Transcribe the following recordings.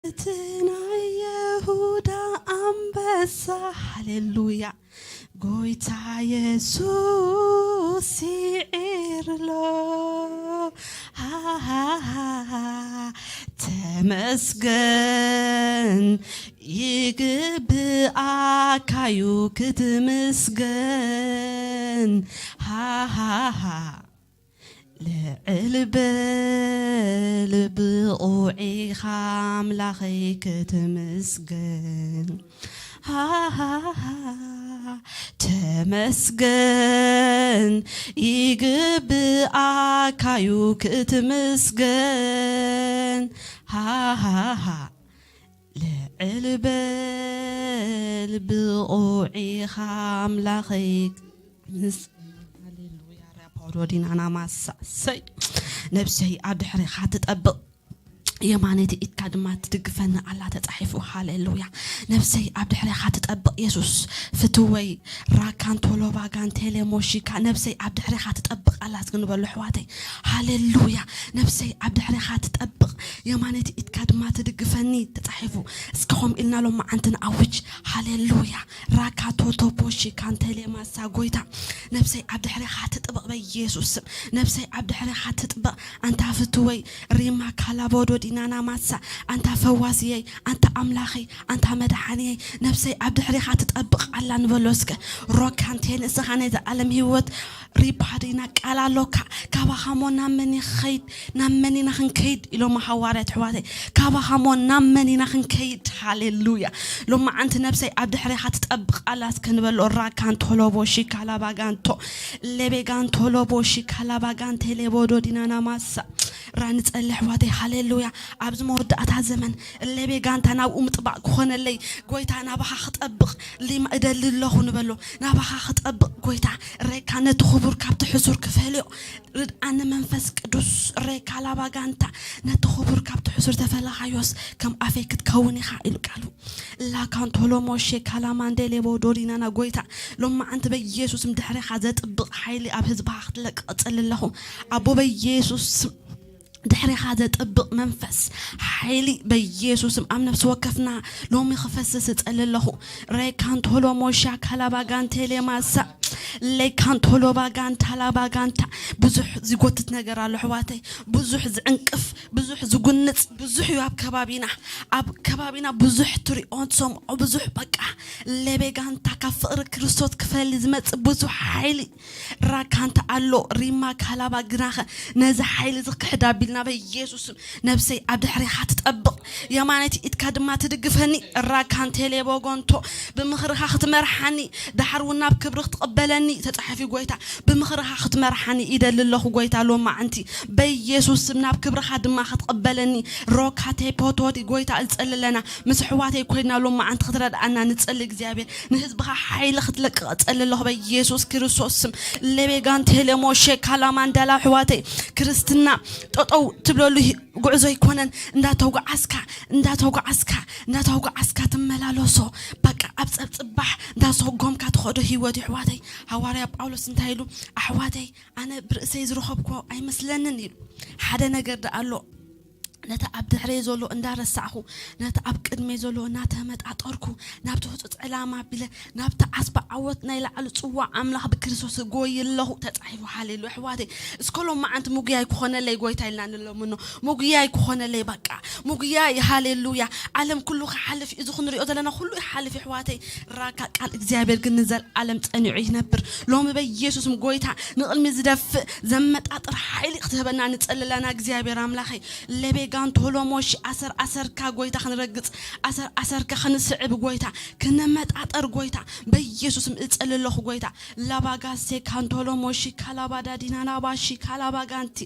እቲ ናይ ይሁዳ ኣንበሳ፣ ሃሌሉያ፣ ጎይታ የሱስ ይስዕር ኣሎ። ሃሃሃ፣ ተመስገን፣ ይግብኣካዩ ክትምስገን። ሃሃሃ፣ ልዕል በል ብቑዕ ኢኻ ኣምላኸይ ክትምስገን። ሃሃሃ፣ ተመስገን፣ ይግብኣካዩ ክትምስገን። ሃሃሃ፣ ልዕል በል ብቑዕ ኢኻ ኣምላኸይ። ምስ-፣ ሃሌሉያ፣ ራፓውዶ ዲናና ማሳ። ሰይ፣ ነብሰይ ኣብ ድሕሬኻ ትጠብቕ፣ የማነይቲ ኢድካ ድማ ትድግፈኒ ኣላ ተጻሒፉ። ሃሌሉያ። ነብሰይ ኣብ ድሕሬኻ ትጠብቕ የሱስ ፍትወይ። ራካንቶሎባ ጋንቴሌ ሞሺካ፣ ነብሰይ ኣብ ድሕሬኻ ትጠብቕ ኣላ እስኪ ንበሉ ኣሕዋተይ። ሃሌሉያ። ነብሰይ ኣብ ድሕሬኻ ትጠብቕ፣ የማነይቲ ኢድካ ድማ ትድግፈኒ ተጻሒፉ። እስኪ ኸም ኢልና ሎም መዓንቲ ንኣውጅ። ሃሌሉያ። ራካቶቶፖሺ ካንቴሌ ማሳ፣ ጎይታ ነብሰይ ኣብ ድሕሬኻ ትጥብቕ በኢየሱስ ስም። ነብሰይ ኣብ ድሕሬኻ ትጥብቕ ኣንታ ፍትወይ። ሪማ ካላቦዶ ዲናና ማሳ፣ ኣንታ ፈዋስየይ፣ ኣንታ ኣምላኸይ፣ ኣንታ መድሓንየይ፣ ነብሰይ ኣብ ድሕሬኻ ትጠብቕ ኣላ ንበሎ እስከ። ሮካንቴ ንስኻ ናይ ዘኣለም ህይወት ሪፓዲና ቃል ኣሎካ። ካባኻ እሞ ናብ መን ይኸይድ? ናብ መን ኢና ክንከይድ? ኢሎም ሃዋርያት ኣሕዋተይ። ካባኻ እሞ ናብ መን ኢና ክንከይድ? ሃሌሉያ። ሎማዓንቲ ነብሰይ ኣብ ድሕሬኻ ትጠብቕ ኣላ እስከ ንበሎ። ራካንቶሎቦ ሺካላባጋንቶ፣ ሌቤጋንቶሎቦ ሺካላባጋንቴ ሌቦዶ ዲናና ማሳ። ራ ንጸሊ ኣሕዋተይ፣ ሃሌሉያ። ኣብዚ መወዳእታ ዘመን፣ ሌቤጋንታ ናብኡ ምጥባቕ ክኾነለይ፣ ጎይታ ናባኻ ክጠብቕ ሊማ እደሊ ኣለኹ ንበሎ። ናባኻ ክጠብቕ ጎይታ፣ ሬካ ነቲ ክቡር ካብቲ ሕሱር ክፈልዮ። ርድኣኒ መንፈስ ቅዱስ፣ ሬካ ላባጋንታ፣ ነቲ ክቡር ካብቲ ሕሱር ተፈለኻዮስ ከም ኣፈይ ክትከውን ኢኻ ኢሉ ቃሉ። ላካንቶሎሞ ሼካላማንዴ ሌቦ ዶዲናና ጎይታ፣ ሎማዓንቲ በኢየሱስም ድሕሬኻ ዘጥብቕ ሓይሊ ኣብ ህዝብኻ ክትለቅቕ እጸሊ ኣለኹ። ኣቦ በኢየሱስ ድሕሬኻ ዘጥብቕ መንፈስ ሓይሊ በኢየሱስም ኣብ ነፍሲ ወከፍና ሎሚ ክፈስስ እጸሊ ኣለኹ። ሬካንቶሎሞ ሻካላባጋንቴ ሌማሳ፣ ሌካንቶሎባጋንታ ላባጋንታ። ብዙሕ ዝጎትት ነገር ኣሎ ኣሕዋተይ፣ ብዙሕ ዝዕንቅፍ፣ ብዙሕ ዝጉንጽ፣ ብዙሕ እዩ ኣብ ከባቢና። ኣብ ከባቢና ብዙሕ ትሪኦ ትሰምዖ፣ ብዙሕ በቃ ሌቤጋንታ ካብ ፍቕሪ ክርስቶስ ክፈሊ ዝመጽእ ብዙሕ ሓይሊ ራካንታ ኣሎ። ሪማ ካላባ ግናኸ ነዚ ሓይሊ እዚ ክሕድ ኣቢልና በኢየሱስም ነብሰይ ኣብ ድሕሬኻ ትጠብቕ። የማነይቲ ኢድካ ድማ ትድግፈኒ። ራካንቴ ሌቦጎንቶ ብምኽርኻ ክትመርሓኒ፣ ደሓር እውን ናብ ክብሪ ክትቕበለኒ ተጻሒፉ ጎይታ። ብምኽርኻ ክትመርሓኒ ይደሊ ኣለኹ ጎይታ ሎማዓንቲ በኢየሱስ ስም፣ ናብ ክብርኻ ድማ ክትቕበለኒ። ሮካቴ ፖቶቲ ጎይታ እጸሊ ኣለና። ምስ ኣሕዋተይ ኮይና ሎማዓንቲ ክትረድኣና ንጸሊ እግዚኣብሔር። ንህዝብኻ ሓይሊ ክትለቅቕ እጸሊ ኣለኹ በኢየሱስ ክርስቶስ ስም። ሌቤጋን ቴሌሞ ሼካላ ማንዳላ ኣሕዋተይ፣ ክርስትና ጠጠው ትብለሉ ሂ-፣ ጉዕዞ ኣይኮነን። እንዳተጓዓዝካ፣ እንዳተጓዓዝካ፣ እንዳተጓዓዝካ ትመላለሶ። በቃ ኣብ ጸብጽባሕ እንዳሰጎምካ ትኸዶ ህይወት እዩ ኣሕዋተይ። ሃዋርያ ጳውሎስ እንታይ ኢሉ? ኣሕዋተይ፣ ኣነ ብርእሰይ ዝረኸብኮ ኣይመስለንን ኢሉ። ሓደ ነገር ደኣ ኣሎ። ነቲ ኣብ ድሕረይ ዘሎ እንዳረሳዕኹ፣ ነቲ ኣብ ቅድመይ ዘሎ እናተመጣጠርኩ፣ ናብቲ ህጹጽ ዕላማ ኣቢለ፣ ናብቲ ዓስቢ ዓወት ናይ ላዕሊ ጽዋዕ ኣምላኽ ብክርስቶስ እጎይ ኣለኹ ተጻሒፉ። ሃሌሉያ ኣሕዋተይ። እስከ ሎማዓንቲ ምጉያይ ክኾነለይ ጎይታ ኢልና ንለምኖ። ምጉያይ ክኾነለይ በቃ። ምጉያይ፣ ሃሌሉያ። ዓለም ኩሉ ክሓልፍ እዩ፣ እዚ ክንሪኦ ዘለና ኩሉ ይሓልፍ ኣሕዋተይ። ራካ ቃል እግዚኣብሔር ግን ንዘለኣለም ጸኒዑ ይነብር። ሎሚ በኢየሱስም ጎይታ ንቕድሚ ዝደፍእ ዘመጣጥር ሓይሊ ክትህበና ንጸሊ ኣለና እግዚኣብሔር ኣምላኸይ። ሌቤጋን ቶሎሞሺ ኣሰር ኣሰርካ ጎይታ ክንረግጽ፣ ኣሰር ኣሰርካ ክንስዕብ ጎይታ፣ ክነመጣጠር ጎይታ፣ በኢየሱስም እጸሊ ኣለኹ ጎይታ። ላባጋሴ ካንቶሎሞሺ ካላባዳ ዲናናባሺ ካላባጋንቲ።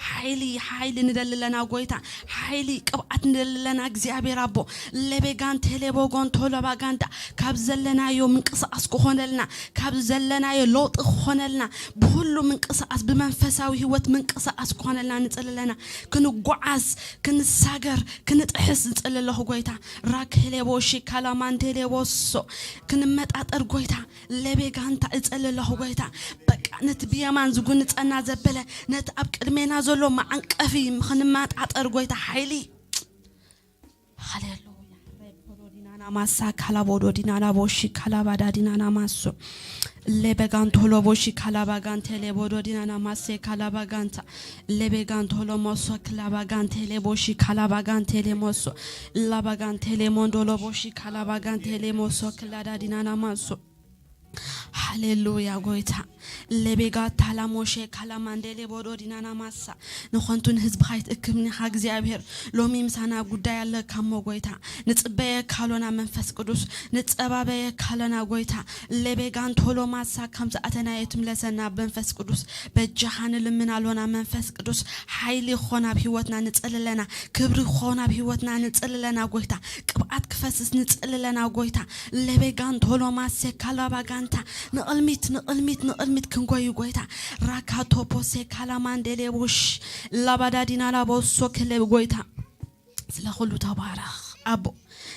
ሓይሊ፣ ሓይሊ ንደሊ ኣለና ጎይታ፣ ሓይሊ ቅብኣት ንደሊ ኣለና እግዚኣብሔር ኣቦ። ሌቤጋን ቴሌቦጎን ቶሎባጋንዳ፣ ካብ ዘለናዮ ምንቅስቃስ ክኾነልና፣ ካብ ዘለናዮ ለውጢ ክኾነልና፣ ብሁሉ ምንቅስቃስ፣ ብመንፈሳዊ ህይወት ምንቅስቃስ ክኾነልና ንጸሊ ኣለና። ክንጓዓዝ፣ ክንሳገር፣ ክንጥሕስ ዝጸሊ ኣለኹ ጎይታ። ራኬሌቦ ሺካላ ማንቴሌቦሶ፣ ክንመጣጠር ጎይታ። ሌቤጋንታ እጸሊ ኣለኹ ጎይታ። በቃ ነቲ ብየማን ዝጉንጸና ዘበለ፣ ነቲ ኣብ ቅድሜና ዘሎ መዓንቀፊ ክንመጣጠር ጎይታ ሓይሊ ሃሌሉያ። ሬፖዶ ዲናና ማሳ ካላቦዶ ዲናና ቦሺ ካላባዳ ዲናና ማሶ። ሌቤጋንቶሎ ቦሺ ካላባጋንቴ ሌቦዶ ዲናና ማሴ ካላባጋንታ። ሌቤጋንቶሎ ሞሶ ክላባጋንቴ ሌቦሺ ካላባጋንቴ ሌሞሶ። ላባጋንቴ ሌሞንዶሎ ቦሺ ካላባጋንቴ ሌሞሶ ክላዳ ዲናና ማሶ። ሃሌሉያ ጎይታ። ሌቤጋ ታላ ሞሼ ካላ ማንዴሌ ቦዶ ዲናና ማሳ። ንኾንቱ ንህዝብኻ ይትእክብኒኻ እግዚኣብሔር። ሎሚ ምሳና ጉዳይ ኣለካ እሞ ጎይታ። ንጽበየካ ኣሎና መንፈስ ቅዱስ። ንጸባበየካ ኣሎና ጎይታ። ሌቤጋን ቶሎ ማሳ ከም ዝኣተናዮ ትምለሰና መንፈስ ቅዱስ። በጃኻ ንልምን ኣሎና መንፈስ ቅዱስ። ሓይሊ ኾን ኣብ ህይወትና ንጽልለና። ክብሪ ኾን ኣብ ህይወትና ንጽልለና ጎይታ። ቅብኣት ክፈስስ ንጽልለና ጎይታ። ሌቤጋን ቶሎ ማሴ ካላባጋንታ። ንቕልሚት ንቕልሚት ንቕልሚት ክንጎዩ ጎይታ። ራካ ቶፖሴ ካላማንዴሌ ቦሽ። ላባዳዲና ላቦሶ ክለ ጎይታ። ስለ ኩሉ ተባረኽ ኣቦ።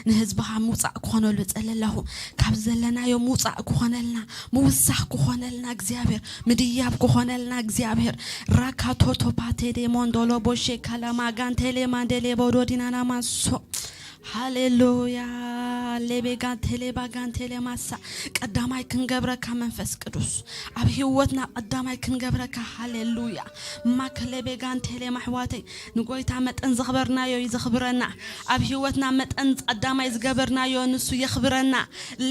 ንህዝብኻ ምውፃእ ክኾነሉ እጸሊ ኣለኹ። ካብ ዘለናዮ ምውፃእ ክኾነልና፣ ምውሳኽ ክኾነልና እግዚኣብሔር፣ ምድያብ ክኾነልና እግዚኣብሔር። ራካ ቶቶፓቴ ዴሞንዶሎ ቦሼ ካላማጋንቴሌ ማንዴሌ ቦዶዲናና ማሶ። ሃሌሉያ። ሌቤጋንቴሌ ባጋንቴሌ ማሳ። ቀዳማይ ክንገብረካ መንፈስ ቅዱስ፣ ኣብ ህይወትና ቀዳማይ ክንገብረካ። ሃሌሉያ። ማከሌ ቤጋንቴሌ ማሕዋተይ፣ ንጎይታ መጠን ዘኽበርናዮ እዩ ዘኽብረና። ኣብ ህይወትና መጠን ቀዳማይ ዝገበርናዮ ንሱ የኽብረና።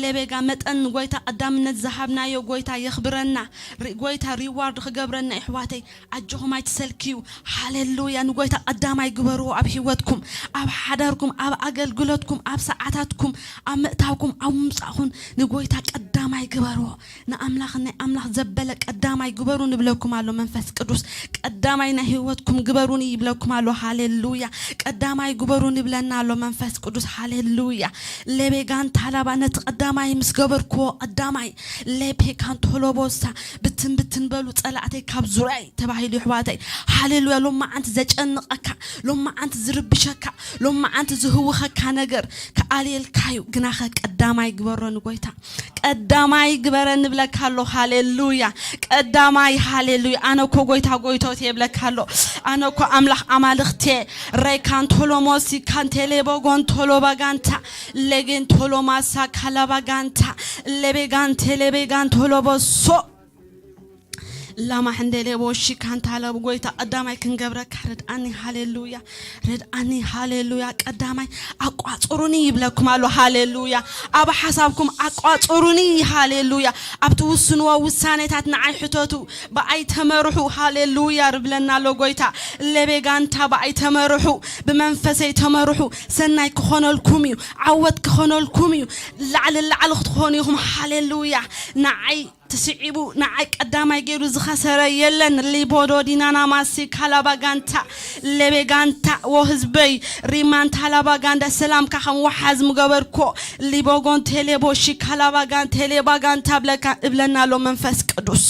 ሌቤጋ መጠን ንጎይታ ቀዳምነት ዝሃብናዮ ጎይታ የኽብረና። ሪ-፣ ጎይታ ሪዋርድ ክገብረና የሕዋተይ። ኣጆኹም ኣይትሰልክዩ። ሃሌሉያ። ንጎይታ ቀዳማይ ግበርዎ ኣብ ህይወትኩም፣ ኣብ ሓዳርኩም፣ ኣብ ኣገልግሎትኩም፣ ኣብ ሰዓታትኩም፣ ኣብ ምእታውኩም፣ ኣብ ምምጻእኹም ንጎይታ ቀዳማይ ግበርዎ። ንኣምላኽ ናይ ኣምላኽ ዘበለ ቀዳማይ ግበሩ ንብለኩም ኣሎ መንፈስ ቅዱስ። ቀዳማይ ናይ ህይወትኩም ግበሩኒ ይብለኩም ኣሎ። ሃሌሉያ። ቀዳማይ ግበሩ ንብለና ኣሎ መንፈስ ቅዱስ። ሃሌሉያ። ሌቤጋን ታላባ ነቲ ቀዳማይ ምስ ገበርክዎ ቀዳማይ ሌፔካን ቶሎቦሳ ብትን ብትን በሉ ጸላእተይ ካብ ዙርያይ ተባሂሉ ይሕዋተይ። ሃሌሉያ። ሎማዓንቲ ዘጨንቐካ፣ ሎማዓንቲ ዝርብሸካ፣ ሎማዓንቲ ዝህውኸካ ነገር ክኣልየልካዩ። ግናኸ ቀዳማይ ግበሮ ንጎይታ። ቀዳማይ ግበረ ንብለካ ኣሎ። ሃሌሉያ። ቀዳማይ። ሃሌሉያ። ኣነ እኮ ጎይታ ጎይቶት የብለካ ኣሎ። ኣነ እኮ ኣምላኽ ኣማልኽቴ። ሬካን ቶሎሞሲ ካንቴሌ ቦጎን ቶሎባጋንታ። ሌጌን ቶሎማሳ ካላባጋንታ። ሌቤጋንቴ ሌቤጋን ቶሎቦሶ። ላማ ሕንደሌ ቦሺ ካንታ ለቡ ጎይታ ቀዳማይ ክንገብረካ ርድኣኒ። ሃሌሉያ። ርድኣኒ። ሃሌሉያ። ቀዳማይ ኣቋጽሩኒ ይብለኩም ኣሎ። ሃሌሉያ። ኣብ ሓሳብኩም ኣቋጽሩኒ። ሃሌሉያ። ኣብ ትውስንዎ ውሳኔታት ንዓይ ሕተቱ፣ ብኣይ ተመርሑ። ሃሌሉያ። ርብለና ኣሎ ጎይታ። ሌቤጋንታ ብኣይ ተመርሑ፣ ብመንፈሰይ ተመርሑ። ሰናይ ክኾነልኩም እዩ። ዓወት ክኾነልኩም እዩ። ላዕሊ ላዕሊ ክትኾኑ ኢኹም። ሃሌሉያ። ንዓይ ትስዒቡ ንዓይ ቀዳማይ ገይሩ ዝኸሰረ የለን። ሊቦዶ ዲናና ማሲ ካላባጋንታ ሌቤጋንታ። ወ ህዝበይ ሪማንታ ላባጋንዳ ሰላምካ ከም ወሓዝ ምገበርኮ። ሊቦጎን ቴሌቦሺ ካላባጋን ቴሌባጋንታ ብለካ እብለና ኣሎ መንፈስ ቅዱስ።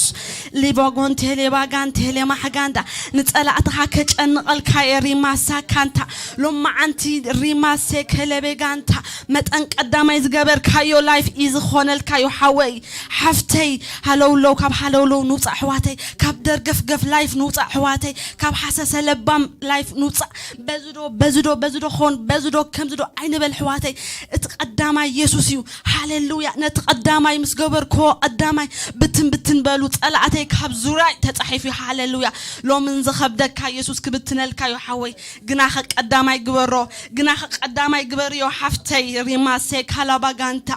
ሊቦጎን ቴሌባጋን ቴሌማሕጋንዳ ንጸላእትኻ ከጨንቐልካ እየ ሪማሳ ካንታ። ሎማዓንቲ ሪማሴ ከለቤጋንታ መጠን ቀዳማይ ዝገበርካዮ ላይፍ እዩ ዝኾነልካዮ ሓወይ። ሓፍተይ፣ ሃለውለው ካብ ሃለውለው ንውፃእ ኣሕዋተይ፣ ካብ ደርገፍገፍ ላይፍ ንውፃእ ኣሕዋተይ፣ ካብ ሓሰሰ ለባም ላይፍ ንውፃእ። በዝዶ በዝዶ በዝዶ ኾን በዝዶ ከምዝዶ ኣይንበል ኣሕዋተይ። እቲ ቀዳማይ የሱስ እዩ። ሃሌሉያ። ነቲ ቀዳማይ ምስ ገበርክዎ ቀዳማይ ብትን ብትን በሉ ጸላእተይ ካብ ዙርያይ ተጻሒፉ እዩ። ሃሌሉያ። ሎምን ዝኸብደካ የሱስ ክብትነልካ እዩ ሓወይ። ግናኸ ቀዳማይ ግበሮ። ግናኸ ቀዳማይ ግበርዮ ሓፍተይ። ሪማሴ ካላባጋንታ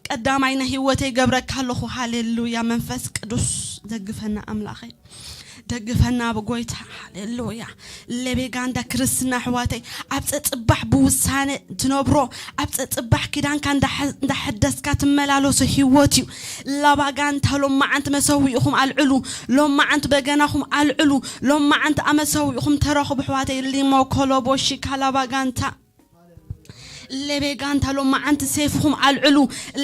ቀዳማይ ናይ ህይወተይ ገብረካ ኣለኹ። ሃሌሉያ። መንፈስ ቅዱስ ደግፈና ኣምላኸይ። ደግፈና ብጎይታ። ሃሌሉያ። ሌቤጋንዳ ክርስትና ኣሕዋተይ ኣብ ጸጽባሕ ብውሳነ ትነብሮ፣ ኣብ ጸጽባሕ ኪዳንካ እንዳሐ-፣ እንዳሐደስካ ትመላለሶ ህይወት እዩ። ላባጋንታ ሎማዓንቲ መሰዊእኹም ኣልዕሉ፣ ሎማዓንቲ በገናኹም ኣልዕሉ፣ ሎማዓንቲ ኣመሰዊእኹም ተረኽቡ ኣሕዋተይ። ሊሞ ኮሎቦሺ ካላባጋንታ ሌቤጋንታ ሎማዓንቲ ሴፍኹም ኣልዕሉ።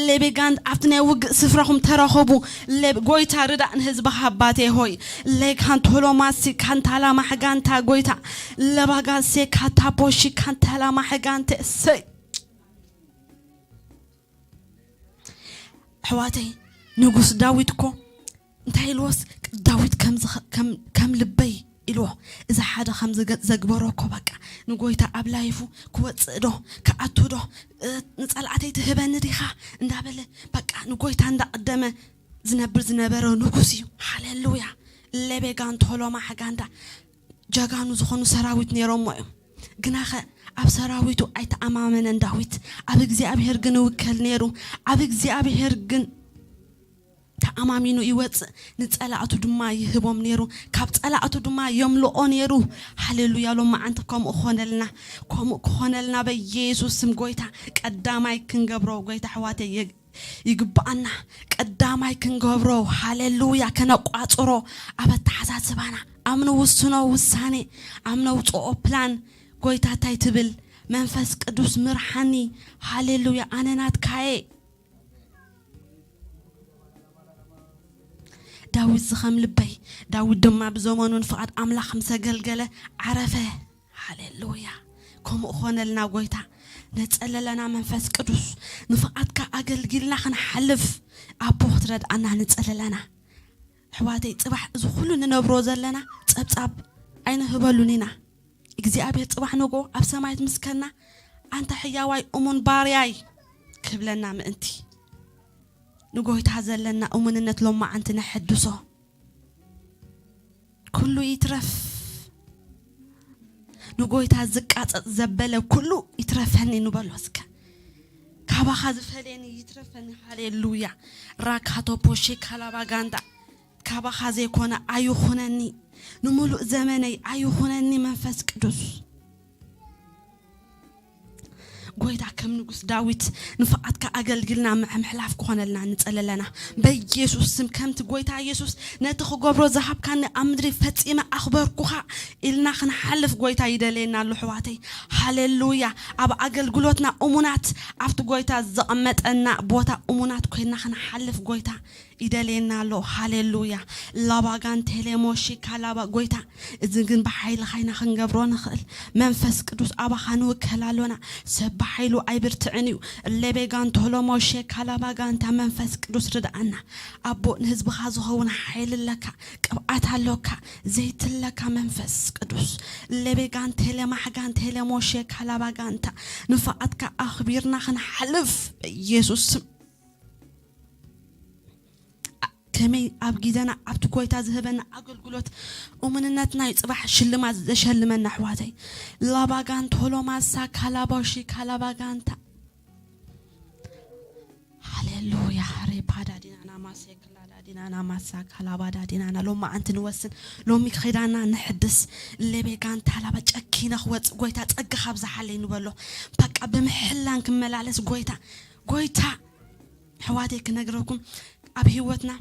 ሌቤጋንት ኣብቲ ናይ ውግእ ስፍራኹም ተረኸቡ። ሌብ-፣ ጎይታ ርዳእ ንህዝብኻ ኣባቴ ሆይ። ሌካንቶሎማሲ ካንታላ ማሕጋንታ ጎይታ። ለባጋሴ ካታፖሺ ካንታላ ማሕጋንተ እሰይ። ኣሕዋተይ፣ ንጉስ ዳዊት እኮ እንታይ ኢልዎስ፣ ዳዊት ከም ዝኸ-፣ ከም፣ ከም ልበይ ኢልዎ። እዚ ሓደ ከም ዝገ- ዘግበሮ እኮ በቃ ንጎይታ ኣብ ላይፉ ክወፅእ ዶ ክኣቱ ዶ፣ እ፣ ንፀላእተይ ትህበኒ ዲኻ እንዳበለ በቃ ንጎይታ እንዳቐደመ ዝነብር ዝነበረ ንጉስ እዩ። ሃሌሉያ። ሌቤጋን ቶሎማ ሓጋንዳ ጀጋኑ ዝኾኑ ሰራዊት ነይሮሞ እዮም። ግናኸ ኣብ ሰራዊቱ ኣይተኣማመነን ዳዊት። ኣብ እግዚኣብሔር ግን ይውከል ነይሩ። ኣብ እግዚኣብሔር ግን ተኣማሚኑ ይወፅእ፣ ንፀላእቱ ድማ ይህቦም ነይሩ፣ ካብ ፀላእቱ ድማ የምልኦ ነይሩ። ሃሌሉያ። ሎማዓንቲ ከምኡ ክኾነልና፣ ከምኡ ክኾነልና በኢየሱስ ስም። ጎይታ ቀዳማይ ክንገብሮ፣ ጎይታ ኣሕዋተይ፣ የ- ይግብኣና። ቀዳማይ ክንገብሮ፣ ሃሌሉያ፣ ከነቋፅሮ ኣብ ኣተሓሳስባና፣ ኣብ ንውስኖ ውሳኔ፣ ኣብ ነውፅኦ ፕላን። ጎይታ እንታይ ትብል? መንፈስ ቅዱስ ምርሓኒ። ሃሌሉያ። ኣነ ናትካየ። ዳዊት ዝኸም ልበይ፣ ዳዊት ድማ ብዘመኑ ንፍቓድ ኣምላኽ ምስ ኣገልገለ ዓረፈ። ሃሌሉያ። ከምኡ ኾነልና ጎይታ። ነጸለለና መንፈስ ቅዱስ፣ ንፍቓድካ ኣገልጊልና ክንሓልፍ ኣቦ ክትረድኣና ንጸለለና። ኣሕዋተይ፣ ጽባሕ እዚ ኩሉ ንነብሮ ዘለና ጸብጻብ ኣይንህበሉን ኢና። እግዚኣብሔር ጽባሕ ንግሆ ኣብ ሰማይ ትምስከና፣ ኣንታ ሕያዋይ እሙን ባርያይ ክብለና ምእንቲ፣ ንጎይታ ዘለና እሙንነት ሎማዓንቲ ነሐድሶ። ኩሉ ይትረፍ፣ ንጎይታ ዝቃጸጽ ዘበለ ኩሉ ይትረፈኒ ንበሎ እስከ። ካባኻ ዝፈልየኒ ይትረፈኒ። ሃሌሉያ። ራካቶ ፖሼ ካላባ ጋንዳ። ካባኻ ዘይኮነ ኣይኹነኒ፣ ንምሉእ ዘመነይ ኣይኹነኒ መንፈስ ቅዱስ። ጎይታ ከም ንጉስ ዳዊት ንፍቓድካ ኣገልግልና ምሕ- ምሕላፍ ክኾነልና ንጸለለና። በኢየሱስ ስም ከምቲ ጎይታ ኢየሱስ ነቲ ክገብሮ ዝሃብካኒ ኣብ ምድሪ ፈጺመ ኣኽበርኩኻ ኢልና ክንሓልፍ ጎይታ ይደልየና ኣሎ ኣሕዋተይ። ሃሌሉያ። ኣብ ኣገልግሎትና እሙናት፣ ኣብቲ ጎይታ ዘቐመጠና ቦታ እሙናት ኮይና ክንሓልፍ ጎይታ ይደልየና ኣሎ። ሃሌሉያ። ላባጋን ቴሌሞሺ ካላባ ጎይታ፣ እዚ ግን ብሓይልኻ ኢና ክንገብሮ ንኽእል። መንፈስ ቅዱስ ኣባኻ ንውከል ኣሎና። ሰብ ብሓይሉ ኣይብርትዕን እዩ። ሌቤጋን ቶሎሞሼ ካላባጋንታ መንፈስ ቅዱስ ርድኣና። ኣቦ ንህዝብኻ ዝኸውን ሓይሊ ኣለካ፣ ቅብኣት ኣሎካ፣ ዘይቲ ኣለካ መንፈስ ቅዱስ። ሌቤጋን ቴሌማሕጋን ቴሌሞሼ ካላባጋንታ ንፍቓድካ ኣኽቢርና ክንሓልፍ በኢየሱስ ስም። ከመይ ኣብ ግዜና ኣብቲ ጎይታ ዝህበና ኣገልግሎት እሙንነትና እዩ ጽባሕ ሽልማት ዘሸልመና ኣሕዋተይ። ላባጋን ቶሎማሳ ካላባሺ ካላባጋንታ። ሃሌሉያ። ሬፓዳ ዲናና ማሴ ክላዳ ዲናና ማሳ ካላባዳ ዲናና ሎማ ኣንቲ ንወስን ሎሚ ክዳና ንሕድስ። ሌቤጋን ታላባ ጨኪነ ክወጽእ ጎይታ ጸጋ ካብዝሓለይ ንበሎ። በቃ ብምሕላን ክመላለስ ጎይታ፣ ጎይታ ኣሕዋተይ ክነግረኩም፣ ኣብ ህይወትና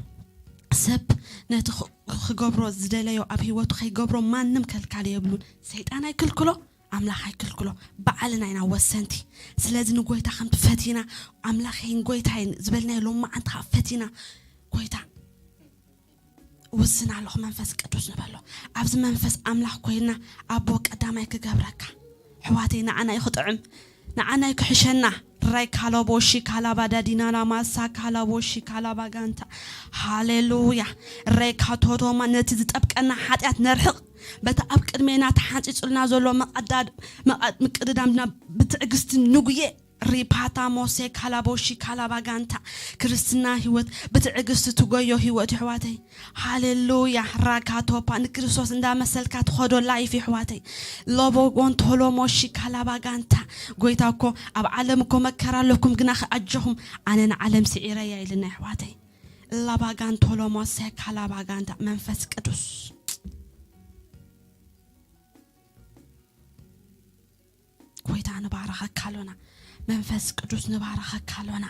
ሰብ ነቲ ክ- ክገብሮ ዝደለዮ ኣብ ህይወቱ ከይገብሮ ማንም ከልካሊ የብሉን። ሰይጣን ኣይክልክሎ፣ ኣምላኽ ኣይክልክሎ። ባዕልና ኢና ወሰንቲ። ስለዚ ንጎይታ ከምቲ ፈቲና ኣምላኸይን ጎይታይን ዝበልናዮ ሎማዓንቲ ከዓ ፈቲና ጎይታ ውስን ኣለኹ መንፈስ ቅዱስ ንበሎ። ኣብዚ መንፈስ ኣምላኽ ኮይና ኣቦ ቀዳማይ ክገብረካ ኣሕዋተይ ንዓና እዩ ክጥዕም። ንዓናይ ክሕሸና። ራይ ካላቦሺ ካላባ ዳዲናና ማሳ ካላቦሺ ካላባ ጋንታ። ሃሌሉያ። ሬ ካቶዶማ ነቲ ዝጠብቀና ሓጢኣት ነርሕቕ። በቲ ኣብ ቅድሜና ተሓንጺጹልና ዘሎ መቐዳድ- መቐ- ምቅድዳምና ብትዕግስቲ ንጉየ። ሪፓታ ሞሴ ካላቦሺ ካላባ ጋንታ። ክርስትና ህይወት ብትዕግስቲ ትጎዮ ህይወት ኣሕዋተይ። ሃሌሉያ። ራካቶፓ ንክርስቶስ እንዳመሰልካ ትኸዶ ላይፍ ኣሕዋተይ። ሎቦ ጎንቶሎሞ ሺካላባ ጋንታ። ጎይታ እኮ ኣብ ዓለም እኮ መከራ ኣለኩም ግና ኣጆኹም ኣነ ንዓለም ስዒረያ ኢልና ኣሕዋተይ። ላባ ጋንቶሎሞ ሴካላባ ጋንታ መንፈስ ቅዱስ። ጎይታ ንባረኸካ ኣሎና። መንፈስ ቅዱስ ንባረኸካ ኣሎና።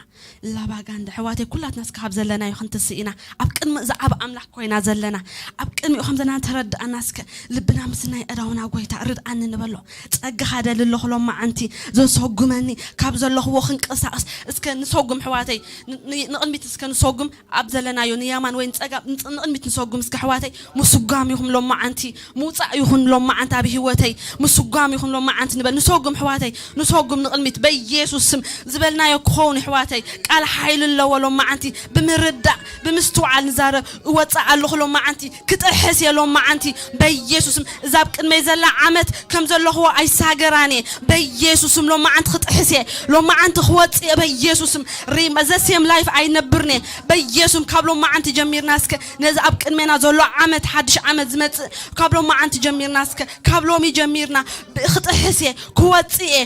ላባጋንዳ ኣሕዋተይ ኩላትና እስከ ካብ ዘለናዮ ክንትስእ ኢና። ኣብ ቅድሚ እዚ ዓቢ ኣምላኽ ኮይና ዘለና ኣብ ቅድሚኡ ከም ዘለና ተረድኣና እስከ ልብና ምስናይ ኣእዳውና ጎይታ ርድኣኒ ንበሎ። ጸጋኻ ደሊ ኣለኹ ሎማዓንቲ ዘሰጉመኒ ካብ ዘለኽዎ ክንቀሳቐስ እስከ ንሰጉም ኣሕዋተይ ን- ን- ንቕድሚት እስከ ንሰጉም ኣብ ዘለናዮ ንየማን ወይ ንጸጋም ንጽ- ንቕድሚት ንሰጉም እስከ ኣሕዋተይ። ምስጓም ይኹን ሎማዓንቲ ምውጻእ ይኹን ሎማዓንቲ ኣብ ህይወተይ ምስጓም ይኹን ሎማዓንቲ ንበል። ንሰጉም ኣሕዋተይ ንሰጉም ንቕድሚት በኢየሱስ ስም ዝበልናዮ ክኸውን ኣሕዋተይ። ቃል ሓይሊ ኣለዎ ሎማዓንቲ ብምርዳእ ብምስትውዓል ንዛረብ። እወፅእ ኣለኹ ሎመዓንቲ፣ ክጥሕስ እየ ሎመዓንቲ። በኢየሱስም እዛ ኣብ ቅድመይ ዘላ ዓመት ከም ዘለኹዎ ኣይሳገራን እየ። በኢየሱስም ሎመዓንቲ ክጥሕስ እየ። ሎመዓንቲ ክወፅእ እየ በኢየሱስም። ሪም ዘ ሴም ላይፍ ኣይነብርን እየ በኢየሱስም። ካብ ሎመዓንቲ ጀሚርና እስከ ነዚ ኣብ ቅድሜና ዘሎ ዓመት፣ ሓድሽ ዓመት ዝመፅእ ካብ ሎመዓንቲ ጀሚርና እስከ ካብ ሎሚ ጀሚርና ብ- ክጥሕስ እየ፣ ክወፅእ እየ።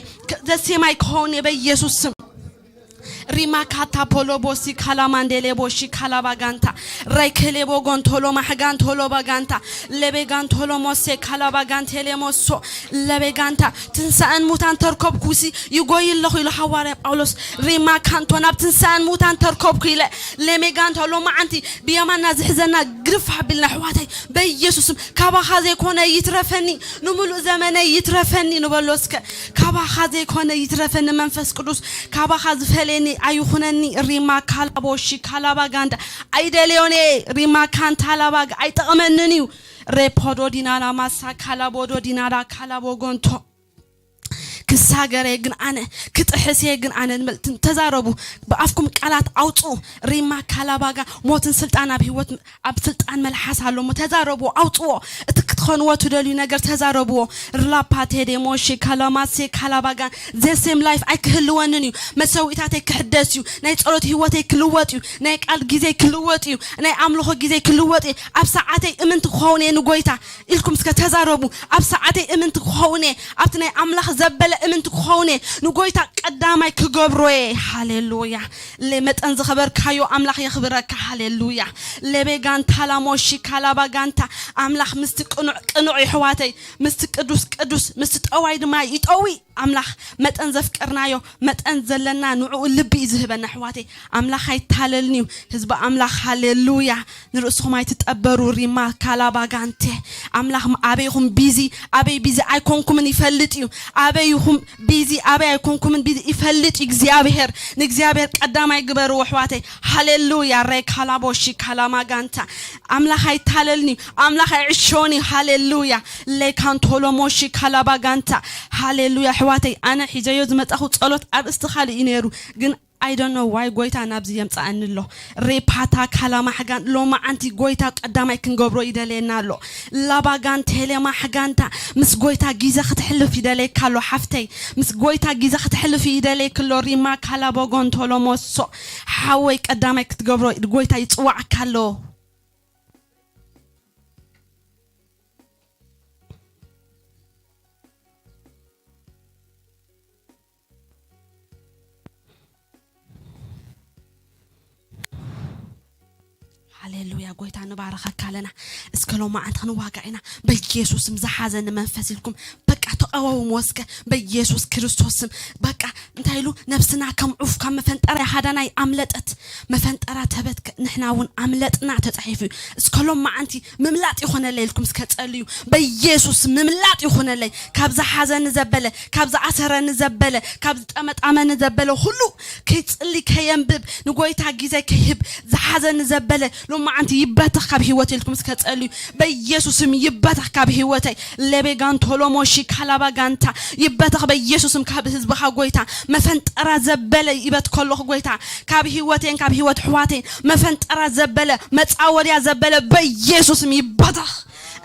ዘ ሴም ኣይክኸውን እየ በኢየሱስ ስም። ሪማ ካታ ፖሎ ቦሲ ካላማንዴሌ ቦሺ ካላባጋንታ ራይከሌቦ ጎንቶሎ ማሕጋንቶሎ ባጋንታ ለቤጋንቶሎ ሞሴ ካላባጋንቴሌ ሞሶ ለቤጋንታ ትንሳእን ሙታን ተርከብኩሲ ይጎይ ኣለኹ ኢሉ ሃዋርያ ጳውሎስ። ሪማ ካንቶ ናብ ትንሳእን ሙታን ተርከብኩ ኢለ ለሜጋንቶ ሎማዓንቲ ብየማና ዝሕዘና ግርፍ ኣቢልና ኣሕዋተይ በኢየሱስም ካባኻ ዘይኮነ ይትረፈኒ፣ ንምሉእ ዘመነይ ይትረፈኒ ንበሎ እስከ። ካባኻ ዘይኮነ ይትረፈኒ መንፈስ ቅዱስ፣ ካባኻ ዝፈለየኒ ኣይኹነኒ። ሪማ ካላቦሺ ካላባ ጋንዳ ኣይደልዮን እየ። ሪማ ካንታ ላባግ ኣይጠቕመንን እዩ። ሬፖዶ ዲናና ማሳ ካላቦዶ ዲናዳ ካላቦ ጎንቶ ክሳገር እየ ግን ኣነ፣ ክጥሕስ እየ ግን ኣነ ንበል። ትን- ተዛረቡ፣ ብኣፍኩም ቃላት ኣውፅኡ። ሪማ ካላባጋ ሞትን ስልጣን ኣብ ህይወት ኣብ ስልጣን መልሓስ ኣሎ እሞ ተዛረቡ፣ ኣውፅዎ። እቲ ክትኾንዎ ትደልዩ ነገር ተዛረብዎ። ርላፓቴ ዴሞሺ ካላማሴ ካላባጋን ዘሴም ላይፍ ኣይክህልወንን እዩ። መሰዊእታተይ ክሕደስ እዩ። ናይ ፀሎት ህይወተይ ክልወጥ እዩ። ናይ ቃል ግዜ ክልወጥ እዩ። ናይ ኣምልኾ ግዜ ክልወጥ እዩ። ኣብ ሰዓተይ እምንቲ ክኸውን እየ ንጎይታ ኢልኩም እስከ ተዛረቡ። ኣብ ሰዓተይ እምንቲ ክኸውን እየ፣ ኣብቲ ናይ ኣምላኽ ዘበለ እምንቲ ክኸውን እየ። ንጎይታ ቀዳማይ ክገብሮ እየ። ሃሌሉያ። ለ- መጠን ዝኸበርካዮ ኣምላኽ የኽብረካ። ሃሌሉያ። ለቤጋንታ ላሞሺ ካላባ ጋንታ ኣምላኽ ምስቲ ቅኑዕ ቅኑዕ የሕዋተይ፣ ምስቲ ቅዱስ ቅዱስ፣ ምስቲ ጠዋይ ድማ ይጠዊ። ኣምላኽ መጠን ዘፍቀርናዮ መጠን ዘለና ንዕኡ ልቢ እዩ ዝህበና ኣሕዋተይ። ኣምላኽ ኣይታለልን እዩ። ህዝቢ ኣምላኽ ሃሌሉያ። ንርእስኹም ኣይትጠበሩ። ሪማ ካላባጋንቴ ኣምላኽ ም- ኣበይኹም ቢዚ ኣበይ ቢዚ ኣይኮንኩምን ይፈልጥ እዩ። ኣበይኹም ቢዚ ኣበይ ኣይኮንኩምን ቢዚ ይፈልጥ እዩ እግዚኣብሔር። ንእግዚኣብሔር ቀዳማይ ግበርዎ ኣሕዋተይ። ሃሌሉያ። ሬ ካላቦሺ ካላማጋንታ ኣምላኽ ኣይታለልን እዩ። ኣምላኽ ኣይዕሾን እዩ። ሃሌሉያ። ሌካንቶሎሞሺ ካላባጋንታ ሃሌሉያ። ኣሕዋተይ ኣነ ሒዘዮ ዝመጻኹ ጸሎት ኣርእስቲ ካልእ እዩ ነይሩ ግን I don't know why ጎይታ ናብዚ የምጻኣኒ ኣሎ። ሬፓታ ካላማሕጋን ሎማዓንቲ ጎይታ ቀዳማይ ክንገብሮ ይደልየና ኣሎ። ላባጋን ቴሌማሕጋንታ ምስ ጎይታ ግዜ ክትሕልፍ ይደልየካ ኣሎ ሓፍተይ። ምስ ጎይታ ግዜ ክትሕልፍ ይደልየክ ኣሎ። ሪማ ካላቦጎን ቶሎሞሶ ሓወይ ቀዳማይ ክትገብሮ ጎይታ ይጽዋዓካ ኣሎ። ሃሌሉያ ጎይታ ንባረኸካ ኣለና። እስከ ሎማዓንቲ ክንዋጋ ኢና በኢየሱስ ስም። ዝሓዘኒ መንፈስ ኢልኩም በቃ ተቐወሙ ወስከ በኢየሱስ ክርስቶስ ስም። በቃ እንታይ ኢሉ ነብስና ከም ዑፍ ካብ መፈንጠራ ሃዳናይ ኣምለጠት። መፈንጠራ ተበትከ ንሕና እውን ኣምለጥና ተጻሒፉ እዩ። እስከ ሎማዓንቲ ምምላጥ ይኾነለይ ኢልኩም እስከ ጸልዩ። በኢየሱስ ምምላጥ ይኾነለይ ካብ ዝሓዘኒ ዘበለ ካብ ዝኣሰረኒ ዘበለ ካብ ዝጠመጣመኒ ዘበለ ሁሉ ከይጽሊ ከየንብብ ንጎይታ ግዜ ከይህብ ዝሓዘኒ ዘበለ ሎማዓንቲ ይበተኽ ካብ ህይወት ኢልኩም እስከ ጸልዩ። በኢየሱስም ይበተኽ ካብ ህይወተይ። ለቤጋን ቶሎሞሺ ካላባ ጋንታ ይበተኽ በኢየሱስም ካብ ህዝብኻ ጎይታ። መፈንጠራ ዘበለ ይበት ከለኹ ጎይታ ካብ ህይወቴን ካብ ህይወት ኣሕዋቴን መፈንጠራ ዘበለ መጻወድያ ዘበለ በኢየሱስም ይበተኽ።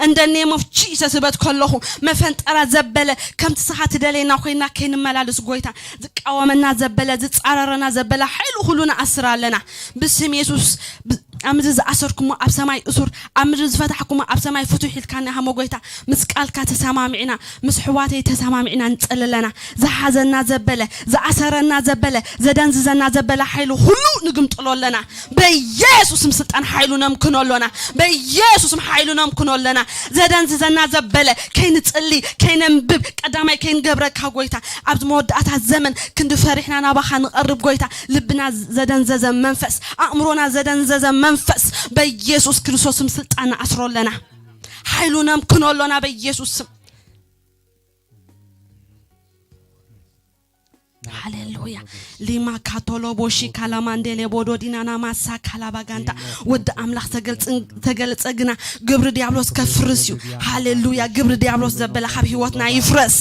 እንደ ኔም ኦፍ ጂሰስ እበት ከለኹ መፈንጠራ ዘበለ ከምቲ ስኻ ትደለየና ኮይና ከይንመላለስ ጎይታ ዝቃወመና ዘበለ ዝጻረረና ዘበለ ሓይሉ ኩሉ ንኣስር ኣለና ብስም የሱስ። ብ- ኣብ ምድሪ ዝኣሰርኩሞ ኣብ ሰማይ እሱር ኣብ ምድሪ ዝፈታሕኩሞ ኣብ ሰማይ ፍቱሕ ኢልካና ሃሞ ጎይታ። ምስ ቃልካ ተሰማሚዕና ምስ ሕዋተይ ተሰማሚዕና ንጸልለና። ዝሓዘና ዘበለ ዝኣሰረና ዘበለ ዘደንዝዘና ዘበለ ሓይሉ ሁሉ ንግምጥሎ ኣለና። በኢየሱስም ስልጣን ሓይሉ ነምክኖ ኣሎና። በኢየሱስም ሓይሉ ነምክኖ ኣለና። ዘደንዝዘና ዘበለ ከይንጽሊ ከይነንብብ ቀዳማይ ከይንገብረካ ጎይታ። ኣብዚ መወዳእታ ዘመን ክንዲ ፈሪሕና ናባኻ ንቐርብ ጎይታ። ልብና ዘደንዘዘ መንፈስ ኣእምሮና ዘደንዘዘ መንፈስ በኢየሱስ ክርስቶስም ስልጣን ንኣስሮ ኣለና። ሓይሉ ነምክኖ ኣሎና በኢየሱስ ስም። ሃሌሉያ። ሊማ ካቶሎቦሺ ካላማንዴሌ ቦዶ ዲናና ማሳ ካላባጋንታ። ወዲ ኣምላኽ ተገልጽ-፣ ተገልጸ ግና ግብሪ ዲያብሎስ ከፍርስ እዩ። ሃሌሉያ። ግብሪ ዲያብሎስ ዘበለ ካብ ህይወትና ይፍረስ።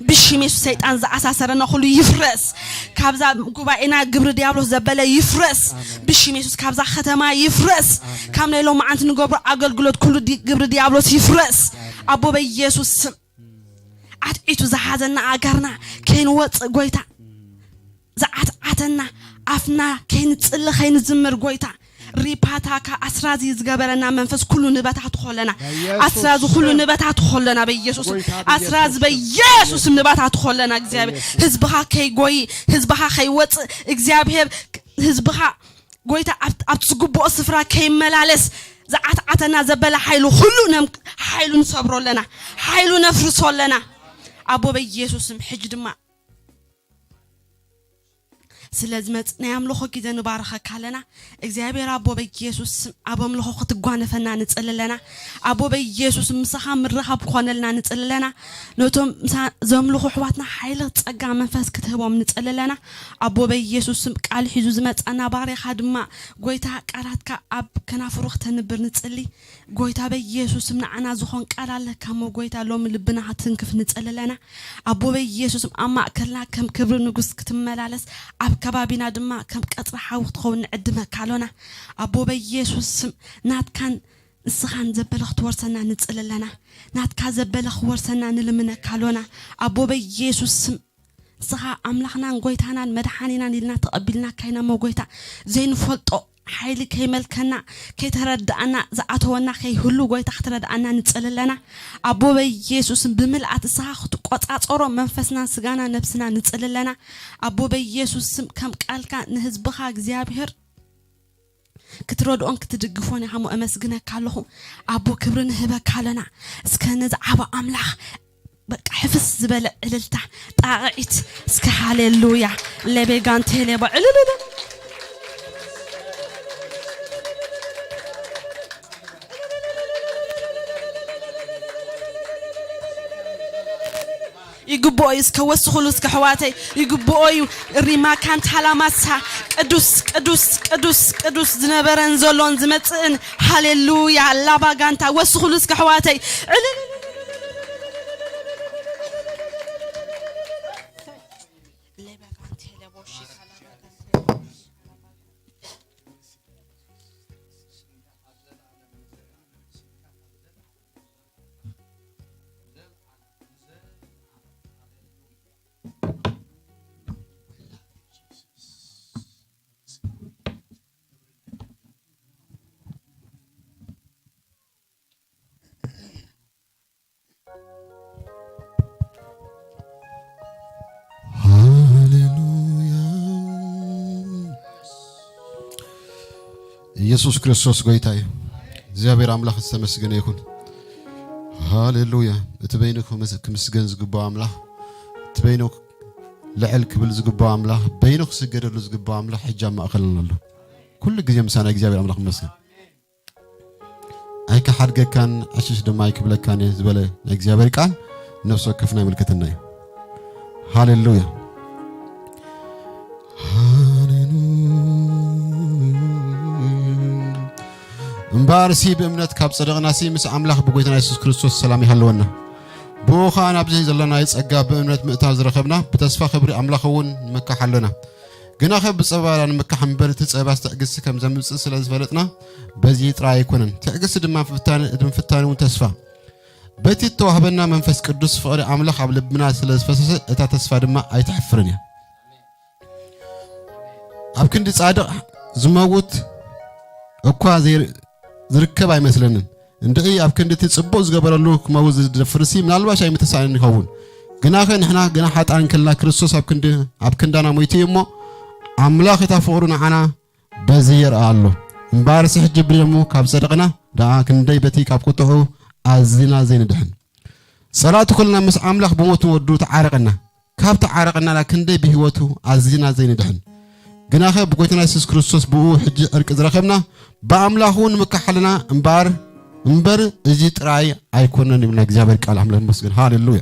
ብሽም የሱስ ሰይጣን ዝኣሳሰረና ኩሉ ይፍረስ። ካብዛ ጉባኤና ግብሪ ዲያብሎስ ዘበለ ይፍረስ። ብሽም የሱስ ካብዛ ከተማ ይፍረስ። ካብ ናይ ሎማዓንቲ ንገብሮ ኣገልግሎት ኩሉ ዲ-፣ ግብሪ ዲያብሎስ ይፍረስ። ኣቦ በኢየሱስ ስም። ኣትዒቱ ዝሓዘና ኣጋርና ከይንወፅእ ጎይታ፣ ዝዓትዓተና ኣፍና ከይንፅሊ ከይንዝምር ጎይታ፣ ሪፓታካ ኣስራዚ ዝገበረና መንፈስ ኩሉ ንበታትኾ ኣለና። በኢየሱስ ኣስራዚ ኩሉ ስም። ንበታትኾ ኣለና በኢየሱስ። ጎይታ ኣስራዚ በኢየሱስ በኢየሱስ ስም ንበታትኾ ኣለና። እግዚኣብሔር በኢየሱስ። ህዝብኻ ከይጎይ፣ ህዝብኻ ከይወፅእ፣ እግዚኣብሔር ህዝብኻ ጎይታ ኣብ-፣ ኣብቲ ዝግብኦ ስፍራ ከይመላለስ ዝዓትዓተና ዘበለ ሓይሉ ኩሉ ነም-፣ ሓይሉ ንሰብሮ ኣለና። ሓይሉ ነፍርሶ ኣለና። ኣቦ በኢየሱስ ስም ሕጂ ድማ ስለ ዝመጽእ ናይ ኣምልኾ ግዜ ንባርኸካ ኣለና። እግዚኣብሔር ኣቦ በኢየሱስ ስም ኣብ ኣምልኾ ክትጓነፈና ንጽሊ ኣለና። ኣቦ በኢየሱስ ስም ምሳኻ ምርኻብ ክኾነልና ንጽሊ ኣለና። ነቶም ምሳ ዘምልኹ ኣሕዋትና ሓይሊ ጸጋ መንፈስ ክትህቦም ንጽሊ ኣለና። ኣቦ በኢየሱስ ስም ቃል ሒዙ ዝመጻና ባርያኻ ድማ ጎይታ ቃላትካ ኣብ ከናፍሩ ክተንብር ንጽሊ። ጎይታ በኢየሱስ ስም ንዓና ዝኾን ቃል ኣለካ እሞ ጎይታ ሎሚ ልብና ክትንክፍ ንጽሊ ኣለና። ኣቦ በኢየሱስ ስም ኣብ ማእከልና ከም ክብሪ ንጉስ ክትመላለስ ኣብ ከባቢና ድማ ከም ቀጽሪ ሓዊ ክትኸውን ንዕድመካ ኣሎና። ኣቦ በኢየሱስ ስም ናትካን ንስኻን ዘበለ ክትወርሰና ንጽሊ ኣለና። ናትካ ዘበለ ክወርሰና ንልምነካ ኣሎና። ኣቦ በኢየሱስ ስም ንስኻ ኣምላኽናን ጎይታናን መድሓኒናን ኢልና ተቐቢልናካ ኢና እሞ ጎይታ ዘይንፈልጦ ሓይሊ ከይመልከና ከይተረዳእና ዝኣተወና ከይህሉ ጎይታ ክትረድኣና ንጽሊ ኣለና። ኣቦ በኢየሱስ ስም ብምልኣት ንስኻ ክትቆጻጸሮ መንፈስናን ስጋና ነብስና ንጽሊ ኣለና። ኣቦ በኢየሱስ ስም ከም ቃልካ ንህዝብኻ እግዚኣብሔር ክትረድኦን ክትድግፎን ኢኻ እሞ እመስግነካ ኣለኹ። ኣቦ ክብሪ ንህበካ ኣለና። እስከ ነዚ ዓቢ ኣምላኽ በቃ ሕፍስ ዝበለ እልልታ ጣቕዒት እስከ ሃሌሉያ ሌቤጋንቴ ሌባ ዕልልል ይግብኦ እዩ። እስከ ወስኹሉ እስከ ኣሕዋተይ ይግብኦ እዩ። ሪማ ካንታ ላማሳ ቅዱስ ቅዱስ ቅዱስ ቅዱስ ዝነበረን ዘሎን ዝመጽእን ሃሌሉያ ላባ ጋንታ ወስኹሉ እስከ ኣሕዋተይ ዕልል ሃሌሉያ። ኢየሱስ ክርስቶስ ጎይታ እዩ። እግዚኣብሔር ኣምላኽ ዝተመስገነ ይኹን። ሃሌሉያ። እቲ በይኑ ክምስ-፣ ክምስገን ዝግባኦ ኣምላኽ፣ እቲ በይኑ ልዕል ክብል ዝግባኦ ኣምላኽ፣ በይኑ ክስገደሉ ዝግባኦ ኣምላኽ ሕጂ ኣብ ማእከልና ኣሎ። ኩሉ ግዜ ምሳና እግዚኣብሔር ኣምላኽ ይመስገን። ኣይክሓድገካን ዕሽሽ ድማ ኣይክብለካን እየ ዝበለ ናይ እግዚኣብሔር ቃል ነፍሲ ወከፍና ይምልከተና እዩ። ሃሌሉያ። ሃሌሉያ። እምበኣርሲ ብእምነት ካብ ጸደቕናሲ ምስ ኣምላኽ ብጎይታና የሱስ ክርስቶስ ሰላም ይሃልወና። ብኡ ኸኣ ናብዚ ዘለናዮ ጸጋ ብእምነት ምእታው ዝረኸብና ብተስፋ ክብሪ ኣምላኽ እውን ንምካሕ ኣሎና። ግናኸ ብጸባ ንምካሕ እምበር እቲ ጸባስ ትዕግስቲ ከም ዘምጽእ ስለ ዝፈለጥና በዚ ጥራይ ኣይኮነን። ትዕግስቲ ድማ ፍታን፣ እቲ ምፍታን እውን ተስፋ። በቲ እተዋህበና መንፈስ ቅዱስ ፍቕሪ ኣምላኽ ኣብ ልብና ስለ ዝፈሰሰ እታ ተስፋ ድማ ኣይተሕፍርን እያ። ኣብ ክንዲ ጻድቕ ዝመውት እኳ ዘይ-፣ ዝርከብ ኣይመስለንን። እንድዒ ኣብ ክንዲ እቲ ጽቡቕ ዝገበረሉ ክመውት ዝደፍርሲ ምናልባሽ ኣይምተሳእነን ይኸውን። ግናኸ ንሕና ግና ሓጥኣን ከለና ክርስቶስ ኣብ ክንዲ-፣ ኣብ ክንዳና ሞይቱ እዩ እሞ ኣምላኽ እታ ፍቕሩ ንዓና በዚ የርኣ ኣሎ። እምበኣርሲ ሕጂ ብደሙ ካብ ጸደቕና ደኣ ክንደይ በቲ ካብ ቁጥዑ ኣዚና ዘይንድሕን። ጸላእቲ ኩልና ምስ ኣምላኽ ብሞቱ ወዱ ተዓረቐና። ካብ ተዓረቐና ደኣ ክንደይ ብህይወቱ ኣዚና ዘይንድሕን። ግናኸ ብጎይታና የሱስ ክርስቶስ ብኡ ሕጂ ዕርቂ ዝረኸብና ብኣምላኽ እውን ንምካሕ ኣለና እምበኣር፣ እምበር እዚ ጥራይ ኣይኮነን ይብልና እግዚኣብሔር ቃል ኣምላኽ ይመስገን። ሃሌሉያ።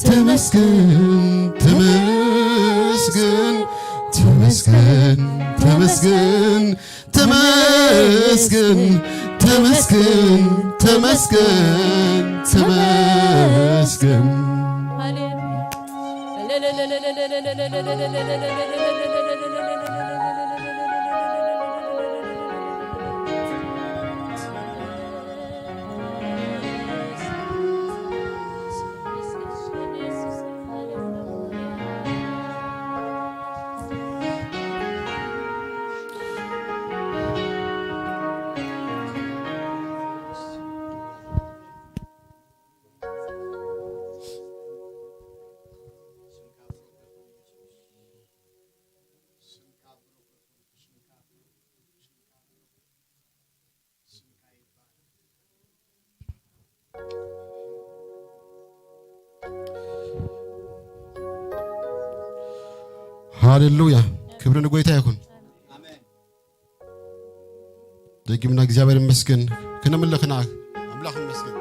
ተመስገን፣ ተመስገን፣ ተመስገን፣ ተመስገን፣ ተመስገን፣ ተመስገን፣ ተመስገን፣ ተመስገን። ሃሌሉያ። ሃሌሉያ፣ ክብሪ ንጎይታ ይኹን። ደጊምና እግዚኣብሔር ይመስገን። ክነምልኽና ኣምላኽ ይመስገን።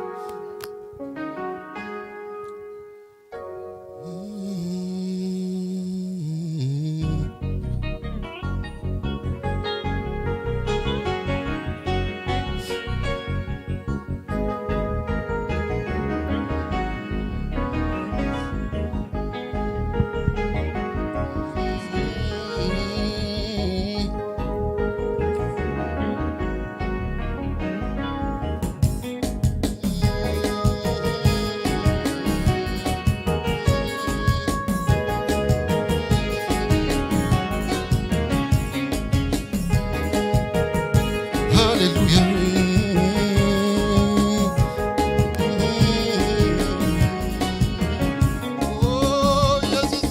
ሃሌሉያ። ኦ፣ ኢየሱስ።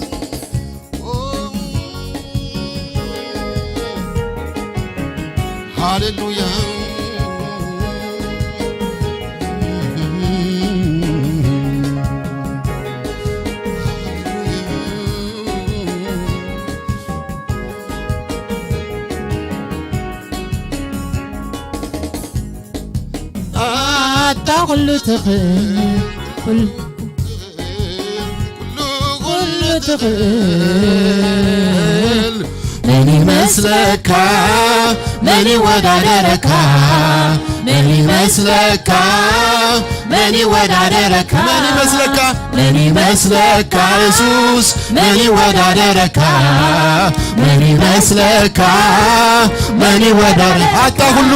ሃሌሉያ። ኣታ ኩሉ ትኽእል፣ ኩሉ ኩሉ ትኽእል። መን ይመስለካ? መን ይወዳደረካ? መን ይመስለካ? መን ይወዳደረካ? መን ይመስለካ? መን ይመስለካ? የሱስ መን ይወዳደረካ? መን ይመስለካ? መን ይወዳደር ኣታ ኩሉ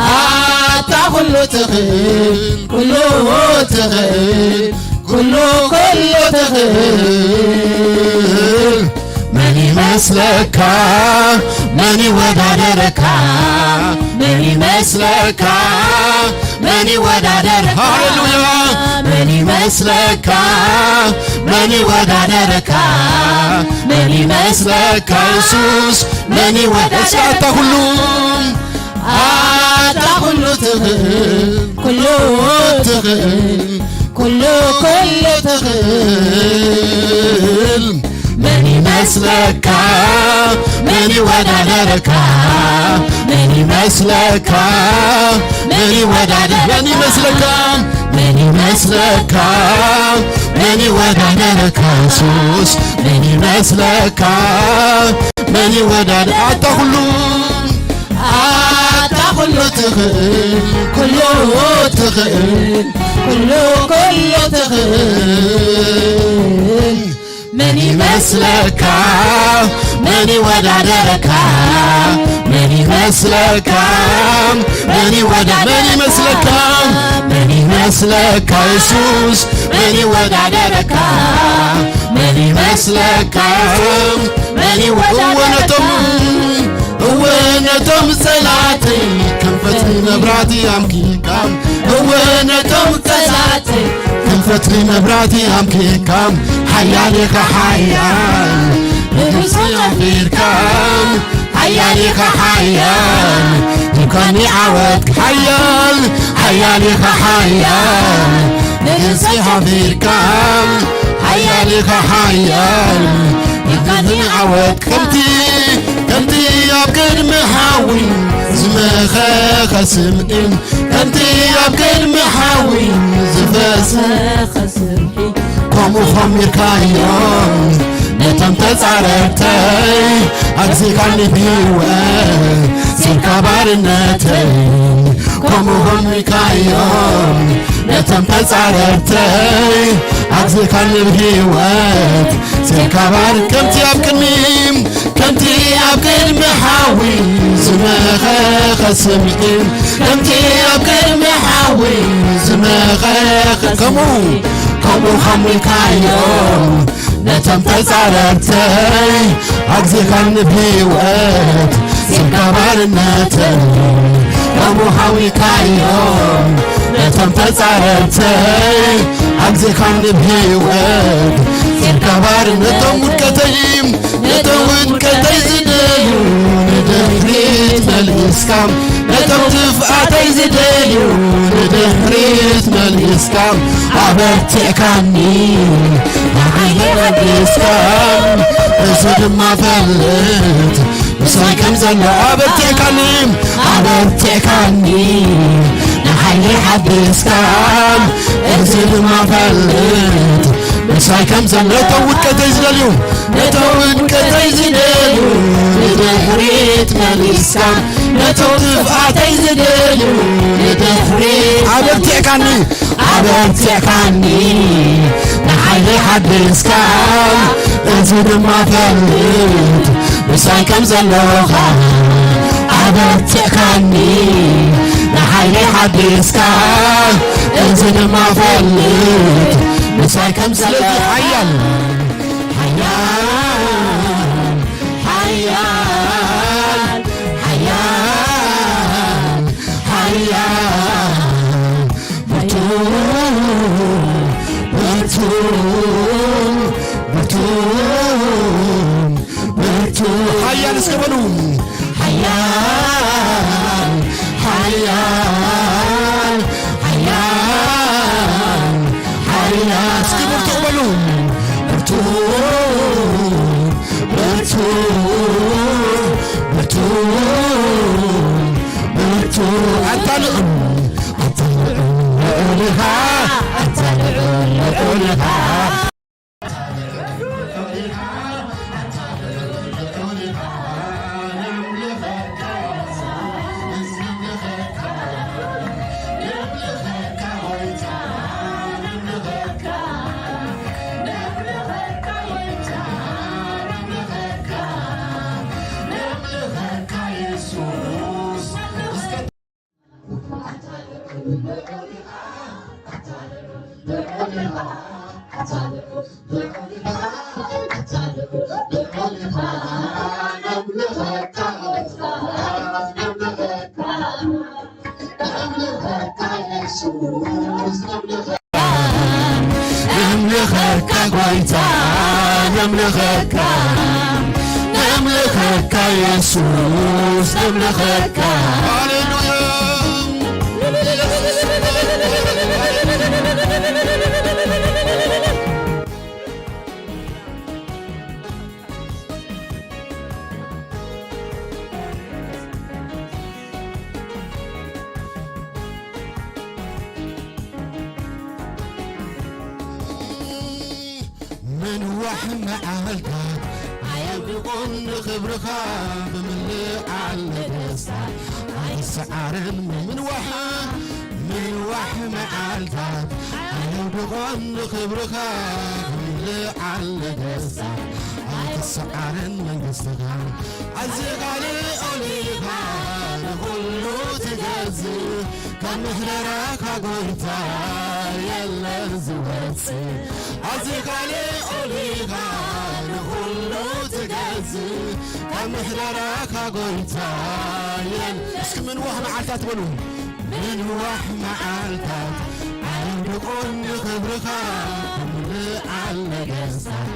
ኣታ ኩሉ ትኽእል፣ ኩሉ ትኽእል፣ ኩሉ፣ ኩሉ ትኽእል። መን ይመስለካ? መን ይወዳደረካ? መን ይመስለካ? መን ይወዳደረካ? ሃሌሉያ! መን ይመስለካ? መን ይወዳደረካ? መን ይመስለካ? የሱስ መን ይወዳ-፣ እስከ ኣታ ኩሉ ኣታ ኩሉ ትኽእል፣ ኩሉ ትኽእል፣ ኩሉ፣ ኩሉ ትኽእል። መን ይመስለካ? መን ይወዳደረካ? መን ይመስለካ? መን ይወዳደር-፣ መን ይመስለካ? መን ይመስለካ? መን ይወዳደረካ? የሱስ መን ይመስለካ? መን ይወዳደ-፣ ኣታ ኩሉ ኣታ ኩሉ ትኽእል፣ ኩሉ ትኽእል፣ ኩሉ፣ ኩሉ ትኽእል። መን ይመስለካ? መን ይወዳደረካ? መን ይመስለካ? መን ይወዳ-፣ መን ይመስለካ? መን ይመስለካ? የሱስ መን ይወዳደረካ? መን ይመስለካ? መን ይወዳደረካ? እወ ነቶም፣ እወ ነቶም ጸላእተይ ከም ፈትሊ መብራህቲ ኣምኪኻ። እወ ነቶም ጸላእተይ ከም ፈትሊ መብራህቲ ኣምኪኻ። ሓያል ኢኻ ሓያል ንጉስ ኣኽቢርካ። ሓያል ኢኻ ሓያል ሂብካኒ ዓወት ሓያል። ሓያል ኢኻ ሓያል ንግስቲ ሓቢርካ። ሓያል ኢኻ ሓያል ሂብካኒ ዓወት ከምቲ፣ ከምቲ ኣብ ቅድሚ ሓዊ ዝመኸኸ ስምዒ። ከምቲ ኣብ ቅድሚ ሓዊ ዝፈሰ ዝፈሰኸ ስምዒ። ከምኡ ኾሚርካዮም ነቶም ተጻረርተይ፣ ኣግዚኻኒ ብህይወት ስኢንካ ባርነተይ። ከምኡ ኾሚርካዮም ነቶም ተጻረርተይ፣ ኣግዚኻኒ ብህይወት ስኢንካ ባር-፣ ከምቲ ኣብ ቅድሚ ከምቲ ኣብ ቅድሚ ሓዊ ዝመኸኸ ስምዒት፣ ከምቲ ኣብ ቅድሚ ሓዊ ዝመኸኸ ከምኡ፣ ከምኡ ሓሚካዮም ነቶም ተጻረርተይ፣ ኣግዚኻኒ ብህይወት ስኢንካ ባርነተይ። ከምኡ ሓዊካዮም ነቶም ተጻረርተይ፣ ኣግዚኻኒ ብህይወት ስኢንካ ባርነቶም ውድቀተይ ነቶም ውድቀተይ ዝደልዩ ንድሕሪት መልስካ፣ ነቶም ጥፍኣተይ ዝደልዩ ንድሕሪት መልስካ፣ ኣበርቲዕካኒ ንዓይ ሓዲስካ፣ እዚ ድማ ፈልጥ ምሳይ ከም ዘሎ። ኣበርቲዕካኒ፣ ኣበርቲዕካኒ ንሓይሊ ሓዲስካ፣ እዚ ድማ ፈልጥ ምሳይ ከም ዘሎ። ነቶም ውድቀተይ ዝደልዩ፣ ነቶም ውድቀተይ ዝደልዩ ንድሕሪት መሊስካ፣ ነቶም ጥፍኣተይ ዝደልዩ ንድሕሪት ኣበርቲዕካኒ፣ ኣበርቲዕካኒ ንሓይሊ ሓዲስካ፣ እዚ ድማ ፈልጥ ምሳይ ከም ዘለኻ። ኣበርቲዕካኒ ንሓይሊ ሓዲስካ፣ እዚ ድማ ፈልጥ ምሳይ ከም ስለዚ ዘለኻ። ሓያል፣ ሓያል፣ ሓያል፣ ሓያል፣ ሓያል፣ ብርቱዕ፣ ብርቱዕ፣ ብርቱዕ፣ ብርቱዕ። ሓያል እስከ በሉ። ሓያል፣ ሓያል፣ ሓያል፣ ሓያል። እስኪ ብርቱዕ በሉ። ብርቱዕ፣ ብርቱዕ፣ ብርቱዕ፣ ብርቱዕ። ኣታ ልዑል፣ ኣታ ልዑል ልዑል ኢኻ፣ ኣታ ልዑል ልዑል ኢኻ። ነምልኸካ ጎይታ፣ ነምልኸካ፣ ነምልኸካ የሱስ፣ ነምልኸካ። ሃሌሉያ። ምንዋሕ መዓልታት ኣየውድቖን ንኽብርኻ ብምልኣት ደስታ ኣይሰዓርን ምንዋሕ ምንዋሕ መዓልታት ኣየውድቖን ንኽብርኻ ብምልኣት ደስታ ኣይትሰዓርን መንግስትኻ ኣዝኻ ልዑል ኢኻ ንኹሉ ትገዝእ ካብ ምሕደራኻ ጎይታ የለን ዝወፅእ ኣዝኻ ልዑል ኢኻ ንኹሉ ትገዝእ ካብ ምሕደራኻ ጎይታ የለን እስኪ ምንዋሕ መዓልታት በሉ ምንዋሕ መዓልታት ኣየውድቖን ንኽብርኻ ብምልኣት ነገስታት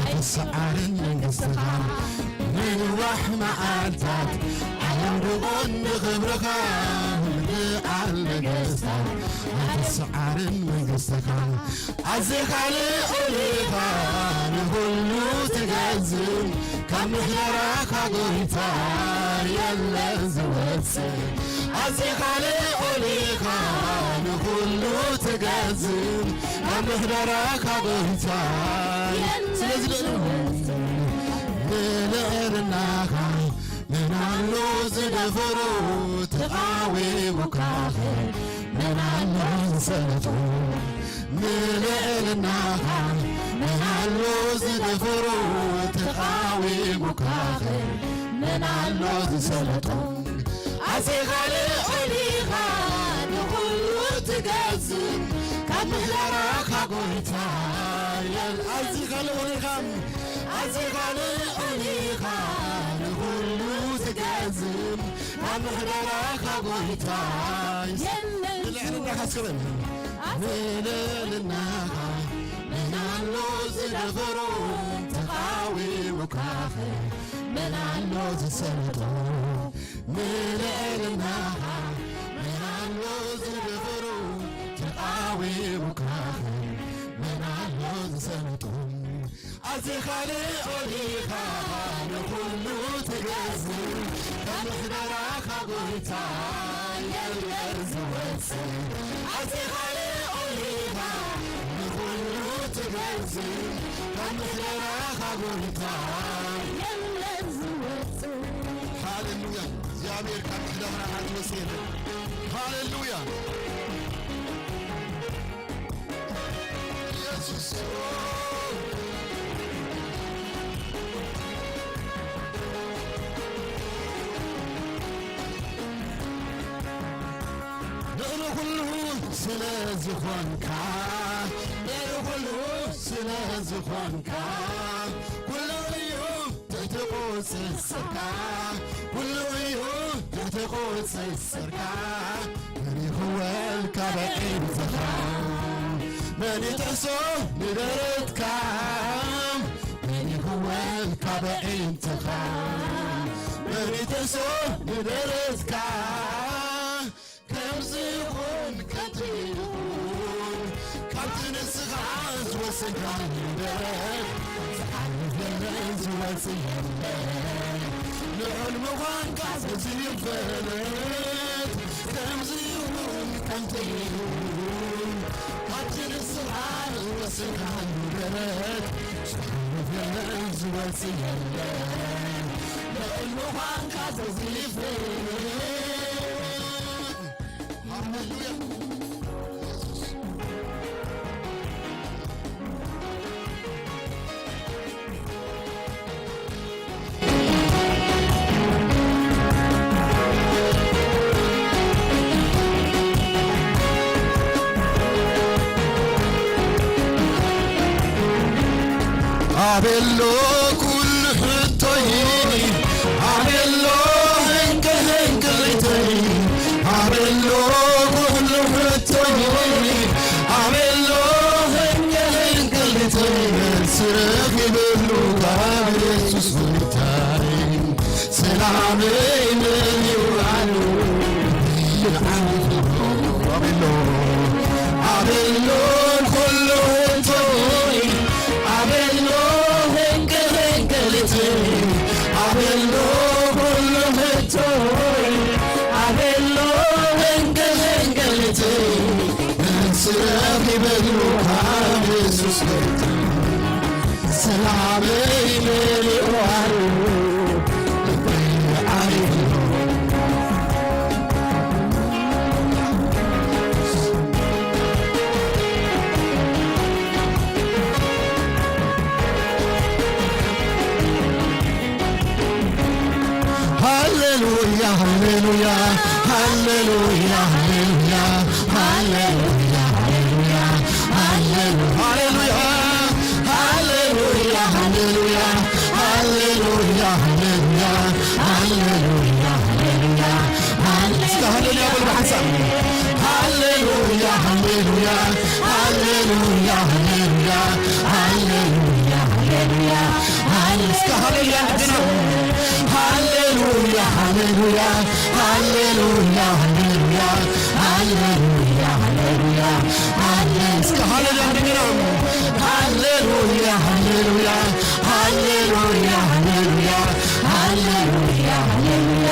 ኣይትሰዓርን መንግስትኻ ምንዋሕ መዓልታት ኣየውድቖን ንኽብርኻ ብምልኣት ነገስታት ኣይትሰዓርን መንግስትኻ ኣዝኻ ልዑል ኢኻ ንኹሉ ትገዝእ ካብ ምሕደራኻ ጎይታ የለን ዝወፅእ ኣዚኻ ልዑል ኢኻ ንኹሉ ትገዝእ ካብ ምሕደራኻ ጎይታ ስለዚ ልዕልና ንልዕልናኻ መን ኣሎ ዝደፈሮ ተቓዊሙካኸ መን ኣሎ ዝሰለጦ ንልዕልናኻ መን ኣሎ ዝደፈሮ ተቓዊሙካኸ መን ኣሎ ዝሰለጦ ኣዚኻ ልዑል ኢኻ ንኹሉ ትገዝእ ካብ ምሕደራኻ ጎይታ የል ኣዚኻ ልዑል ኢኻ ኣዚኻ ልዑል ኢኻ ንኹሉ ትገዝእ ካብ ምሕደራኻ ጎይታ የለን ንልዕልናኻ እስከ በል ንልዕልናኻ መን ኣሎ ዝደፈሮ ተቓዊሙካኸ መን ኣሎ ዝሰለጦ ንልዕልናኻ መን ኣሎ ዝደፈሮ ተቓዊሙካኸ መን ኣሎ ዝሰለጦ ኣዚኻ ልዑል ኢኻ ንኹሉ ትገዝእ ካብ ምሕደራኻ ጎይታ የለን ዝወፅእ ኣዚኻ ልዑል ኢኻ ንኹሉ ትገዝእ ካብ ምሕደራኻ ጎይታ የለን ዝወፅእ ሃሌሉያ እግዚኣብሔር ካብ ምሕደራኻ ዝወፅእ የለን ሃሌሉያ ኢየሱስ ልዕሊ ኩሉ ስለ ዝኾንካ ልዕሊ ኩሉ ስለ ዝኾንካ ኩሉ እዩ ትሕቲ ቁፅፅርካ ኩሉ እዩ ትሕቲ ቁፅፅርካ መን ይኽወል ካብ ኣዒንትኻ መን ይጥሕሶ ንደረትካ መን ይኽወል ካብ ኣዒንትኻ መን ይጥሕሶ ንደረትካ ከምዚ ይኹን ከምቲ ይኹን ካብቲ ንስኻ ዝወሰንካሉ ደረት ዝሓልፍ የለን ዝወፅእ የለን ልዑል ምዃንካ እዚ ይፈለጥ ከምዚ ይኹን ከምቲ ይኹን ካብቲ ንስኻ ዝወሰንካሉ ደረት ዝሓልፍ የለን ዝወፅእ የለን ልዑል ምዃንካ እዚ ይፈለጥ ሃሌሉያ ኣቤሎ ኩሉ ሕቶይ ኣቤሎ ህንቅል ህንቅሊተይ ኣቤሎ ኩሉ ሕቶይ ኣቤሎ ህንቅል ህንቅሊተይ መልሲ ረኺበሉ ካብ የሱስ ጎይታይ ሰላመይ መሊኡ ኣሎ ኣቤሎ ኣቤሎ ኩሉ ሕቶይ ኣቤሎ ህንቅል ህንቅሊተይ ኣቤሎ ኩሉ ሕቶይ ኣቤሎ ህንቅል ህንቅሊተይ መልሲ ረኺበሉ ካብ የሱስ ጎይታ ሰላመይ መሊኡ ኣሎ ልበይ ዓሪፉ ሃሌሉያ ሃሌሉያ ሃሌሉያ ሃሌሉያ ሃሌሉያ ሃሌሉያ ሃሌሉያ ሃሌሉያ ሃሌሉያ ሃሌሉያ ሃሌሉያ ሃሌሉያ ሃሌሉያ እስከ ሃሌሉያ በሉ ብሓንሳብ ሃሌሉያ ሃሌሉያ ሃሌሉያ ሃሌሉያ ሃሌሉያ ሃሌሉያ እስከ ሃሌሉያ እንደገና ሃሌሉያ ሃሌሉያ ሃሌሉያ ሃሌሉያ ሃሌሉያ ሃሌሉያ ሃሌ እስከ ሃሌሉያ እንደገና ሃሌሉያ ሃሌሉያ ሃሌሉያ ሃሌሉያ ሃሌሉያ ሃሌሉያ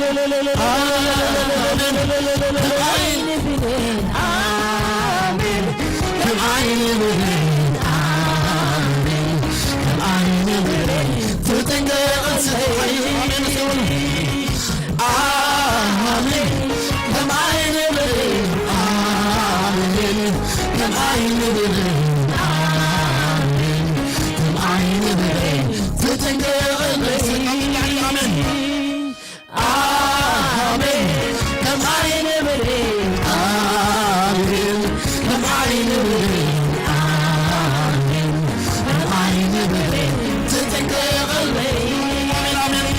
ኣሜን። ኣሜን። ከም ዓይኒ ብሌን። ኣሜን። ከም ዓይኒ ብሌን ትጥንቀቐለይ። ኣሜን። ኣሜን። ከም ዓይኒ ብሌን። ኣሜን። ከም ዓይኒ ብሌን። ኣሜን። ከም ዓይኒ ብሌን ትጥንቀቐለይ። ኣሜን። ኣሜን። ከም ዓይኒ ብሌን። ኣሜን። ከም ዓይኒ ብሌን። ኣሜን። ከም ዓይኒ ብሌን ትጥንቀቐለይ። ኣሜን፣ ኣሜን።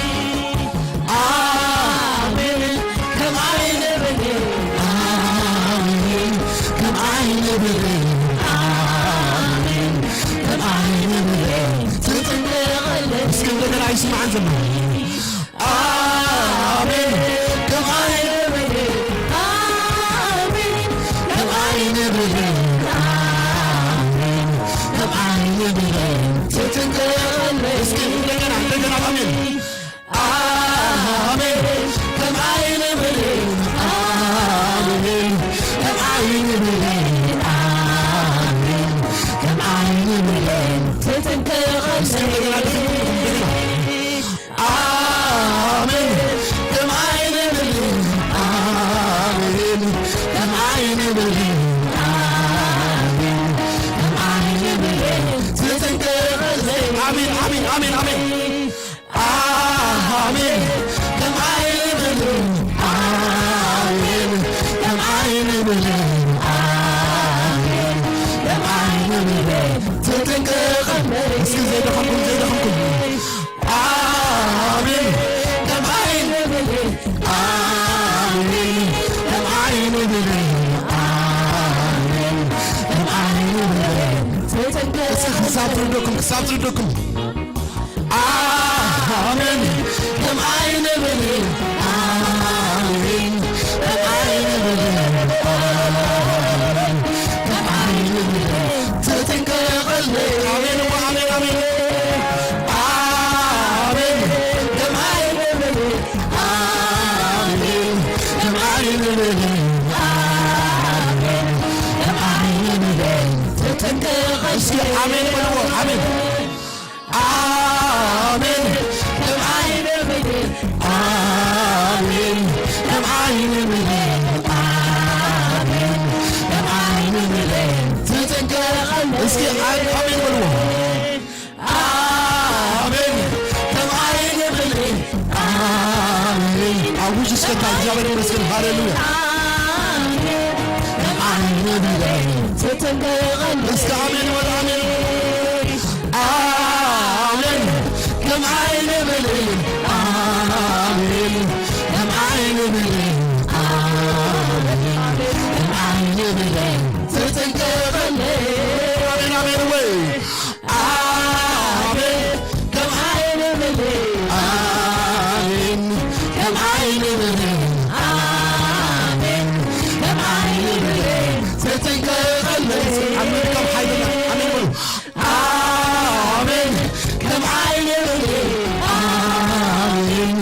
ኣሜን። ከም ዓይኒ ብሌን። ኣሜን። ከም ዓይኒ ብሌን። ኣሜን። ከም ዓይኒ ብሌን ትጥንቀቐለይ። እስኪ እንደገና ይስማዓን ዘምር። ኣሜን። ከም ዓይኒ ብሌን። ኣሜን። ከም ዓይኒ ብሌን። ኣሜን። ከም ዓይኒ ብሌን ትጥንቀቐለይ። እስኪ እንደገና፣ እንደገና ኣሜን። ኣሜን። ከም ዓይኒ ብሌን። ኣሜን። ከም ዓይኒ ብሌን። ኣሜን። ከም ዓይኒ ብሌን ትጥንቀቐለይ። እስኪ እንደገና፣ እንደገና። ኣሜን። ከም ዓይኒ ብሌን። ኣሜን። ከም ዓይኒ ብሌን። ኣሜን። ከም ዓይኒ ብሌን ትጥንቀቐለይ። ኣሜን፣ ኣሜን፣ ኣሜን፣ ኣሜን። ኣሜን። ከም ዓይኒ ብሌን። ኣሜን። ከም ዓይኒ ብሌን። ኣሜን። ከም ዓይኒ ብሌን ትጥንቀቐለይ። እስኪ ዘይደኸምኩም፣ ዘይደኸምኩም። ኣሜን። ከም ዓይኒ ብሌን። ኣሜን። ከም ዓይኒ ብሌን። ኣሜን። ከም ዓይኒ ብሌን። እስኪ ክሳብ ትርደኩም፣ ክሳብ ትርደኩም። ኣሜን። ከም ዓይኒ ብሌን። ኣሜን። ከም ዓይኒ ብሌን። ኣሜን። ከም ዓይኒ ብሌን ትጥንቀቐለይ። ኣሜን፣ ኣሜን፣ ኣሜን። ኣሜን። ከም ዓይኒ ብሌን። ኣሜን። ከም ዓይኒ ብሌን። ኣሜን። ከም ዓይኒ ብሌን ትጥንቀቐለይ። እስኪ ኣሜን በልዎ። ኣሜን። ኣሜን። ከም ዓይኒ ብሌን። ኣሜን። ከም ዓይኒ ብሌን። ኣሜን። ከም ዓይኒ ብሌን ትጥንቀቐለይ። እስኪ ኣሜን በልዎ። ኣሜን። ከም ዓይኒ ብሌን። ኣሜን። ኣብ ውሽጥካ እግዚኣብሔር ይመስገን። ሃሌሉያ። ኣሜን። ከም ዓይኒ ብሌን ትጥንቀቐለይ። እስከ ኣሜን በል። ኣሜን። ኣሜን። ከም ዓይኒ ብሌን። ኣሜን። ከም ዓይኒ ብሌን። ኣሜን። ከም ዓይኒ ብሌን ትጥንቀቐለይ። ኣሜን፣ ኣሜን ወይ። ኣሜን። ከም ዓይኒ ብሌን። ኣሜን። ከም ዓይኒ ብሌን። ኣሜን። ከም ዓይኒ ብሌን ትጥንቀቐለይ። ኣሜን። ከም ሓይልና። ኣሜን በሉ። ኣሜን። ከም ዓይኒ ብሌን። ኣሜን።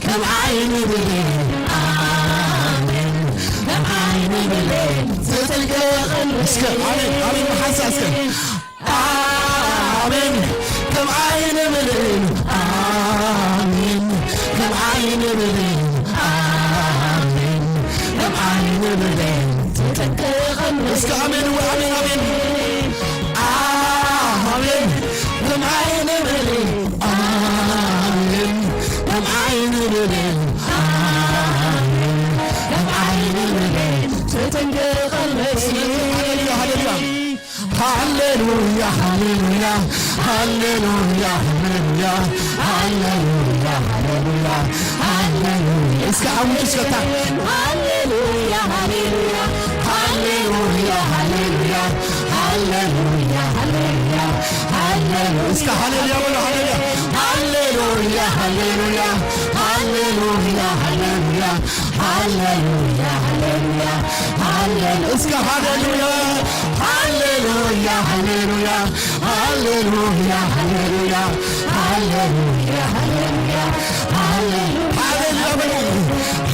ከም ዓይኒ ብሌን። ኣሜን። ከም ዓይኒ ብሌን ትጥንቀቐለይ። እስከ ኣሜን፣ ኣሜን፣ ብሓንሳእ እስከ። ኣሜን። ከም ዓይኒ ብሌን። ኣሜን። ከም ዓይኒ ብሌን። ኣሜን። ከም ዓይኒ ብሌን ትጥንቀቐለይ። እስከ ኣሜን፣ ኣሜን፣ ኣሜን። ኣሜን። ከም ዓይኒ ብሌን። ኣሜን። ከም ዓይኒ ብሌን። ኣሜን። ከም ዓይኒ ብሌን ትጥንቀቐለይ። ሃሌሉያ፣ ሃሌሉያ። ሃሌሉያ፣ ሃሌሉያ፣ ሃሌሉያ፣ ሃሌሉያ፣ ሃሌሉያ፣ ሃሌሉያ። እስከ ዓውቱ እስከታ። ሃሌሉያ፣ ሃሌሉያ፣ ሃሌሉያ፣ ሃሌሉያ፣ ሃሌሉያ፣ ሃሌሉያ፣ ሃሌሉያ። እስከ ሃሌሉያ በሉ፣ ሃሌሉያ። ሃሌሉያ፣ ሃሌሉያ፣ ሃሌሉያ፣ ሃሌሉያ፣ ሃሌሉያ፣ ሃሌሉያ፣ ሃሌሉያ። እስከ ሃሌሉያ፣ ሃሌሉያ፣ ሃሌሉያ፣ ሃሌሉያ፣ ሃሌሉያ፣ ሃሌሉያ፣ ሃሌሉያ፣ ሃሌሉያ፣ ሃሌሉያ፣ ሃሌሉያ፣ ሃሌሉያ በሉ።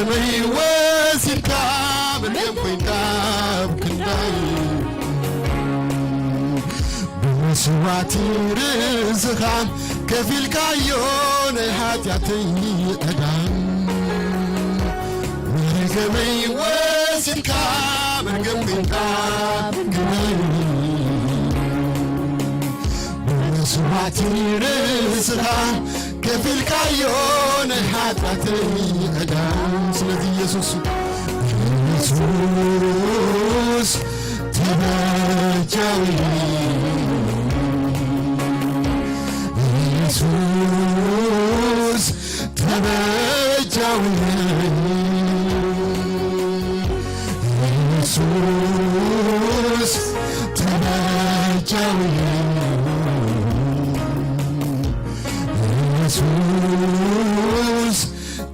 ከመይ ወሲድካ መርገም ኮይንካ ኣብ ክንዳይ፣ ብመስዋዕቲ ርእስኻ ከፊልካዮ ናይ ሓጢኣተይ ዕዳ። መርገመይ ወሲድካ መርገም ኮይንካ ኣብ ክንዳይ፣ ብመስዋዕቲ ርእስኻ ከፊልካዮ ናይ ሓጢኣተይ ዕዳ። ስለዚ ኢየሱስ፣ ኢየሱስ ተበጃዊ፣ ኢየሱስ ተበጃዊ፣ ኢየሱስ ተበጃዊ፣ ኢየሱስ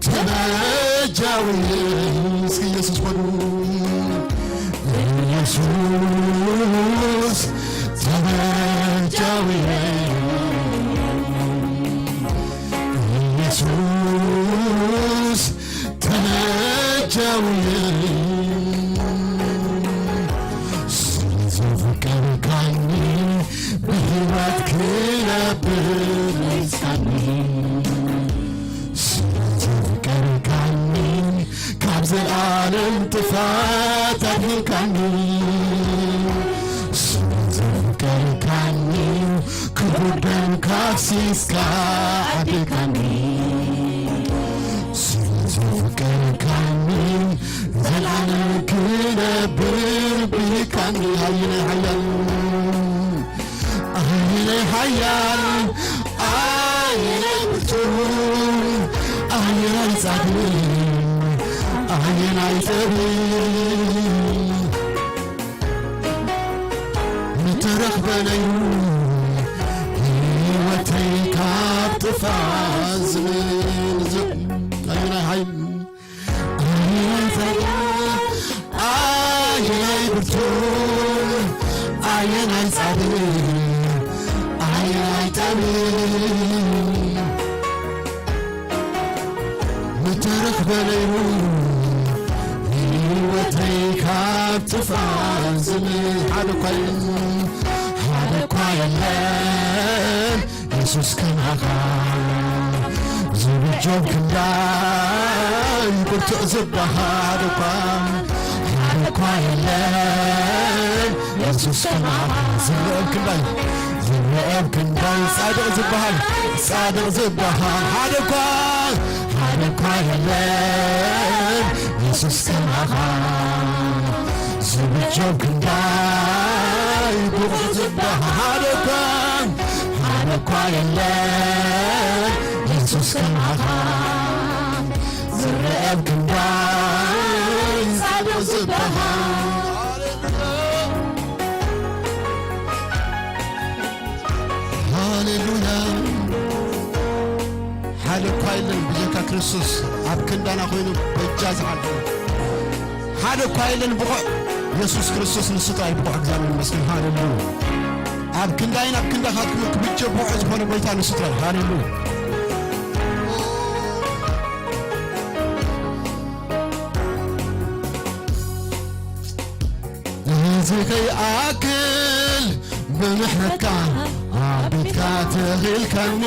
ተበጃዊ። እስኪ ኢየሱስ በሉ። ኢየሱስ ተበጃዊ፣ ኢየሱስ ተበጃዊ። ስለዘፍቀርካኒ ብሕይወት ክነብር መይሳኒ። ስለዘፍቀርካኒ ካብ ዘልኣለም ጥፋት ኣድሕንካኒ። ስለዘፍቀርካኒ ክቡር ደምካ ኣፍሲስካ ዓዲልካኒ። ስለዘፍቀርካኒ ዘልኣለም ክነብር ብሂካኒ። ኣየናይ ሓያል፣ ኣየናይ ሓያል፣ ኣየናይ ብርቱዕ፣ ኣየናይ ጻድቕ፣ ኣየናይ ጠቢብ ምተረኽበ ነይሩ ህይወተይ ካብ ጥፋት ዝብል ዝ-፣ ኣየናይ ሓይል፣ ኣየናይ ጸጋ፣ ኣየናይ ብርቱዕ፣ ኣየናይ ጻድቕ፣ ኣየናይ ጠቢብ ምተረኽበ ነይሩ ህይወተይ ካብ ጥፋት ዝብል ሓደ እኳ የለን፣ ሓደ እኳ የለን። የሱስ ከማኻ ዝብጀው ክንዳይ ብርቱዕ ዝበሃል እኳ ሓደ እኳ የለን። የሱስ ከማኻ ዝረአ ኣብ ክንዳይ፣ ዝረአ ኣብ ክንዳይ ጻድቕ ዝበሃል፣ ጻድቕ ዝበሃል ሓደ እኳ፣ ሓደ እኳ የለን። የሱስ ከማኻ ዝብጀው ክንዳይ ብቑዕ ዝበሃል ሓደ እኳ፣ ሓደ እኳ የለን። የሱስ ከማኻ ዝረአ ኣብ ክንዳይ ጻድቕ ዝበሃል። ሃሌሉያ። ሓደ እኳ የለን ብጀካ ክርስቶስ ኣብ ክንዳና ኮይኑ በጃ ዝዓርፍ። ሓደ እኳ የለን ብቑዕ፣ የሱስ ክርስቶስ ንሱ ጥራይ ብቑዕ። እግዚኣብሔር ይመስገን። ሃሌሉያ። ኣብ ክንዳይን ኣብ ክንዳኻትኩም ክብጀ ብቑዕ ዝኾነ ጎይታ ንሱ ጥራይ። ሃሌሉያ። እዚ ከይኣክል ብምሕረትካ ኣብ ቤትካ ተኺልካኒ፣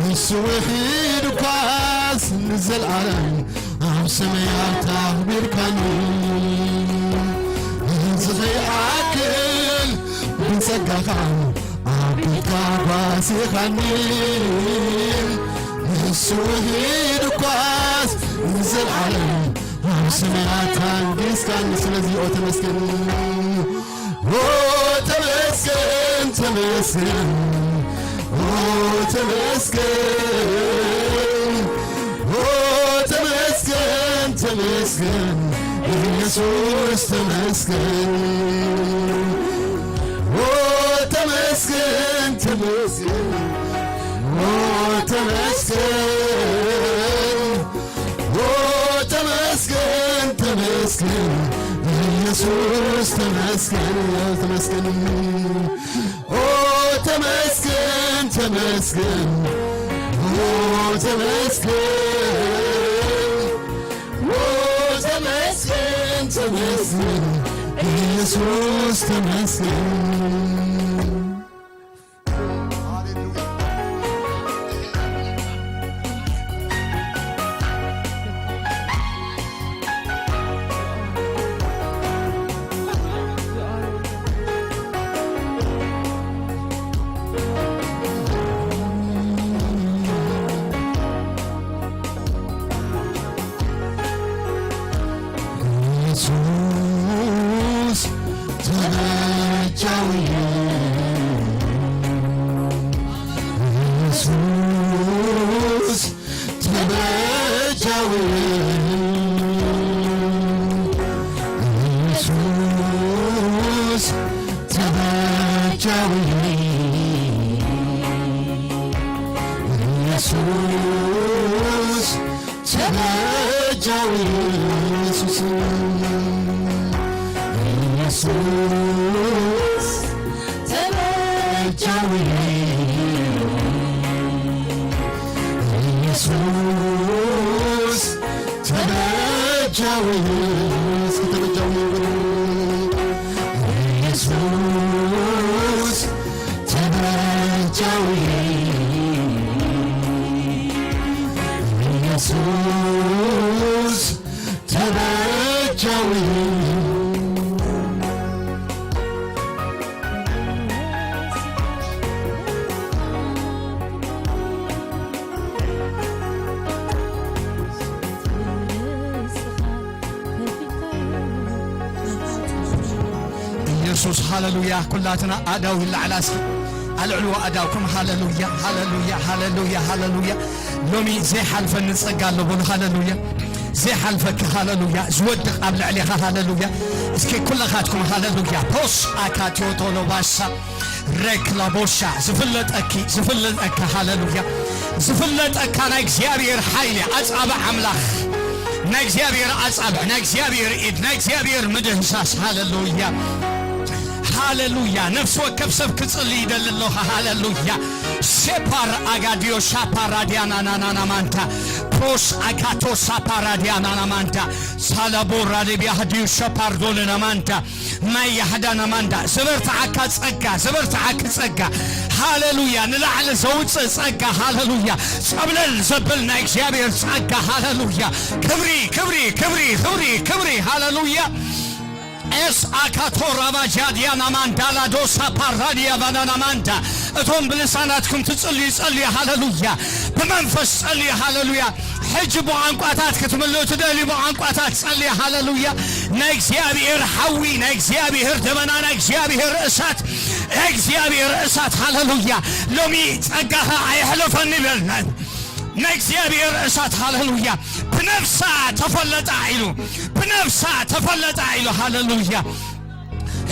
ንሱ ውሒድ እኳስ ንዘልኣለም ኣብ ሰማያት ኣኽቢርካኒ። እዚ ከይኣክል ብጸጋኻ ኣብ ቤትካ ጓሲኻኒ፣ ንሱ ውሒድ እኳስ ንዘልኣለም ኣብ ሰማያት ኣንጊስካኒ። ስለዚ ኦ ተመስገን፣ ኦ ተመስገን፣ ተመስገን፣ ኦ ተመስገን፣ ኦ ተመስገን፣ ተመስገን፣ ኢየሱስ ተመስገን። ኦ ተመስገን፣ ተመስገን፣ ኦ ተመስገን፣ ኦ ተመስገን፣ ተመስገን፣ ኢየሱስ ተመስገን፣ ተመስገን። ኦ ተመስገን፣ ተመስገን፣ ኦ ተመስገን፣ ተመስገን ኢየሱስ ተመስገን። ኢየሱስ ተበጃዊ፣ ኢየሱስ ተበጃዊ፣ ኢየሱስ ተበጃዊ፣ ኢየሱስ ተበጃዊ፣ ኢየሱስ ኢየሱስ ተበጃዊ፣ ኢየሱስ ተበጃዊ፣ እስኪ ተበጃዊ በሉ። ኢየሱስ ተበጃዊ፣ ኢየሱስ ተበጃዊ። ኢየሱስ ሃለሉያ። ኩላትና ኣእዳው ይለዓላ እስኪ። ኣልዕልዎ ኣእዳውኩም። ሃለሉያ፣ ሃለሉያ፣ ሃለሉያ፣ ሃለሉያ። ሎሚ ዘይሓልፈኒ ጸጋ ኣሎ በሉ። ሃለሉያ። ዘይሓልፈኪ፣ ሃለሉያ። ዝወድቕ ኣብ ልዕሌኻ፣ ሃለሉያ። እስኪ ኩለኻትኩም ሃለሉያ። ፖስ ኣካትዮቶሎ ባሳ ረክላ ቦሻ። ዝፍለጠኪ፣ ዝፍለጠካ፣ ሃለሉያ። ዝፍለጠካ ናይ እግዚኣብሔር ሓይሊ፣ ኣጻብዕ ኣምላኽ፣ ናይ እግዚኣብሔር ኣጻብዕ፣ ናይ እግዚኣብሔር ኢድ፣ ናይ እግዚኣብሔር ምድህሳስ፣ ሃለሉያ። ሃለሉያ። ነፍሲ ወከፍ ሰብ ክጽሊ ይደሊ ኣለኻ። ሃለሉያ። ሴፓር ኣጋዲዮ ሻፓራ ዲያና ናናና ማንታ ፕሮስ ኣካቶ ሳፓራ ዲያና ናማንታ ሳላቦራ ሊቢያ ህዲዩ ሸፓርዶነ ናማንታ ማይ ያህዳ ናማንዳ ዘበርትዓካ ጸጋ፣ ዘበርትዓኪ ጸጋ። ሃለሉያ። ንላዕሊ ዘውጽእ ጸጋ። ሃለሉያ። ጸብለል ዘብል ናይ እግዚኣብሔር ጸጋ። ሃለሉያ። ክብሪ፣ ክብሪ፣ ክብሪ፣ ክብሪ፣ ክብሪ። ሃለሉያ። ኤስ ኣካቶ ራባጃድያ ናማንዳ ላዶሳ ፓራድያ ቫናናማንዳ። እቶም ብልሳናትኩም ትጽልዩ ጸልዩ። ሃለሉያ። ብመንፈስ ጸልዩ። ሃለሉያ። ሕጂ ብቋንቋታት ክትምልኡ ትደልዩ ብቋንቋታት ጸልዩ። ሃለሉያ። ናይ እግዚኣብሔር ሓዊ፣ ናይ እግዚኣብሔር ደመና፣ ናይ እግዚኣብሔር እሳት፣ ናይ እግዚኣብሔር እሳት። ሃለሉያ። ሎሚ ጸጋኻ ኣይሕለፈኒ በል። ናይ እግዚኣብሔር እሳት። ሃለሉያ። ብነፍሳ ተፈለጣ ኢሉ፣ ብነፍሳ ተፈለጣ ኢሉ። ሃለሉያ።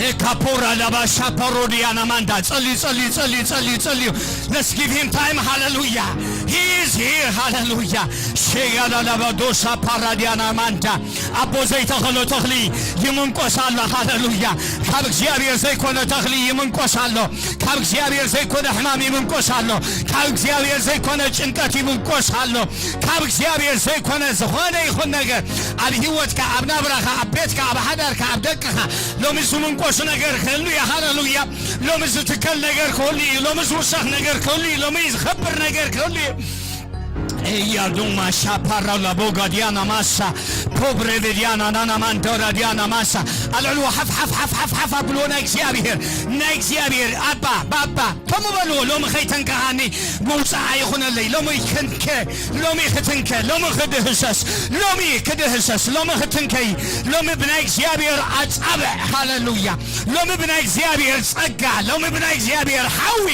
ኤካፖራ ላባሻ ፓሮዲያ ናማንዳ። ጸልዩ፣ ጸልዩ፣ ጸልዩ፣ ጸልዩ፣ ጸልዩ። Let's give him time. ሃለሉያ። He is here. ሃለሉያ። ሼጋዳ ላባዶሳ ፓራዲያ ናማንዳ። ኣቦ ዘይተኸሎ ተኽሊ ይምንቆስ ኣሎ። ሃለሉያ። ካብ እግዚኣብሔር ዘይኮነ ተኽሊ ይምንቆስ ኣሎ። ካብ እግዚኣብሔር ዘይኮነ ሕማም ይምንቆስ ኣሎ። ካብ እግዚኣብሔር ዘይኮነ ጭንቀት ይምንቆስ ኣሎ። ካብ እግዚኣብሔር ዘይኮነ ዝኾነ ይኹን ነገር ኣብ ህይወትካ፣ ኣብ ናብራኻ፣ ኣብ ቤትካ፣ ኣብ ሓዳርካ፣ ኣብ ደቅኻ ሎሚ ዝምንቆስ ነገር ክህሉ እዩ። ሃለሉያ። ሎሚ ዝትከል ነገር ክህሉ እዩ። ሎሚ ዝውሰኽ ነገር ክህሉ እዩ። ሎሚ ዝኸብር ነገር ክህሉ እዩ። ኤያ ዱማ ሻፓራ ላቦጋ ዲያና ማሳ ፖብሬ ቬዲያና ናና ማንዶራ ዲያና ማሳ። ኣልዕልዎ ሓፍ ሓፍ ሓፍ ሓፍ ሓፍ ኣብልዎ። ናይ እግዚኣብሔር፣ ናይ እግዚኣብሔር ኣባ ባባ ከምኡ በልዎ። ሎሚ ከይተንከኻኒ መውፅኣ ይኹነለይ። ሎሚ ክትንከ፣ ሎሚ ክትንከ፣ ሎሚ ክድህሰስ፣ ሎሚ ክድህሰስ፣ ሎሚ ክትንከይ። ሎሚ ብናይ እግዚኣብሔር ኣጻብዕ። ሃለሉያ። ሎሚ ብናይ እግዚኣብሔር ጸጋ፣ ሎሚ ብናይ እግዚኣብሔር ሓዊ፣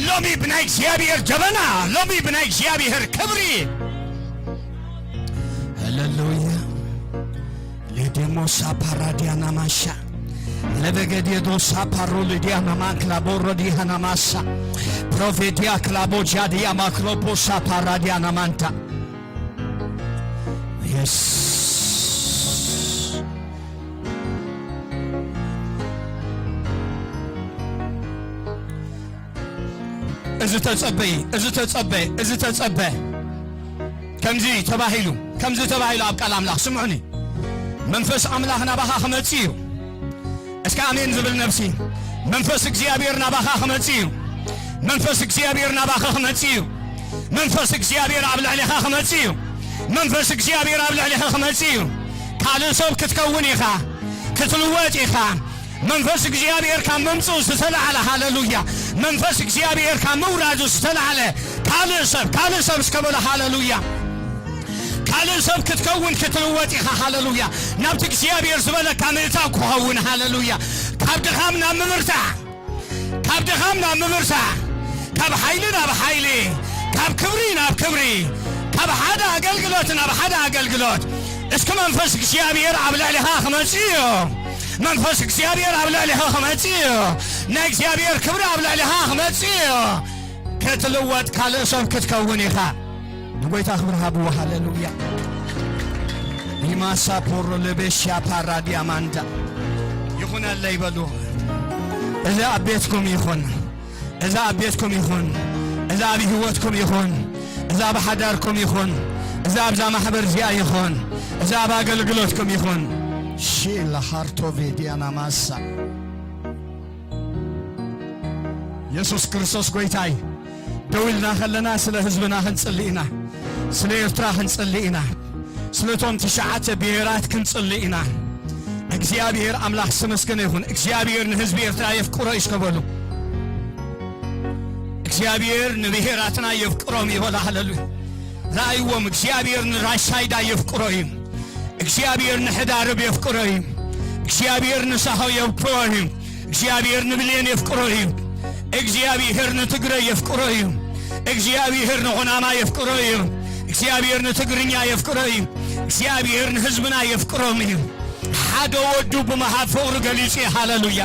ሎሚ ብናይ እግዚኣብሔር ጀበና፣ ሎሚ ብናይ እግዚኣብሔር ክብሪ። ሃለሉያ። ሌዴሞ ሳፓራዲያና ማሻ ለበገዴዶ ሳፓሮ ሊዲያና ማንክላ ቦሮዲያና ማሳ ፕሮፌዲያ ክላቦጃዲያ ማክሎፖ ሳፓራዲያና ማንታ የስ እዚ ተጸበይ፣ እዚ ተጸበ፣ እዚ ተጸበ። ከምዚ ተባሂሉ፣ ከምዚ ተባሂሉ ኣብ ቃል ኣምላኽ ስምዑኒ። መንፈስ ኣምላኽ ናባኻ ክመጽእ እዩ። እስከ ኣሜን ዝብል ነፍሲ፣ መንፈስ እግዚኣብሔር ናባኻ ክመጽእ እዩ። መንፈስ እግዚኣብሔር ናባኻ ክመጽእ እዩ። መንፈስ እግዚኣብሔር ኣብ ልዕሌኻ ክመጽእ እዩ። መንፈስ እግዚኣብሔር ኣብ ልዕሌኻ ክመጽእ እዩ። ካልእ ሰብ ክትከውን ኢኻ፣ ክትልወጥ ኢኻ። መንፈስ እግዚኣብሔር ካብ ምምጽኡ ዝተላዕለ፣ ሃሌሉያ። መንፈስ እግዚኣብሔር ካብ ምውራዱ ዝተላዕለ ካልእ ሰብ፣ ካልእ ሰብ እስከ በሎ፣ ሃሌሉያ። ካልእ ሰብ ክትከውን ክትልወጥ ኢኻ፣ ሃሌሉያ። ናብቲ እግዚኣብሔር ዝበለካ ምእታው ክኸውን፣ ሃሌሉያ። ካብ ድኻም ናብ ምብርታዕ፣ ካብ ድኻም ናብ ምብርታዕ፣ ካብ ሓይሊ ናብ ሓይሊ፣ ካብ ክብሪ ናብ ክብሪ፣ ካብ ሓደ ኣገልግሎት ናብ ሓደ ኣገልግሎት። እስኪ መንፈስ እግዚኣብሔር ኣብ ልዕሌኻ ክመጽእ እዩ። መንፈስ እግዚኣብሔር ኣብ ልዕሌኻ ክመጽእ እዩ። ናይ እግዚኣብሔር ክብሪ ኣብ ልዕሌኻ ክመጽእ እዩ። ክትልወጥ ካልእ ሰብ ክትከውን ኢኻ። ንጎይታ ክብሪ ሃብዎ። ሃሌሉያ። ሪማሳ ፖሮ ለቤሽያ ፓራ ዲያማንዳ። ይኹነለይ በሉ። እዚ ኣብ ቤትኩም ይኹን። እዚ ኣብ ቤትኩም ይኹን። እዚ ኣብ ህይወትኩም ይኹን። እዚ ኣብ ሓዳርኩም ይኹን። እዚ ኣብዛ ማሕበር እዚኣ ይኹን። እዚ ኣብ ኣገልግሎትኩም ይኹን። ሺላ ሃርቶ ቬዲያና ማሳ። የሱስ ክርስቶስ ጎይታይ። ደው ኢልና ከለና ስለ ህዝብና ክንጽሊ ኢና። ስለ ኤርትራ ክንጽሊ ኢና። ስለቶም ትሽዓተ ብሄራት ክንጽሊ ኢና። እግዚኣብሔር ኣምላኽ ዝተመስገነ ይኹን። እግዚኣብሔር ንህዝቢ ኤርትራ የፍቅሮ እዩ እስከ በሉ። እግዚኣብሔር ንብሄራትና የፍቅሮም እዩ በሉ። ሃሌሉያ። ረኣይዎም፣ እግዚኣብሔር ንራሻይዳ የፍቅሮ እዩ። እግዚኣብሔር ንሕዳርብ የፍቅሮ እዩ። እግዚኣብሔር ንሳሆ የፍቅሮ እዩ። እግዚኣብሔር ንብሌን የፍቅሮ እዩ። እግዚኣብሔር ንትግረ የፍቅሮ እዩ። እግዚኣብሔር ንኹናማ የፍቅሮ እዩ። እግዚኣብሔር ንትግርኛ የፍቅሮ እዩ። እግዚኣብሔር ንህዝብና የፍቅሮም እዩ። ሓደ ወዱ ብምሃብ ፍቕሩ ገሊጹ እዩ። ሃሌሉያ።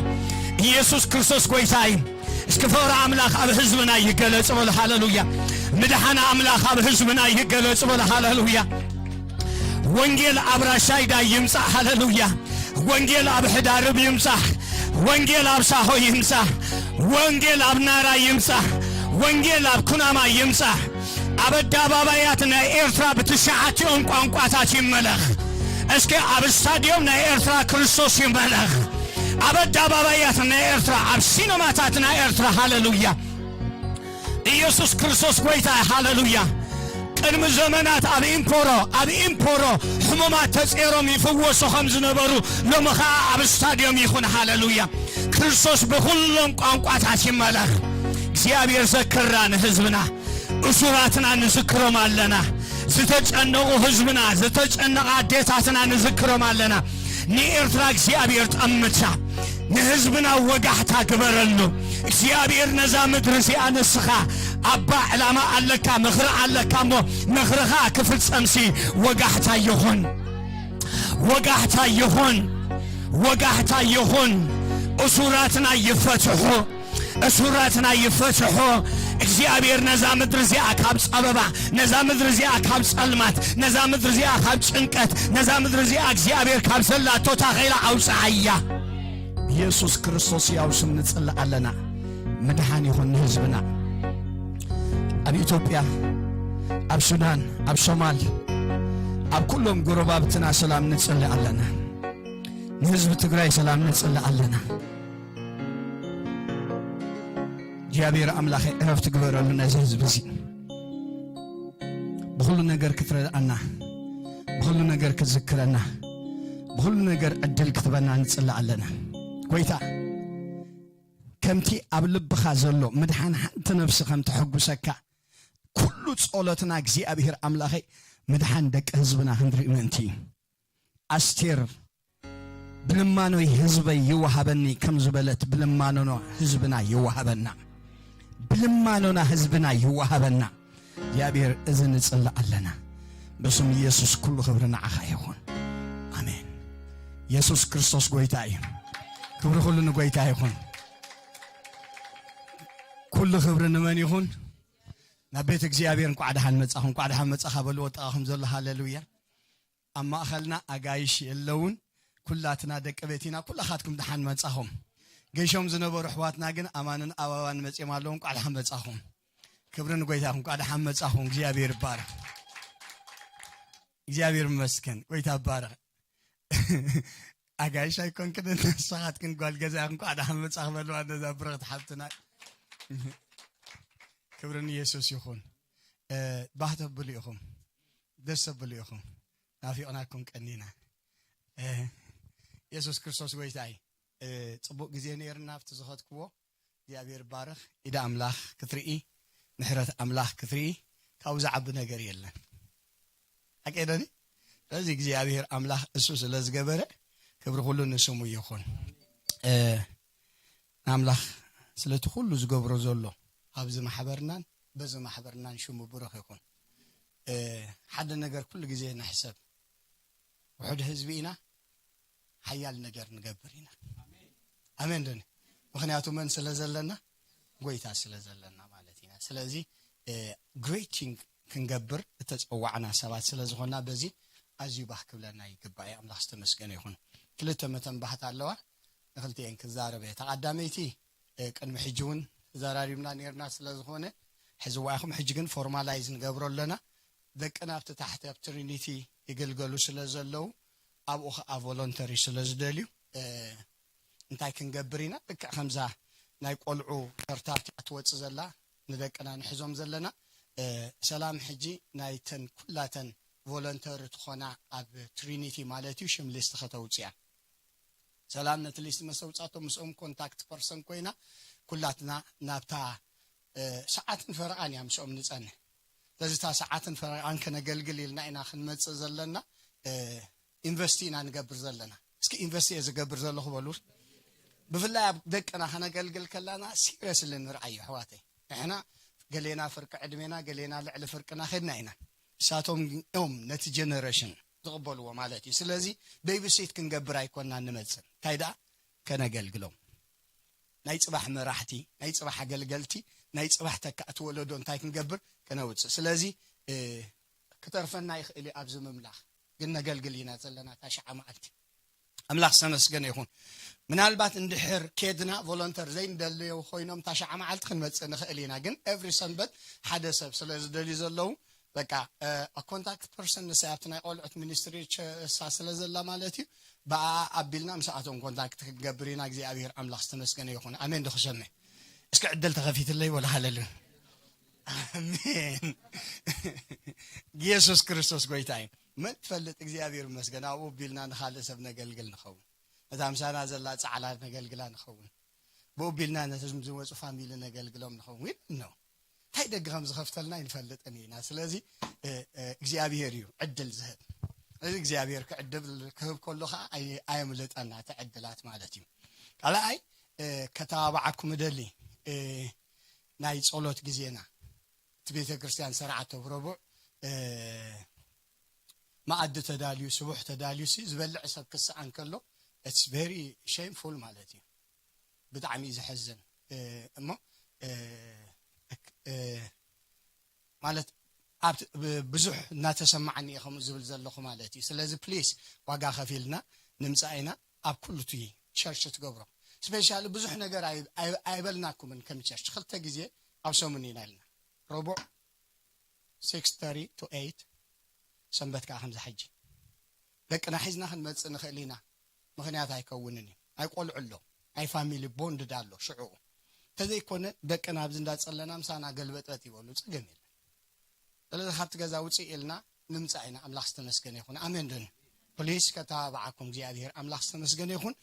ኢየሱስ ክርስቶስ ጎይታ እዩ። እስኪ ፍቕሪ ኣምላኽ ኣብ ህዝብና ይገለጽ በሉ። ሃሌሉያ። ምድሓን ኣምላኽ ኣብ ህዝብና ይገለጽ በሉ። ሃሌሉያ። ወንጌል ኣብ ራሻይዳ ይምጻእ። ሃሌሉያ። ወንጌል ኣብ ሕዳርብ ይምጻእ። ወንጌል ኣብ ሳሆ ይምጻእ። ወንጌል ኣብ ናራ ይምጻእ። ወንጌል ኣብ ኩናማ ይምጻእ። ኣብ ኣደባባያት ናይ ኤርትራ ብትሽዓቲኦም ቋንቋታት ይመለኽ። እስከ ኣብ ስታድዮም ናይ ኤርትራ ክርስቶስ ይመለኽ። ኣብ ኣደባባያት ናይ ኤርትራ፣ ኣብ ሲነማታት ናይ ኤርትራ፣ ሃሌሉያ። ኢየሱስ ክርስቶስ ጎይታ፣ ሃሌሉያ። ቅድሚ ዘመናት ኣብ ኢምፖሮ፣ ኣብ ኢምፖሮ ሕሙማት ተጼሮም ይፍወሱ ከም ዝነበሩ፣ ሎሚ ኸኣ ኣብ ስታድዮም ይኹን። ሃሌሉያ። ክርስቶስ ብኹሎም ቋንቋታት ይመለኽ። እግዚኣብሔር ዘክራ ንህዝብና፣ እሱራትና ንዝክሮም ኣለና። ዝተጨነቑ ህዝብና፣ ዝተጨነቓ ኣዴታትና ንዝክሮም ኣለና። ንኤርትራ እግዚኣብሔር ጠምታ፣ ንህዝብና ወጋሕታ ግበረሉ። እግዚኣብሔር ነዛ ምድሪ እዚኣ ንስኻ ኣባ ዕላማ ኣለካ፣ ምኽሪ ኣለካ እሞ ምኽርኻ ክፍጸምሲ ወጋሕታ ይኹን። ወጋሕታ ይኹን። ወጋሕታ ይኹን። እሱራትና ይፈትሑ። እሱራትና ይፈትሑ። እግዚኣብሔር ነዛ ምድሪ እዚኣ ካብ ጸበባ፣ ነዛ ምድሪ እዚኣ ካብ ጸልማት፣ ነዛ ምድሪ እዚኣ ካብ ጭንቀት፣ ነዛ ምድሪ እዚኣ እግዚኣብሔር ካብ ዘላቶ ታኼላ ኣውጽኣያ። ኢየሱስ ክርስቶስ ያው ስም ንጽሊ ኣለና። ምድሓን ይኹን ንህዝብና። ኣብ ኢትዮጵያ፣ ኣብ ሱዳን፣ ኣብ ሶማል፣ ኣብ ኩሎም ጎረባብትና ሰላም ንጽሊ ኣለና። ንህዝቢ ትግራይ ሰላም ንጽሊ ኣለና። እግዚኣብሔር ኣምላኸ ዕረፍቲ ግበረሉ ነዚ ህዝቢ እዚ። ብኹሉ ነገር ክትረድኣና፣ ብኹሉ ነገር ክትዝክረና፣ ብኹሉ ነገር ዕድል ክትበና ንጽሊ ኣለና። ጎይታ፣ ከምቲ ኣብ ልብኻ ዘሎ ምድሓን ሓንቲ ነፍሲ ከም ተሐጉሰካ፣ ኩሉ ጸሎትና እግዚኣብሔር ኣምላኸይ ምድሓን ደቂ ህዝብና ክንርኢ ምእንቲ እዩ። ኣስቴር ብልማኖይ ህዝበይ ይወሃበኒ ከም ዝበለት ብልማኖና ህዝብና ይወሃበና። ብልማኖና ህዝብና ይወሃበና። እግዚኣብሔር እዚ ንጽሊ ኣለና። በስም ኢየሱስ ኩሉ ክብሪ ንዓኻ ይኹን። ኣሜን። ኢየሱስ ክርስቶስ ጎይታ እዩ። ክብሪ ኩሉ ንጎይታ ይኹን። ኩሉ ክብሪ ንመን ይኹን? ናብ ቤት እግዚኣብሔር እንቋዕ ደሓን መጻኹም። እንቋዕ ደሓን መጻኻ በልዎ ጥቓኹም ዘሎ። ሃሌሉያ። ኣብ ማእኸልና ኣጋይሽ የለውን። ኩላትና ደቂ ቤት ኢና። ኩላኻትኩም ደሓን መጻኹም። ገይሾም ዝነበሩ ኣሕዋትና ግን ኣማንን ኣባባን መጺኦም ኣለዉ። እንቋዕ ደሓን መጻኹም። ክብሪ ንጎይታ ይኹን። እንቋዕ ደሓን መጻኹም። እግዚኣብሔር ይባረኽ። እግዚኣብሔር ይመስገን። ጎይታ ይባረኽ። ኣጋይሽ ኣይኮንክን፣ ንስኻትክን ጓል ገዛ እንኳዕ ደሓን መጻእኺ በልዋ ነዛ ብርኽቲ ሓብትና። ክብሪ ንየሱስ ይኹን። እ፣ ባህ ተብሉ ኢኹም፣ ደስ ተብሉ ኢኹም። ናፊቕናኩም ቀኒና። እ፣ የሱስ ክርስቶስ ጎይታ እዩ። እ፣ ጽቡቕ ግዜ ነይርና ኣብቲ ዝኸድክዎ። እግዚኣብሔር ባርኽ። ኢድ ኣምላኽ ክትርኢ፣ ምሕረት ኣምላኽ ክትርኢ፣ ካብኡ ዝዓቢ ነገር የለን። ሓቂ ዶ? ስለዚ እግዚኣብሔር ኣምላኽ እሱ ስለ ዝገበረ ክብሪ ኩሉ ንስሙ ይኹን። እ፣ ንኣምላኽ ስለቲ ኩሉ ዝገብሮ ዘሎ ኣብዚ ማሕበርናን በዚ ማሕበርናን ሽሙ ብሩኽ ይኹን። እ፣ ሓደ ነገር ኩሉ ግዜ ንሕሰብ። ውሑድ ህዝቢ ኢና፣ ሓያል ነገር ንገብር ኢና። ኣሜን ዶ? ምኽንያቱ መን ስለ ዘለና? ጎይታ ስለ ዘለና ማለት ኢና። ስለዚ፣ እ፣ great thing ክንገብር እተጸዋዕና ሰባት ስለ ዝኾንና በዚ ኣዝዩ ባህ ክብለና ይግባእ እዩ። ኣምላኽ ዝተመስገነ ይኹን። ክልተ መተንባህታ ኣለዋ፣ ንኽልቲኤን ክዛረብ እየ። እታ ቀዳመይቲ፣ እ፣ ቅድሚ ሕጂ እውን ተዘራሪብና ነይርና ስለ ዝኾነ፣ ሕዚ እዋ ኢኹም፣ ሕጂ ግን ፎርማላይዝ ንገብሮ ኣለና። ደቅና ኣብቲ ታሕቲ ኣብ ትሪኒቲ ይግልገሉ ስለ ዘለዉ፣ ኣብኡ ኸዓ ቮሎንተሪ ስለ ዝደልዩ፣ እ፣ እንታይ ክንገብር ኢና? ልክዕ ከምዛ ናይ ቆልዑ ተርታ እቲኣ ትወጽእ ዘላ፣ ንደቅና ንሕዞም ዘለና፣ እ፣ ሰላም ሕጂ ናይተን ኩላተን ቮለንተሪ ትኾና ኣብ ትሪኒቲ ማለት እዩ፣ ሽም ሊስት ከተውጽያ። ሰላም ነቲ ሊስት መሰውጻቶ ምስኦም ኮንታክት ፐርሰን ኮይና፣ ኩላትና ናብታ፣ እ፣ ሰዓትን ፈረቓን እያ ምስኦም ንጸንሕ። ስለዚ እታ ሰዓትን ፈረቓን ከነገልግል ኢልና ኢና ክንመጽእ ዘለና፣ እ፣ ኢንቨስቲ ኢና ንገብር ዘለና። እስኪ ኢንቨስቲ እየ ዝገብር ዘለኹ በሉ። ብፍላይ ኣብ ደቅና ከነገልግል ከላና ሲሪየስሊ ንርኣዮ ኣሕዋተይ። ንሕና ገሌና ፍርቂ ዕድሜና፣ ገሌና ልዕሊ ፍርቅና ኸድና ኢና። ንሳቶም እዮም ነቲ ጀነሬሽን ዝቕበልዎ ማለት እዩ። ስለዚ ቤቢ ሲት ክንገብር ኣይኮንና ንመጽእ። እንታይ ደኣ? ከነገልግሎም። ናይ ጽባሕ መራሕቲ፣ ናይ ጽባሕ ኣገልገልቲ፣ ናይ ጽባሕ ተካእቲ ወለዶ እንታይ ክንገብር? ከነውጽእ። ስለዚ፣ እ፣ ክተርፈና ይኽእል እዩ ኣብዚ ምምላኽ። ግን ነገልግል ኢና ዘለና እታ ሽዓ መዓልቲ። ኣምላኽ ዝተመስገነ ይኹን። ምናልባት እንድሕር ኬድና ቮለንተር ዘይንደልዮ ኮይኖም እታ ሽዓ መዓልቲ ክንመጽእ ንኽእል ኢና። ግን ኤቭሪ ሰንበት ሓደ ሰብ ስለ ዝደልዩ ዘለዉ፣ በቃ፣ እ፣ ኮንታክት ፐርሰን ንሳ ኣብቲ ናይ ቆልዑት ሚኒስትሪ ቸ-፣ እሳ ስለ ዘላ ማለት እዩ። ብኣ ኣቢልና ምስኣቶም ኮንታክት ክንገብር ኢና። እግዚኣብሔር ኣምላኽ ዝተመስገነ ይኹን። ኣሜን ዶ ክሰምዕ? እስኪ ዕድል ተኸፊትለይ ወላ ሃለሉ። ኣሜን። ኢየሱስ ክርስቶስ ጎይታ እዩ። መን ትፈልጥ? እግዚኣብሔር ይመስገን። ኣብኡ ኣቢልና ንኻልእ ሰብ ነገልግል ንኸውን። ነታ ምሳና ዘላ ጻዕላ ነገልግላ ንኸውን። ብኡ ኣቢልና ነቶም ዝወጹ ፋሚሊ ነገልግሎም ንኸውን። ዊ ኖ። እንታይ ደገ ከም ዝኸፍተልና ኣይንፈልጥን ኢና። ስለዚ፣ እ፣ እ፣ እግዚኣብሔር እዩ ዕድል ዝህብ። እዚ እግዚኣብሔር ክዕድል ክህብ ከሎ ኸዓ ኣይ-፣ ኣየምልጠና እቲ ዕድላት ማለት እዩ። ካልኣይ፣ እ፣ ከተባብዓኩም እደሊ፣ እ፣ ናይ ጸሎት ግዜና፣ እቲ ቤተ ክርስቲያን ሰርዓቶ ብረቡዕ፣ እ፣ መኣዲ ተዳልዩ፣ ስቡሕ ተዳልዩ ሲ ዝበልዕ ሰብ ክስኣን ከሎ፣ it's very shameful ማለት እዩ። ብጣዕሚ እዩ ዘሕዝን። እ፣ እሞ፣ እ፣ እክ-፣ እ፣ ማለት ኣብቲ ብ-፣ ብዙሕ እናተሰማዓኒ እየ ከምኡ ዝብል ዘለኹ ማለት እዩ። ስለዚ ፕሊስ ዋጋ ከፊልና ንምጻእ ኢና። ኣብ ኩሉ እቲ ቸርች ትገብሮ ስፔሻሊ ብዙሕ ነገር ኣይ-፣ ኣይ-፣ ኣይበልናኩምን ከም ቸርች። ክልተ ግዜ ኣብ ሰሙን ኢና ኢልና። ረቡዕ ሲክስ ተርቲ ቱ ኤይት፣ ሰንበት ከኣ ከምዚ ሕጂ። ደቅና ሒዝና ክንመጽእ ንኽእል ኢና። ምኽንያት ኣይከውንን እዩ። ናይ ቆልዑ ኣሎ። ናይ ፋሚሊ ቦንድ ኣሎ ሽዑ። እንተዘይኮነ ደቅና ኣብዚ እንዳጸለና ምሳና ገልበጥበጥ ይበሉ፣ ጸገም የለን። ስለዚ ካብቲ ገዛ ውጽእ ኢልና ንምጻእ ኢና። ኣምላኽ ዝተመስገነ ይኹን። ኣሜን ዶ? ፕሊስ ከተባብዓኩም እግዚኣብሔር ኣምላኽ ዝተመስገነ ይኹን።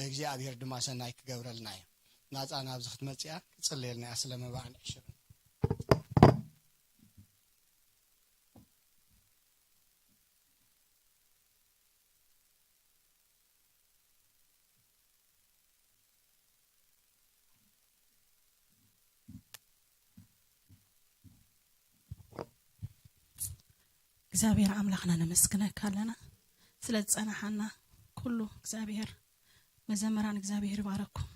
እግዚኣብሔር ድማ ሰናይ ክገብረልና እዩ። ናጻ ናብዚ ክትመጽእ እያ። ክጽልየልና እያ ስለ መባእን ዕሽርን። እግዚኣብሔር ኣምላኽና ነመስግነካ ኣለና ስለ ዝጸናሓና ኩሉ። እግዚኣብሔር መዘምራን እግዚኣብሔር ይባረኩም።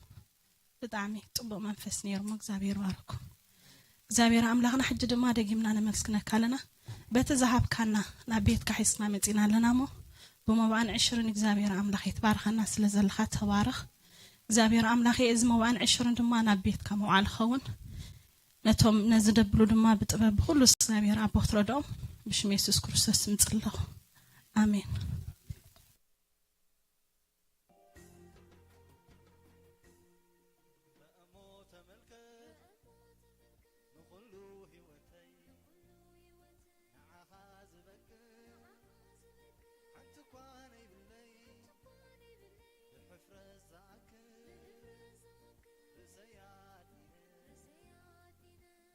ብጣዕሚ ጽቡቕ መንፈስ ነይርሞ እግዚኣብሔር ይባረኩም። እግዚኣብሔር ኣምላኽና ሕጂ ድማ ደጊምና ነመስግነካ ኣለና። በቲ ዝሃብካና ናብ ቤትካ ሒዝና መጺና ኣለና እሞ ብመባእን ዕሽርን እግዚኣብሔር ኣምላኽ ይትባርኸና ስለ ዘለኻ ተባረኽ። እግዚኣብሔር ኣምላኽ እዚ መባእን ዕሽርን ድማ ናብ ቤትካ መውዓል ኸውን። ነቶም ነዚ ደብሉ ድማ ብጥበብ ብኹሉ እግዚኣብሔር ኣቦ ክትረድኦም ብሽም የሱስ ክርስቶስ ምጽለኹ። ኣሜን።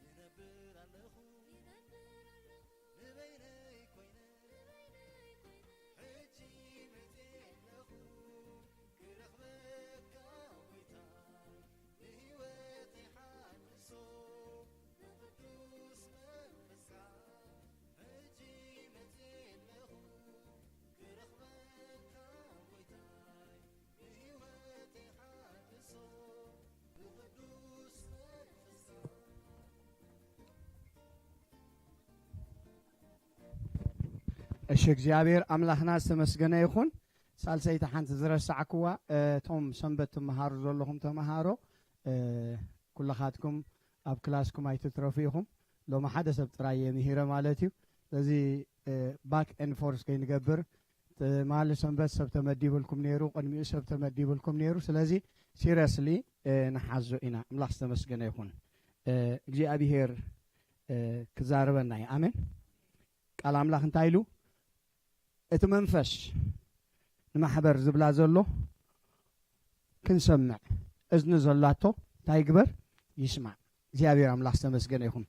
ይነብር ኣለኹ፣ ንበይነይ ኮይነ፣ ሕጂ መጺኤ ኣለኹ፣ ክረኽበካ ጎይታ፣ ንህይወተይ ሓድሶ፣ ብቅዱስ መንፈስካ፣ ሕጂ መጺኤ ኣለኹ፣ ክረኽበካ ጎይታይ፣ ንህይወተይ ሓድሶ፣ ብቅዱስ መንፈስካ። እሺ፣ እግዚኣብሔር ኣምላኽና ዝተመስገነ ይኹን። ሳልሰይቲ ሓንቲ ዝረሳዕክዋ፣ እ፣ እቶም ሰንበት ትመሃሩ ዘለኹም ተመሃሮ፣ እ፣ ኩልኻትኩም ኣብ ክላስኩም ኣይትትረፉ ኢኹም። ሎሚ ሓደ ሰብ ጥራይ እየ ምሂረ ማለት እዩ። ስለዚ፣ እ፣ ባክ ኤንድ ፎርስ ከይንገብር፣ ትማሊ ሰንበት ሰብ ተመዲብልኩም ነይሩ፣ ቅድሚኡ ሰብ ተመዲብልኩም ነይሩ። ስለዚ ሲሪየስሊ፣ እ፣ ንሓዞ ኢና። ኣምላኽ ዝተመስገነ ይኹን። እ፣ እግዚኣብሄር፣ እ፣ ክዛረበና እዩ። ኣሜን። ቃል ኣምላኽ እንታይ ኢሉ? እቲ መንፈስ ንማሕበር ዝብላ ዘሎ ክንሰምዕ፣ እዝኒ ዘላቶ እንታይ ይግበር? ይስማዕ። እግዚኣብሔር ኣምላኽ ዝተመስገነ ይኹን።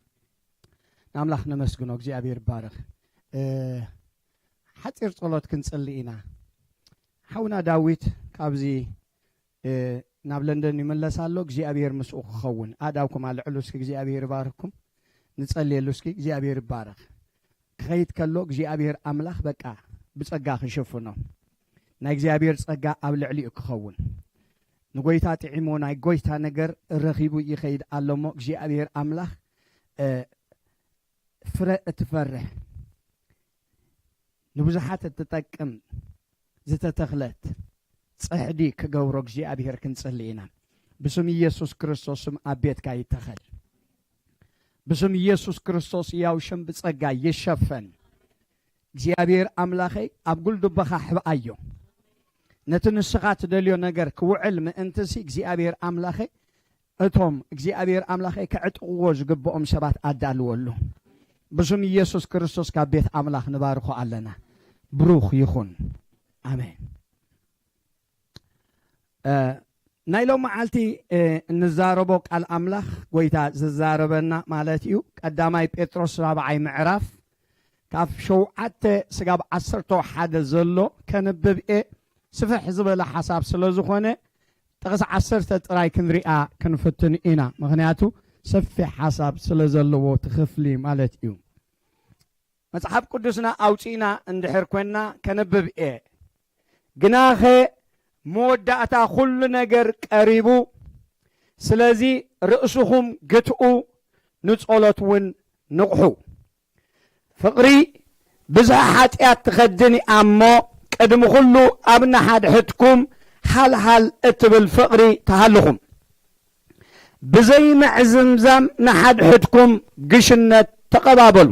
ንኣምላኽ ነመስግኖ። እግዚኣብሔር ይባረኽ። እ፣ ሓጺር ጸሎት ክንጽሊ ኢና። ሓውና ዳዊት ካብዚ፣ እ፣ ናብ ለንደን ይምለስ ኣሎ። እግዚኣብሔር ምስኡ ክኸውን። ኣእዳውኩም ኣልዕሉ እስኪ። እግዚኣብሔር ይባርኽኩም። ንጸልየሉ እስኪ። እግዚኣብሔር ይባረኽ። ክኸይድ ከሎ እግዚኣብሔር ኣምላኽ በቃ ብጸጋ ክሽፍኖ። ናይ እግዚኣብሔር ጸጋ ኣብ ልዕሊኡ ክኸውን። ንጎይታ ጥዒሞ ናይ ጎይታ ነገር ረኺቡ ይኸይድ ኣሎ እሞ እግዚኣብሔር ኣምላኽ፣ እ፣ ፍረ እትፈርሕ ንብዙሓት እትጠቅም ዝተተኽለት ጽሕዲ ክገብሮ እግዚኣብሔር ክንጽሊ ኢና። ብስም ኢየሱስ ክርስቶስ ስም ኣብ ቤትካ ይተኸል። ብስም ኢየሱስ ክርስቶስ ያው ሽም ብጸጋ ይሸፈን። እግዚኣብሔር ኣምላኸይ ኣብ ጉልድበኻ ሕብኣዮ። ነቲ ንስኻ ትደልዮ ነገር ክውዕል ምእንትሲ እግዚኣብሔር ኣምላኸይ እቶም እግዚኣብሔር ኣምላኸይ ከዕጥቕዎ ዝግብኦም ሰባት ኣዳልወሉ። ብስም ኢየሱስ ክርስቶስ ካብ ቤት ኣምላኽ ንባርኾ ኣለና። ብሩኽ ይኹን። ኣሜን። እ፣ ናይ ሎም መዓልቲ፣ እ፣ እንዛረቦ ቃል ኣምላኽ ጎይታ ዝዛረበና ማለት እዩ። ቀዳማይ ጴጥሮስ ራብዓይ ምዕራፍ ካብ ሸውዓተ ስጋብ ዓሰርተ ሓደ ዘሎ ከንብብ እየ። ስፍሕ ዝበለ ሓሳብ ስለ ዝኾነ ጥቕሲ ዓሰርተ ጥራይ ክንሪኣ ክንፍትን ኢና። ምኽንያቱ ሰፊሕ ሓሳብ ስለ ዘለዎ እቲ ክፍሊ ማለት እዩ። መጽሓፍ ቅዱስና ኣውጺእና እንድሕር ኮንና ከንብብ እየ። ግናኸ መወዳእታ ኩሉ ነገር ቀሪቡ፣ ስለዚ ርእስኹም ግትኡ፣ ንጸሎት እውን ንቕሑ። ፍቕሪ ብዝሒ ሓጢኣት ትኸድን እያ እሞ፣ ቅድሚ ኩሉ ኣብ ንሓድሕድኩም ሃልሃል እትብል ፍቕሪ ተሃልኹም። ብዘይ ምዕዝምዛም ንሓድሕድኩም ግሽነት ተቐባበሉ።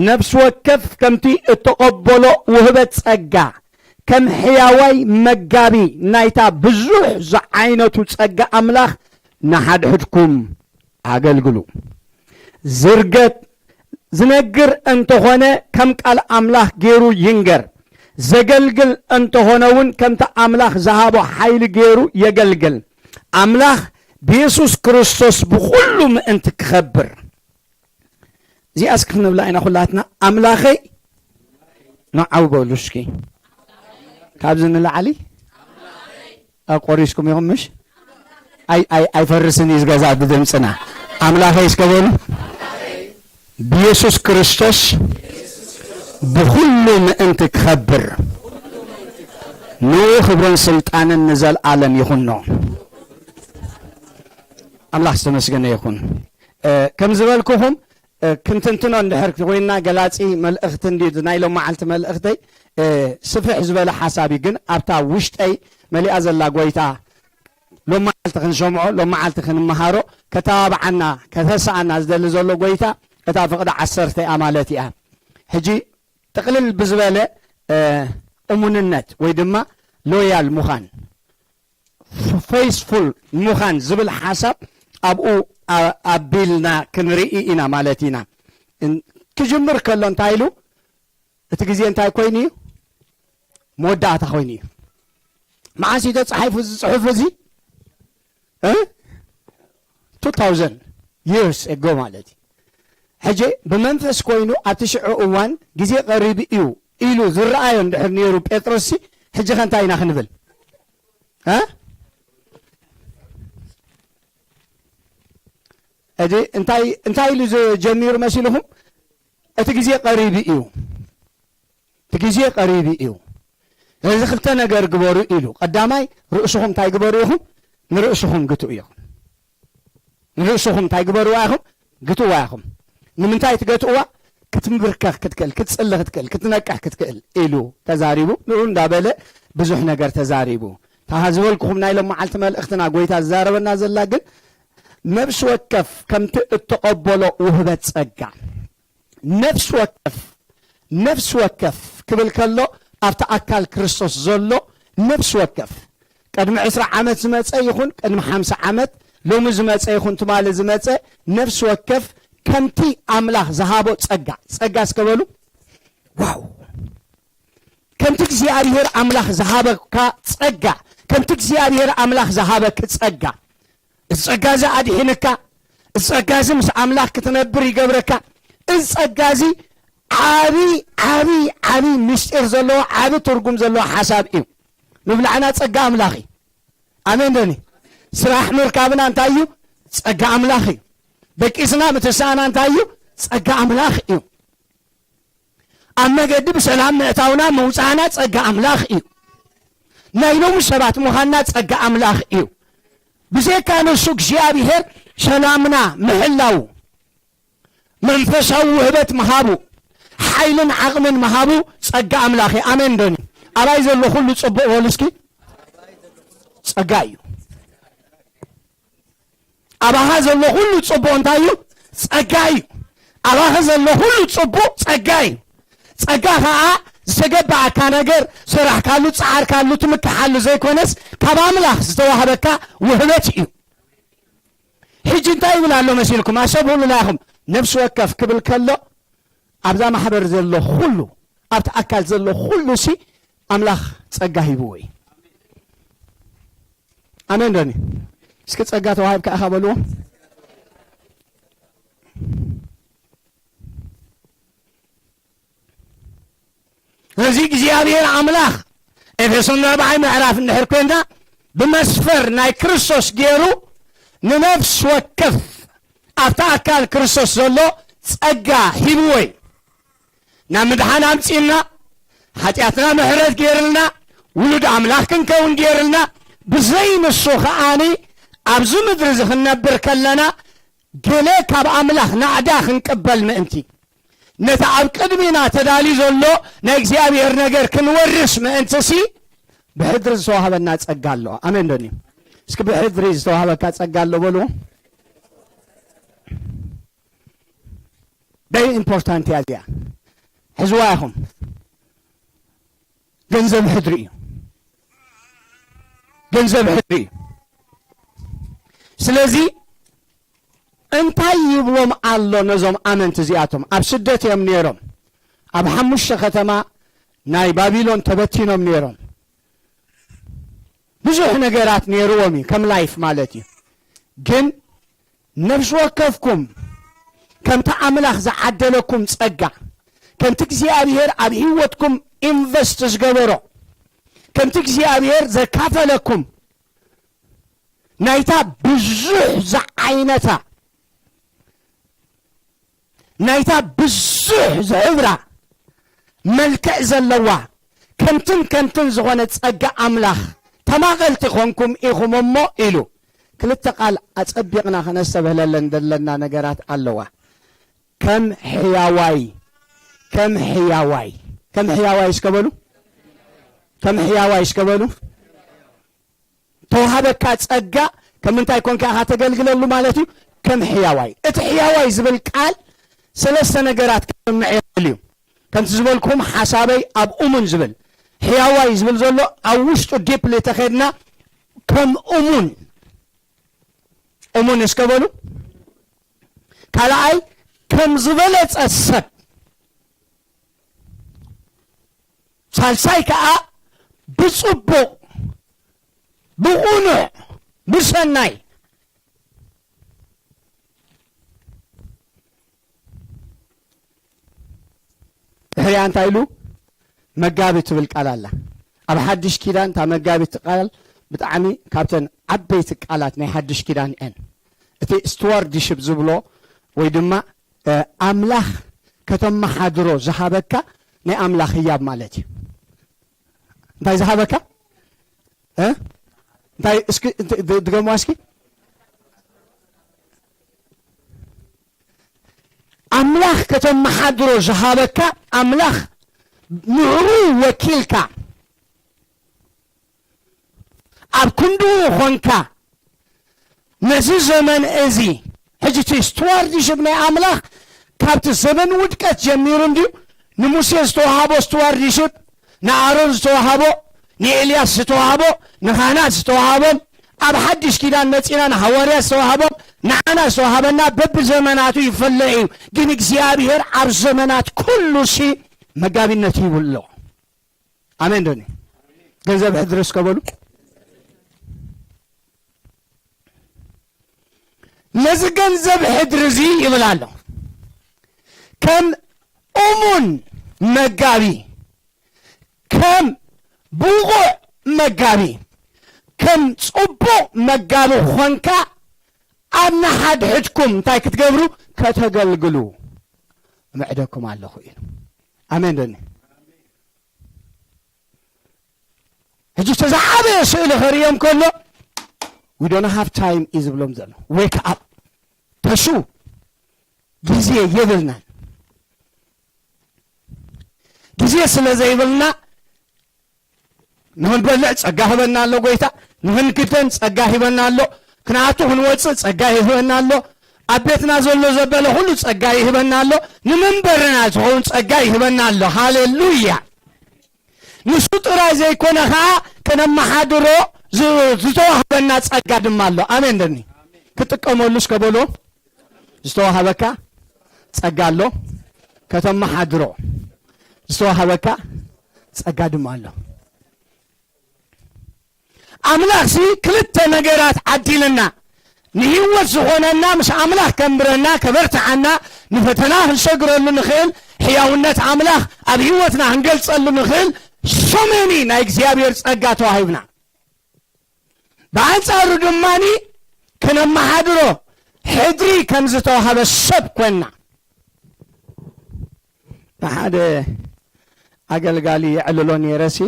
ነፍሲ ወከፍ ከምቲ እተቐበሎ ውህበት ጸጋ፣ ከም ሕያዋይ መጋቢ ናይታ ብዙሕ ዝዓይነቱ ጸጋ ኣምላኽ ንሓድሕድኩም ኣገልግሉ። ዝርገት ዝነግር እንተኾነ ከም ቃል ኣምላኽ ገይሩ ይንገር። ዘገልግል እንተኾነ እውን ከምቲ ኣምላኽ ዝሃቦ ሓይሊ ገይሩ የገልግል። ኣምላኽ ብየሱስ ክርስቶስ ብኹሉ ምእንቲ ክኸብር። እዚኣ እስኪ ክንብላ ኢና ኩላትና። ኣምላኸይ ንዓው በሉ እስኪ። ካብዚ ንላዕሊ ኣቆሪስኩም ኢኹም ምሽ? ኣይ-፣ ኣይ-፣ ኣይፈርስን እዩ እዚ ገዛ ብድምፅና። ኣምላኸይ እስከ በሉ። ብየሱስ ክርስቶስ ብኹሉ ምእንቲ ክኸብር ንኡ ክብርን ስልጣንን ንዘልኣለም ይኹኖ። ኣምላኽ ዝተመስገነ ይኹን። እ፣ ከም ዝበልኩኹም፣ እ፣ ክንትንትኖ እንድሕር ኮይንና ገላጺ መልእኽቲ እንዲ ናይ ሎም መዓልቲ መልእኽተይ፣ እ፣ ስፍሕ ዝበለ ሓሳብ እዩ። ግን ኣብታ ውሽጠይ መሊኣ ዘላ ጎይታ ሎም መዓልቲ ክንሰምዖ፣ ሎም መዓልቲ ክንመሃሮ፣ ከተባብዓና፣ ከተስኣና ዝደሊ ዘሎ ጎይታ እታ ፍቕዲ ዓሰርተ እያ ማለት እያ። ሕጂ ጥቕልል ብዝበለ፣ እ፣ እሙንነት ወይ ድማ ሎያል ምዃን፣ ፌስፉል ምዃን ዝብል ሓሳብ ኣብኡ ኣ-፣ ኣቢልና ክንርኢ ኢና ማለት ኢና። እን-፣ ክጅምር ከሎ እንታይ ኢሉ? እቲ ግዜ እንታይ ኮይኑ እዩ? መወዳእታ ኮይኑ እዩ። መዓስ እዩ ተጻሒፉ እዚ ጽሑፍ እዚ? እ? two thousand years ago ማለት እዩ። ሕጂ ብመንፈስ ኮይኑ ኣብቲ ሽዑ እዋን ግዜ ቀሪቡ እዩ ኢሉ ዝረኣዮ እንድሕር ነይሩ ጴጥሮስ ሲ፣ ሕጂ ከ እንታይ ኢና ክንብል? እ? ሕጂ እንታይ እንታይ ኢሉ ጀሚሩ መሲልኹም? እቲ ግዜ ቀሪቡ እዩ። እቲ ግዜ ቀሪቡ እዩ። ስለዚ ክልተ ነገር ግበሩ ኢሉ። ቀዳማይ ርእስኹም እንታይ ግበሩ ኢኹም? ንርእስኹም ግትኡ ኢኹም። ንርእስኹም እንታይ ግበርዋ ኢኹም? ግትዋ ኢኹም። ንምንታይ ትገትእዋ? ክትምብርከኽ ክትክእል፣ ክትጽሊ ክትክእል፣ ክትነቅሕ ክትክእል ኢሉ ተዛሪቡ። ንኡ እንዳበለ ብዙሕ ነገር ተዛሪቡ። ታሃ ዝበልኩኹም ናይ ሎም መዓልቲ መልእኽትና ጎይታ ዝዛረበና ዘላ ግን ነፍሲ ወከፍ ከምቲ እተቐበሎ ውህበት ጸጋ ነፍሲ ወከፍ ነፍሲ ወከፍ ክብል ከሎ ኣብቲ ኣካል ክርስቶስ ዘሎ ነፍሲ ወከፍ ቅድሚ ዕስራ ዓመት ዝመጸ ይኹን ቅድሚ ሓምሳ ዓመት ሎሚ ዝመጸ ይኹን ትማሊ ዝመጸ ነፍሲ ወከፍ ከምቲ ኣምላኽ ዝሃቦ ጸጋ ጸጋ እስከ በሉ ዋው ከምቲ እግዚኣብሔር ኣምላኽ ዝሃበካ ጸጋ ከምቲ እግዚኣብሔር ኣምላኽ ዝሃበክ ጸጋ እዚ ጸጋ እዚ ኣድሒንካ፣ እዚ ጸጋ እዚ ምስ ኣምላኽ ክትነብር ይገብረካ። እዚ ጸጋ እዚ ዓቢ ዓቢ ዓቢ ምስጢር ዘለዎ ዓቢ ትርጉም ዘለዎ ሓሳብ እዩ። ምብላዕና ጸጋ ኣምላኽ እዩ። ኣሜን ደኒ ስራሕ ምርካብና እንታይ እዩ? ጸጋ ኣምላኽ እዩ። ደቂስና ምትሳእና እንታይ እዩ? ጸጋ ኣምላኽ እዩ። ኣብ መገዲ ብሰላም ምእታውና ምውፃእና ፀጋ ኣምላኽ እዩ። ናይ ሎሚ ሰባት ምዃንና ፀጋ ኣምላኽ እዩ። ብዘይካ ንሱ እግዚኣብሔር ሰላምና ምሕላው መንፈሳዊ ውህበት ምሃቡ ሓይልን ዓቕምን ምሃቡ ፀጋ ኣምላኽ እዩ። ኣሜን ዶኒ ኣባይ ዘሎ ኩሉ ፅቡቕ በሉ እስኪ ፀጋ እዩ። ኣባኻ ዘሎ ኩሉ ጽቡቕ እንታይ እዩ? ጸጋ እዩ። ኣባኻ ዘሎ ኩሉ ጽቡቕ ጸጋ እዩ። ጸጋ ኸኣ ዝተገባኣካ ነገር ሰራሕካሉ፣ ጸዓርካሉ፣ ትምክሓሉ ዘይኮነስ ካብ ኣምላኽ ዝተዋህበካ ውህበት እዩ። ሕጂ እንታይ ይብል ኣሎ መሲልኩም? ኣሰብሁሉና ኢኹም። ነፍሲ ወከፍ ክብል ከሎ ኣብዛ ማሕበር ዘሎ ኩሉ ኣብቲ ኣካል ዘሎ ኩሉ ሲ ኣምላኽ ጸጋ ሂብዎ እዩ። ኣሜን ዶኒ እስኪ ጸጋ ተዋሂብካ ኢኻ በልዎ። እዚ እግዚኣብሔር ኣምላኽ ኤፌሶን ራብዓይ ምዕራፍ እንድሕር ኮይንና ብመስፈር ናይ ክርስቶስ ገይሩ ንነፍስ ወከፍ ኣብቲ ኣካል ክርስቶስ ዘሎ ጸጋ ሂብዎ እዩ። ናብ ምድሓን ኣምጺእና፣ ሓጢኣትና ምሕረት ገይርልና፣ ውሉድ ኣምላኽ ክንከውን ገይርልና፣ ብዘይ ንሱ ከኣኒ ኣብዚ ምድሪ እዚ ክንነብር ከለና፣ ገለ ካብ ኣምላኽ ናዕዳ ክንቅበል ምእንቲ፣ ነቲ ኣብ ቅድሚና ተዳልዩ ዘሎ ናይ እግዚኣብሔር ነገር ክንወርስ ምእንትሲ፣ ብሕድሪ ዝተዋህበና ጸጋ ኣሎ። ኣሜን ዶ? እስኪ ብሕድሪ ዝተዋህበካ ጸጋ ኣሎ በሉ። ቨሪ ኢምፖርታንት እያ እዚኣ። ሕዝዋ ኢኹም። ገንዘብ ሕድሪ እዩ። ገንዘብ ሕድሪ እዩ። ስለዚ እንታይ ይብሎም ኣሎ ነዞም ኣመንቲ እዚኣቶም? ኣብ ስደት እዮም ነይሮም። ኣብ ሓሙሽተ ከተማ ናይ ባቢሎን ተበቲኖም ነይሮም። ብዙሕ ነገራት ነይርዎም እዩ፣ ከም ላይፍ ማለት እዩ። ግን ነፍሲ ወከፍኩም ከምቲ ኣምላኽ ዝዓደለኩም ጸጋ፣ ከምቲ እግዚኣብሔር ኣብ ህይወትኩም ኢንቨስት ዝገበሮ፣ ከምቲ እግዚኣብሔር ዘካፈለኩም ናይታ ብዙሕ ዝዓይነታ ናይታ ብዙሕ ዝሕብራ መልክዕ ዘለዋ ከምትን ከምትን ዝኾነ ጸጋ ኣምላኽ ተማቐልቲ ኾንኩም ኢኹም እሞ ኢሉ ክልተ ቃል ኣጸቢቕና ከነስተብህለለን ዘለና ነገራት ኣለዋ። ከም ሕያዋይ ከም ሕያዋይ ከም ሕያዋይ እስከ በሉ ከም ሕያዋይ እስከ በሉ ተዋሃበካ ጸጋ ከም ምንታይ ኮንካ ኢኻ ተገልግለሉ ማለት እዩ? ከም ሕያዋይ። እቲ ሕያዋይ ዝብል ቃል ሰለስተ ነገራት ክስምዕ ይኽእል እዩ። ከምቲ ዝበልኩም ሓሳበይ ኣብ እሙን ዝብል ሕያዋይ ዝብል ዘሎ ኣብ ውሽጡ ዲፕሊ ተኸድና ከም እሙን እሙን እስከ በሉ። ካልኣይ ከም ዝበለጸ ሰብ ሳልሳይ ከኣ ብጽቡቕ ብቕኑዕ ብሰናይ ድሕሪኣ እንታይ ኢሉ? መጋቢ ትብል ቃል ኣላ። ኣብ ሓድሽ ኪዳን እታ መጋቢት ቃል ብጣዕሚ ካብተን ዓበይቲ ቃላት ናይ ሓድሽ ኪዳን እየን። እቲ ስቱዋርድሽፕ ዝብሎ ወይ ድማ፣ እ፣ ኣምላኽ ከተመሓድሮ ዝሃበካ ናይ ኣምላኽ ህያብ ማለት እዩ። እንታይ ዝሃበካ? እ? እንታይ እስኪ፣ እንት-፣ ድ-፣ ድገሙዋ እስኪ። ኣምላኽ ከተመሓድሮ ዝሃበካ፣ ኣምላኽ ንዕኡ ወኪልካ፣ ኣብ ክንድኡ ኾንካ፣ ነዚ ዘመን እዚ፣ ሕጂ እቲ ስቱዋርድሽፕ ናይ ኣምላኽ ካብቲ ዘመን ውድቀት ጀሚሩ እንድዩ። ንሙሴ ዝተዋሃቦ ስቱዋርድሽፕ፣ ንኣሮን ዝተዋሃቦ፣ ንኤልያስ ዝተዋሃቦ፣ ንኻህናት ዝተዋሃቦም፣ ኣብ ሓድሽ ኪዳን መጺና ንሃዋርያት ዝተዋሃቦም፣ ንዓና ዝተዋሃበና በብዘመናቱ ይፈለ እዩ። ግን እግዚኣብሔር ኣብ ዘመናት ኩሉ ሲ መጋቢነት ሂቡ ኣሎ። ኣሜን ዶኒ? ገንዘብ ሕድሪ እስከ በሉ። ነዚ ገንዘብ ሕድሪ እዚ ይብል ኣሎ። ከም እሙን መጋቢ፣ ከም ብቑዕ መጋቢ፣ ከም ጽቡቕ መጋቢ ኾንካ ኣብ ንሓድሕድኩም እንታይ ክትገብሩ? ከተገልግሉ ምዕደኩም ኣለኹ ኢሉ። ኣሜን ዶኒ? ሕጂ እቲ ዝዓበየ ስእሊ ከርእዮም ከሎ፣ "We don't have time" እዩ ዝብሎም ዘሎ። ዌክ ኣፕ፣ ተሹ፣ ግዜ የብልናን። ግዜ ስለ ዘይብልና፣ ንኽንበልዕ ጸጋ ሂበና ኣሎ ጎይታ፣ ንኽንክደን ጸጋ ሂበና ኣሎ፣ ክንኣቱ ክንወጽእ ጸጋ ይህበና ኣሎ፣ ኣብ ቤትና ዘሎ ዘበለ ኩሉ ጸጋ ይህበና ኣሎ፣ ንምንበርና ዝኸውን ጸጋ ይህበና ኣሎ። ሃሌሉያ! ንሱ ጥራይ ዘይኮነ ኸኣ ከነመሓድሮ ዝ-፣ ዝተዋህበና ጸጋ ድማ ኣሎ። ኣሜን ደኒ? ክጥቀመሉ እስከ በሎ። ዝተዋህበካ ጸጋ ኣሎ፣ ከተመሓድሮ ዝተዋህበካ ጸጋ ድማ ኣሎ። ኣምላኽሲ ክልተ ነገራት ዓዲልና፣ ንህይወት ዝኾነና፣ ምስ ኣምላኽ ከንብረና፣ ከበርትዓና፣ ንፈተና ክንሰግረሉ ንኽእል፣ ሕያውነት ኣምላኽ ኣብ ህይወትና ክንገልጸሉ ንኽእል፣ so many ናይ እግዚኣብሔር ጸጋ ተዋሂብና። ብኣንጻሩ ድማኒ ከነመሓድሮ ሕድሪ ከም ዝተዋህበ ሰብ ኮንና። ንሓደ ኣገልጋሊ የዕልሎ ነይረሲ፣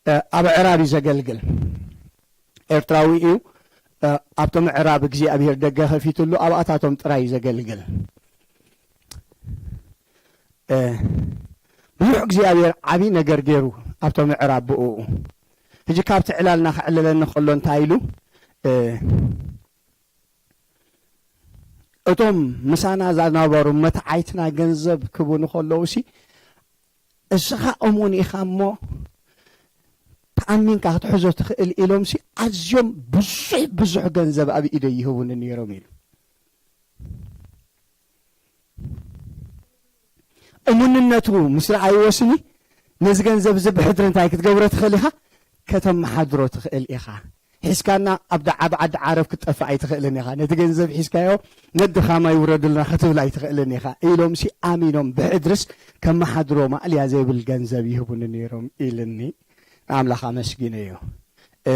እ፣ ኣብ ኣዕራብ እዩ ዘገልግል። ኤርትራዊ እዩ። እ፣ ኣብቶም ኣዕራብ እግዚኣብሔር ደገ ከፊትሉ ኣብኣታቶም ጥራይ እዩ ዘገልግል። እ፣ ብዙሕ እግዚኣብሔር ዓብዪ ነገር ገይሩ ኣብቶም ኣዕራብ ብእኡ። ሕጂ ካብቲ ዕላልና ከዕልለኒ ከሎ እንታይ ኢሉ? እ፣ እቶም ምሳና ዝነበሩ መተዓይትና ገንዘብ ክቡ ንከለውሲ፣ "እስኻ እሙን ኢኻ እሞ ተኣሚንካ ክትሕዞ ትኽእል" ኢሎምሲ ኣዝዮም ብዙሕ ብዙሕ ገንዘብ ኣብ ኢደይ ይህቡኒ ነይሮም ኢሉ። እሙንነቱ ምስ ረኣይዎ ስኒ፣ ነዚ ገንዘብ እዚ ብሕድሪ እንታይ ክትገብሮ ትኽእል ኢኻ? ከተመሓድሮ ትኽእል ኢኻ። ሒዝካና ኣብ ዳ-፣ ኣብ ዓዲ ዓረብ ክትጠፍእ ኣይትኽእልን ኢኻ። ነቲ ገንዘብ ሒዝካዮ ነዲ ኻማ ይውረድልና ክትብል ኣይትኽእልን ኢኻ ኢሎምሲ ኣሚኖም ብሕድርስ ከመሓድሮ ማእልያ ዘይብል ገንዘብ ይህቡኒ ነይሮም ኢልኒ። ንኣምላኽ ኣመስጊነዮ። እ፣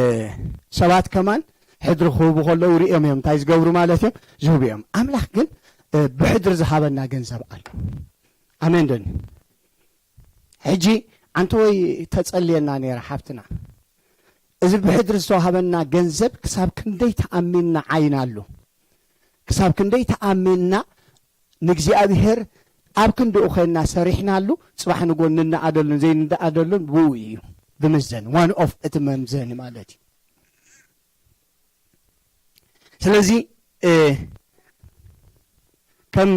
ሰባት ከማን ሕድሪ ክህቡ ከለዉ ሪኦም እዮም እንታይ ዝገብሩ ማለት እዮም? ዝህቡ እዮም። ኣምላኽ ግን፣ እ፣ ብሕድሪ ዝሃበና ገንዘብ ኣሎ። ኣሜን ዶ? ሕጂ ኣንተ ወይ ተጸልየና ነይራ ሓብትና። እዚ ብሕድሪ ዝተዋህበና ገንዘብ ክሳብ ክንደይ ተኣሚንና ዓይናሉ? ክሳብ ክንደይ ተኣሚንና ንእግዚኣብሔር ኣብ ክንድኡ ኾይንና ሰሪሕናሉ? ጽባሕ ንጎ እንነኣደሉን ዘይንነኣደሉን ብኡ እዩ ዝምዘን። ዋን ኦፍ እቲ መምዘኒ ማለት እዩ። ስለዚ፣ እ፣ ከም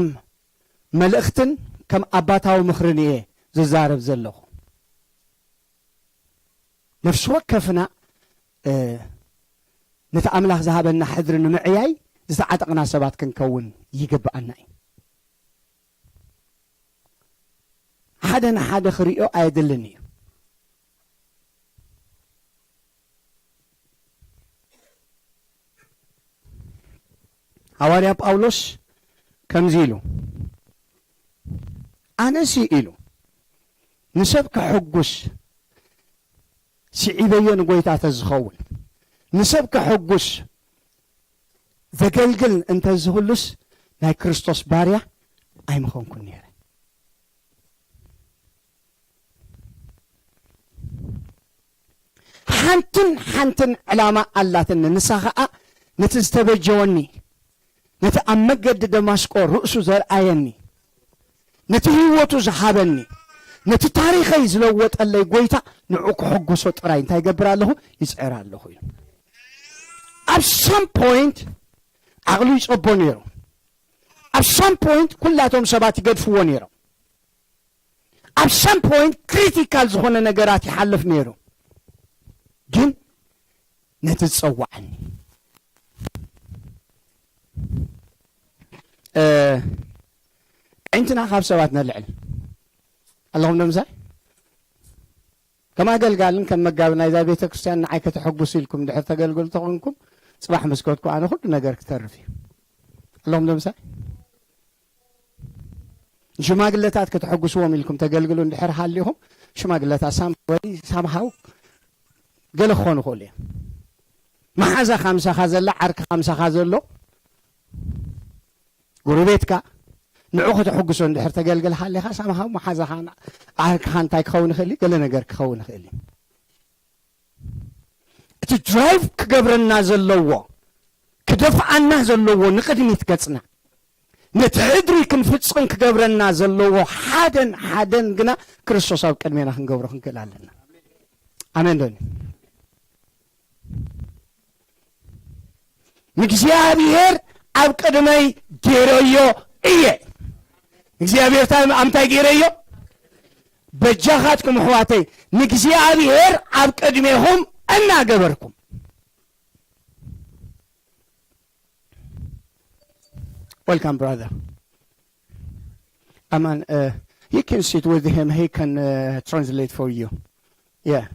መልእኽትን ከም ኣባታዊ ምኽርን እየ ዝዛረብ ዘለኹ። ነፍሲ ወከፍና፣ እ፣ ነቲ ኣምላኽ ዝሃበና ሕድሪ ንምዕያይ ዝተዓጠቕና ሰባት ክንከውን ይግብኣና እዩ። ሓደ ንሓደ ክሪኦ ኣየድልን እዩ። ሃዋርያ ጳውሎስ ከምዚ ኢሉ፣ "ኣነሲ" ኢሉ፣ ንሰብ ከሐጉስ ስዒበዮ ንጎይታ ተዝኸውን፣ ንሰብ ከሐጉስ ዘገልግል እንተዝህሉስ፣ ናይ ክርስቶስ ባርያ ኣይምኾንኩን ነይረ። ሓንትን ሓንትን ዕላማ ኣላትኒ፣ ንሳ ኸኣ ነቲ ዝተበጀወኒ፣ ነቲ ኣብ መገዲ ደማስቆ ርእሱ ዘርኣየኒ፣ ነቲ ህይወቱ ዝሃበኒ፣ ነቲ ታሪኸይ ዝለወጠለይ ጎይታ፣ ንዑ ክሕጉሶ ጥራይ እንታይ ይገብር ኣለኹ? ይጽዕር ኣለኹ ኢሉ። ኣብ some point ዓቕሉ ይጸቦ ነይሩ። ኣብ some point ኩላቶም ሰባት ይገድፍዎ ነይሮም። ኣብ some point ክሪቲካል ዝኾነ ነገራት ይሓልፍ ነይሩ። ግን ነቲ ዝጸዋዓኒ፣ እ፣ ኣዒንትና ካብ ሰባት ነልዕል ኣለኹም ዶ ምሳይ? ከም ኣገልጋልን ከም መጋቢ ናይዛ ቤተ ክርስቲያን ንዓይ ከተሐጉስ ኢልኩም ድሕር ተገልግሉ ተኾንኩም፣ ጽባሕ ምስ ከድኩ ኣነ ኩሉ ነገር ክተርፍ እዩ። ኣለኹም ዶ ምሳይ? ሽማግለታት ከተሐጉስዎም ኢልኩም ተገልግሉ እንድሕር ሃሊኹም፣ ሽማግለታት ሳም-፣ ወይ ሳምሃው ገለ ክኾኑ ይኽእሉ እዮም። መሓዛኻ ምሳኻ ዘላ፣ ዓርክኻ ምሳኻ ዘሎ፣ ጎረቤትካ፣ ንዑ ከተሐጉሶ እንድሕር ተገልግል ሃሊኻ፣ ሳምሃው መሓዛኻን ዓርክኻ እንታይ ክኸውን ይኽእል እዩ? ገለ ነገር ክኸውን ይኽእል እዩ። እቲ ድራይቭ ክገብረና ዘለዎ፣ ክደፍኣና ዘለዎ ንቕድሚት ገጽና፣ ነቲ ሕድሪ ክንፍጽም ክገብረና ዘለዎ ሓደን ሓደን ግና ክርስቶስ ኣብ ቅድሜና ክንገብሮ ክንክእል ኣለና። ኣሜን ዶ? ንእግዚኣብሔር ኣብ ቅድመይ ገይረዮ እየ። እግዚኣብሔር ታ-፣ ኣብ እንታይ ገይረዮ? በጃኻትኩም ኣሕዋተይ፣ ንእግዚኣብሔር ኣብ ቅድሜኹም እናገበርኩም። Welcome, brother. Aman, uh, you can sit with him. He can, uh, translate for you. Yeah.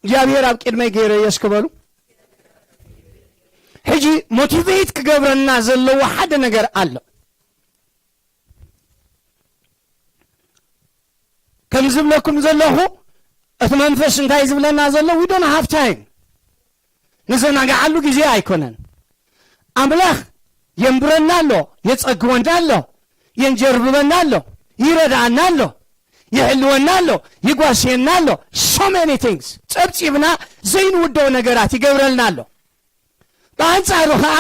እግዚኣብሔር ኣብ ቅድመይ ገይረዮ እስኪ በሉ። ሕጂ ሞቲቬት ክገብረና ዘለዎ ሓደ ነገር ኣሎ። ከም ዝብለኩም ዘለኹ፣ እቲ መንፈስ እንታይ ዝብለና ዘሎ? We don't have time። ንዘናግዓሉ ግዜ ኣይኮነን። ኣምላኽ የንብረና ኣሎ፣ የጸግወና ኣሎ፣ የንጀርብበና ኣሎ፣ ይረድኣና ኣሎ፣ ይሕልወና ኣሎ፣ ይጓስየና ኣሎ። So many things። ጸብጺብና ዘይንውደኦ ነገራት ይገብረልና ኣሎ። ብኣንጻሩ ኸኣ፣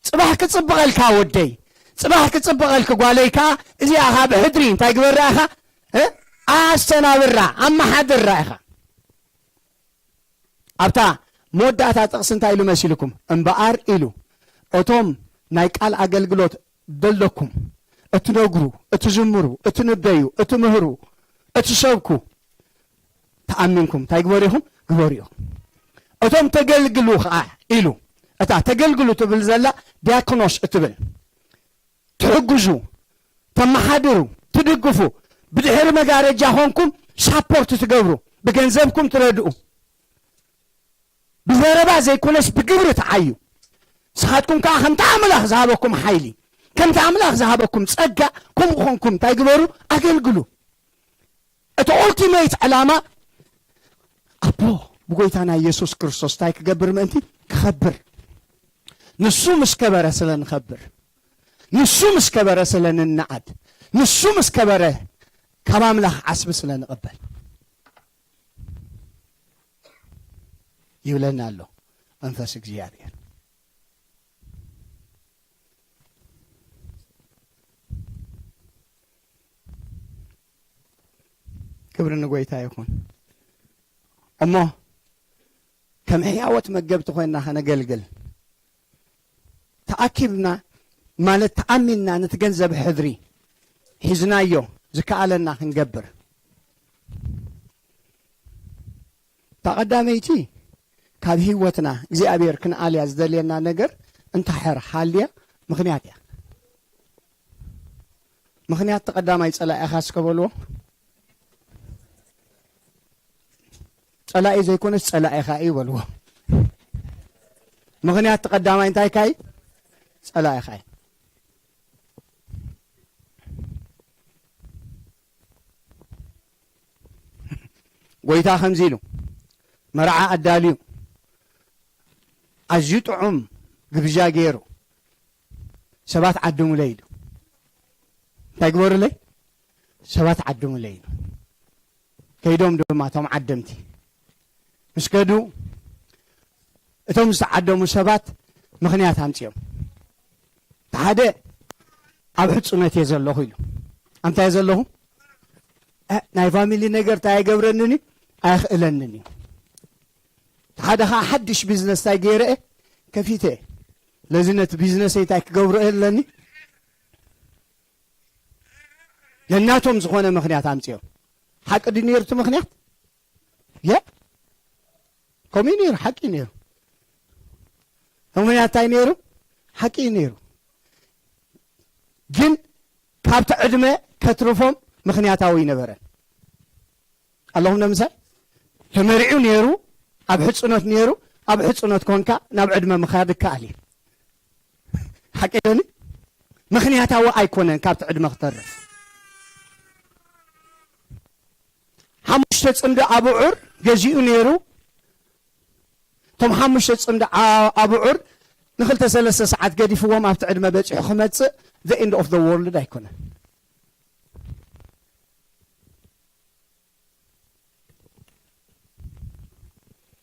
ጽባሕ ክጽብቐልካ ወደይ፣ ጽባሕ ክጽብቐልኪ ጓለይ ከኣ፣ እዚኣ ኸኣ ብሕድሪ እንታይ ግበራ ኢኻ? እ? ኣስተናብራ፣ ኣመሓድራ ኢኻ። ኣብታ መወዳእታ ጥቕሲ እንታይ ኢሉ መሲልኩም? እምበኣር ኢሉ፣ እቶም ናይ ቃል ኣገልግሎት ደለኩም፣ እትነግሩ፣ እትዝምሩ፣ እትንበዩ፣ እትምህሩ፣ እትሰብኩ፣ ተኣሚንኩም እንታይ ግበሩ ኢኹም? ግበሩ ኢኹም። እቶም ተገልግሉ ኸዓ ኢሉ፣ እታ ተገልግሉ ትብል ዘላ ዲያቆኖስ እትብል፣ ትሕግዙ፣ ተመሓድሩ፣ ትድግፉ፣ ብድሕሪ መጋረጃ ኾንኩም ሳፖርት ትገብሩ፣ ብገንዘብኩም ትረድኡ፣ ብዘረባ ዘይኮነስ ብግብሪ ተዓዩ። ንስኻትኩም ከኣ ከምቲ ኣምላኽ ዝሃበኩም ሓይሊ፣ ከምቲ ኣምላኽ ዝሃበኩም ጸጋ፣ ከምኡ ኾንኩም እንታይ ግበሩ? ኣገልግሉ። እቲ ኦልቲሜት ዕላማ ኣቦ ብጎይታና ኢየሱስ ክርስቶስ እንታይ ክገብር ምእንቲ? ክኸብር። ንሱ ምስ ከበረ ስለ ንኸብር፣ ንሱ ምስ ከበረ ስለ ንነኣድ፣ ንሱ ምስ ከበረ ካብ ኣምላኽ ዓስቢ ስለ ንቕበል ይብለና ኣሎ መንፈስ እግዚኣብሔር። ክብሪ ንጎይታ ይኹን። እሞ ከም ሕያወት መገብቲ ኮይንና ከነገልግል ተኣኪብና፣ ማለት ተኣሚንና ነቲ ገንዘብ ሕድሪ ሒዝናዮ ዝከኣለና ክንገብር። እታ ቀዳመይቲ ካብ ህይወትና እግዚኣብሔር ክንኣልያ ዝደልየና ነገር እንታሕር ሃልያ ምኽንያት እያ። ምኽንያት እቲ ቀዳማይ ጸላኢኻ እስከ በልዎ። ጸላኢ ዘይኮነስ ጸላኢኻ እዩ በልዎ። ምኽንያት እቲ ቀዳማይ እንታይ ካይ? ጸላኢኻ እዩ። ጎይታ ከምዚ ኢሉ መርዓ ኣዳልዩ፣ ኣዝዩ ጥዑም ግብዣ ገይሩ፣ ሰባት ዓድሙለይ ኢሉ። እንታይ ግበሩለይ? ሰባት ዓድሙለይ ኢሉ። ከይዶም ድማ እቶም ዓደምቲ ምስ ከዱ፣ እቶም ዝተዓደሙ ሰባት ምኽንያት ኣምፅኦም። ሓደ፣ ኣብ ሕፁነት እየ ዘለኹ ኢሉ። ኣምታይ እየ ዘለኹ? እ፣ ናይ ፋሚሊ ነገር እንታይ ኣይገብረንን እዩ፣ ኣየኽእለንን እዩ። ሓደ ኸዓ ሓድሽ ቢዝነስ እንታይ ገይረ እየ? ከፊተ እየ። ስለዚ ነቲ ቢዝነሰይ እንታይ ክገብሮ ኣለኒ? ነናቶም ዝኾነ ምኽንያት ኣምፅኦም። ሓቂ ድዩ ነይሩ እቲ ምኽንያት? የ ከምኡ እዩ ነይሩ፣ ሓቂ እዩ ነይሩ። ምኽንያት እንታይ ነይሩ? ሓቂ እዩ ነይሩ። ግን ካብቲ ዕድመ ከትርፎም ምኽንያታዊ ኣይነበረን። ኣለኹም ንምሳይ? ተመሪዑ ነይሩ፣ ኣብ ሕፅኖት ነይሩ። ኣብ ሕፅኖት ኮንካ ናብ ዕድመ ምኻድ ይከኣል እዩ። ሓቂ ዶኒ? ምኽንያታዊ ኣይኮነን ካብቲ ዕድመ ክተርፍ። ሓሙሽተ ፅምዲ ኣቡዑር ገዚኡ ነይሩ። እቶም ሓሙሽተ ፅምዲ ኣ-፣ ኣቡዑር ንክልተ ሰለስተ ሰዓት ገዲፍዎም ኣብቲ ዕድመ በፂሑ ክመፅእ the end of the world ኣይኮነን።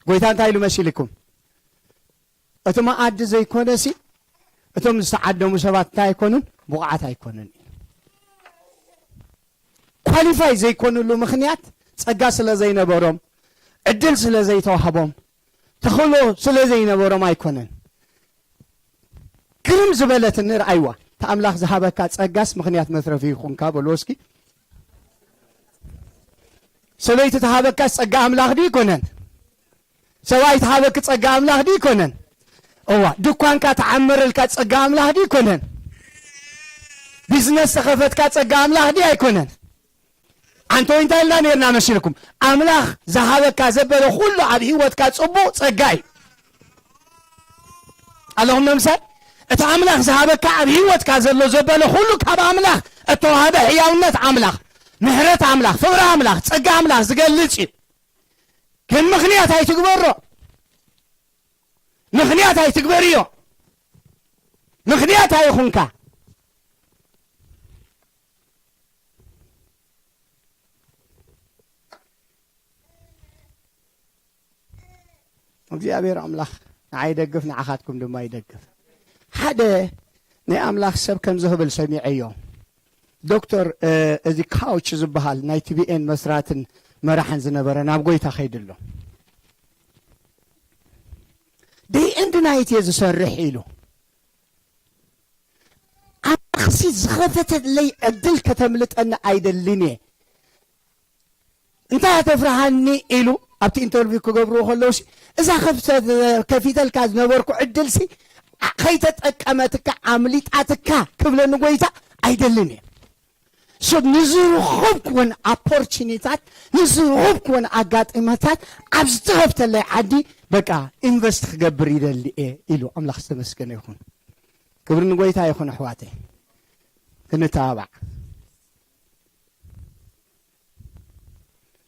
ጎይታ እንታይ ኢሉ መሲልኩም? እቲ መኣዲ ዘይኮነሲ እቶም ዝተዓደሙ ሰባት እንታይ ኣይኮኑን? ብቑዓት ኣይኮኑን። ኳሊፋይ ዘይኮኑሉ ምኽንያት ጸጋ ስለ ዘይነበሮም፣ ዕድል ስለ ዘይተዋህቦም፣ ተኽእሎ ስለ ዘይነበሮም ኣይኮነን። ግርም ዝበለትኒ ርኣይዋ። እቲ ኣምላኽ ዝሃበካ ጸጋስ ምኽንያት መትረፊ ይኹንካ በልዎ እስኪ። ሰበይቲ ተሃበካስ ጸጋ ኣምላኽ ድዩ ይኮነን? ሰብኣይ ተሃበኪ ጸጋ ኣምላኽ ድዩ ይኮነን? እዋ፣ ድኳንካ ተዓመረልካ ጸጋ ኣምላኽ ድዩ ይኮነን? ቢዝነስ ተኸፈትካ ጸጋ ኣምላኽ ድዩ ኣይኮነን? ኣንተ እንታይ ኢልና ነርና መሲልኩም? ኣምላኽ ዝሃበካ ዘበለ ኩሉ ኣብ ህይወትካ ጽቡቕ ጸጋ እዩ። ኣለኹም ነምሳይ? እቲ ኣምላኽ ዝሃበካ ኣብ ህይወትካ ዘሎ ዘበለ ኩሉ ካብ ኣምላኽ እተዋህበ ሕያውነት ኣምላኽ፣ ምሕረት ኣምላኽ፣ ፍቕሪ ኣምላኽ፣ ጸጋ ኣምላኽ ዝገልጽ እዩ። ግን ምኽንያት ኣይትግበሮ። ምኽንያት ኣይትግበርዮ። ምኽንያት ኣይኹንካ። እግዚኣብሔር ኣምላኽ ንዓይ ይደግፍ፣ ንዓኻትኩም ድማ ይደግፍ። ሓደ ናይ ኣምላኽ ሰብ ከምዚ ክብል ሰሚዐዮ። ዶክተር፣ እ፣ እዚ ካውች ዝበሃል ናይ ቲ ቢ ኤን መስራትን መራሕን ዝነበረ ናብ ጎይታ ከይዱ ኣሎ። ደይ ኤንድ ናይት እየ ዝሰርሕ ኢሉ። ኣምላኽሲ ዝኸፈተለይ ዕድል ከተምልጠኒ ኣይደልን እየ። እንታይ ኣተፍርሃኒ ኢሉ ኣብቲ ኢንተርቪው ክገብርዎ ከለውሲ፣ እዛ ከፍተ-፣ ከፊተልካ ዝነበርኩ ዕድልሲ ከይተጠቀመትካ ኣምሊጣትካ ክብለኒ ጎይታ ኣይደልን እየ። ሶ ንዝረኸብኩወን ኣፖርቹኒታት፣ ንዝረኸብኩወን ኣጋጣሚታት ኣብ ዝተኸፍተለይ ዓዲ በቃ ኢንቨስት ክገብር ይደሊ እየ ኢሉ። ኣምላኽ ዝተመስገነ ይኹን። ክብሪ ንጎይታ ይኹን ኣሕዋተይ። ክንተባባዕ።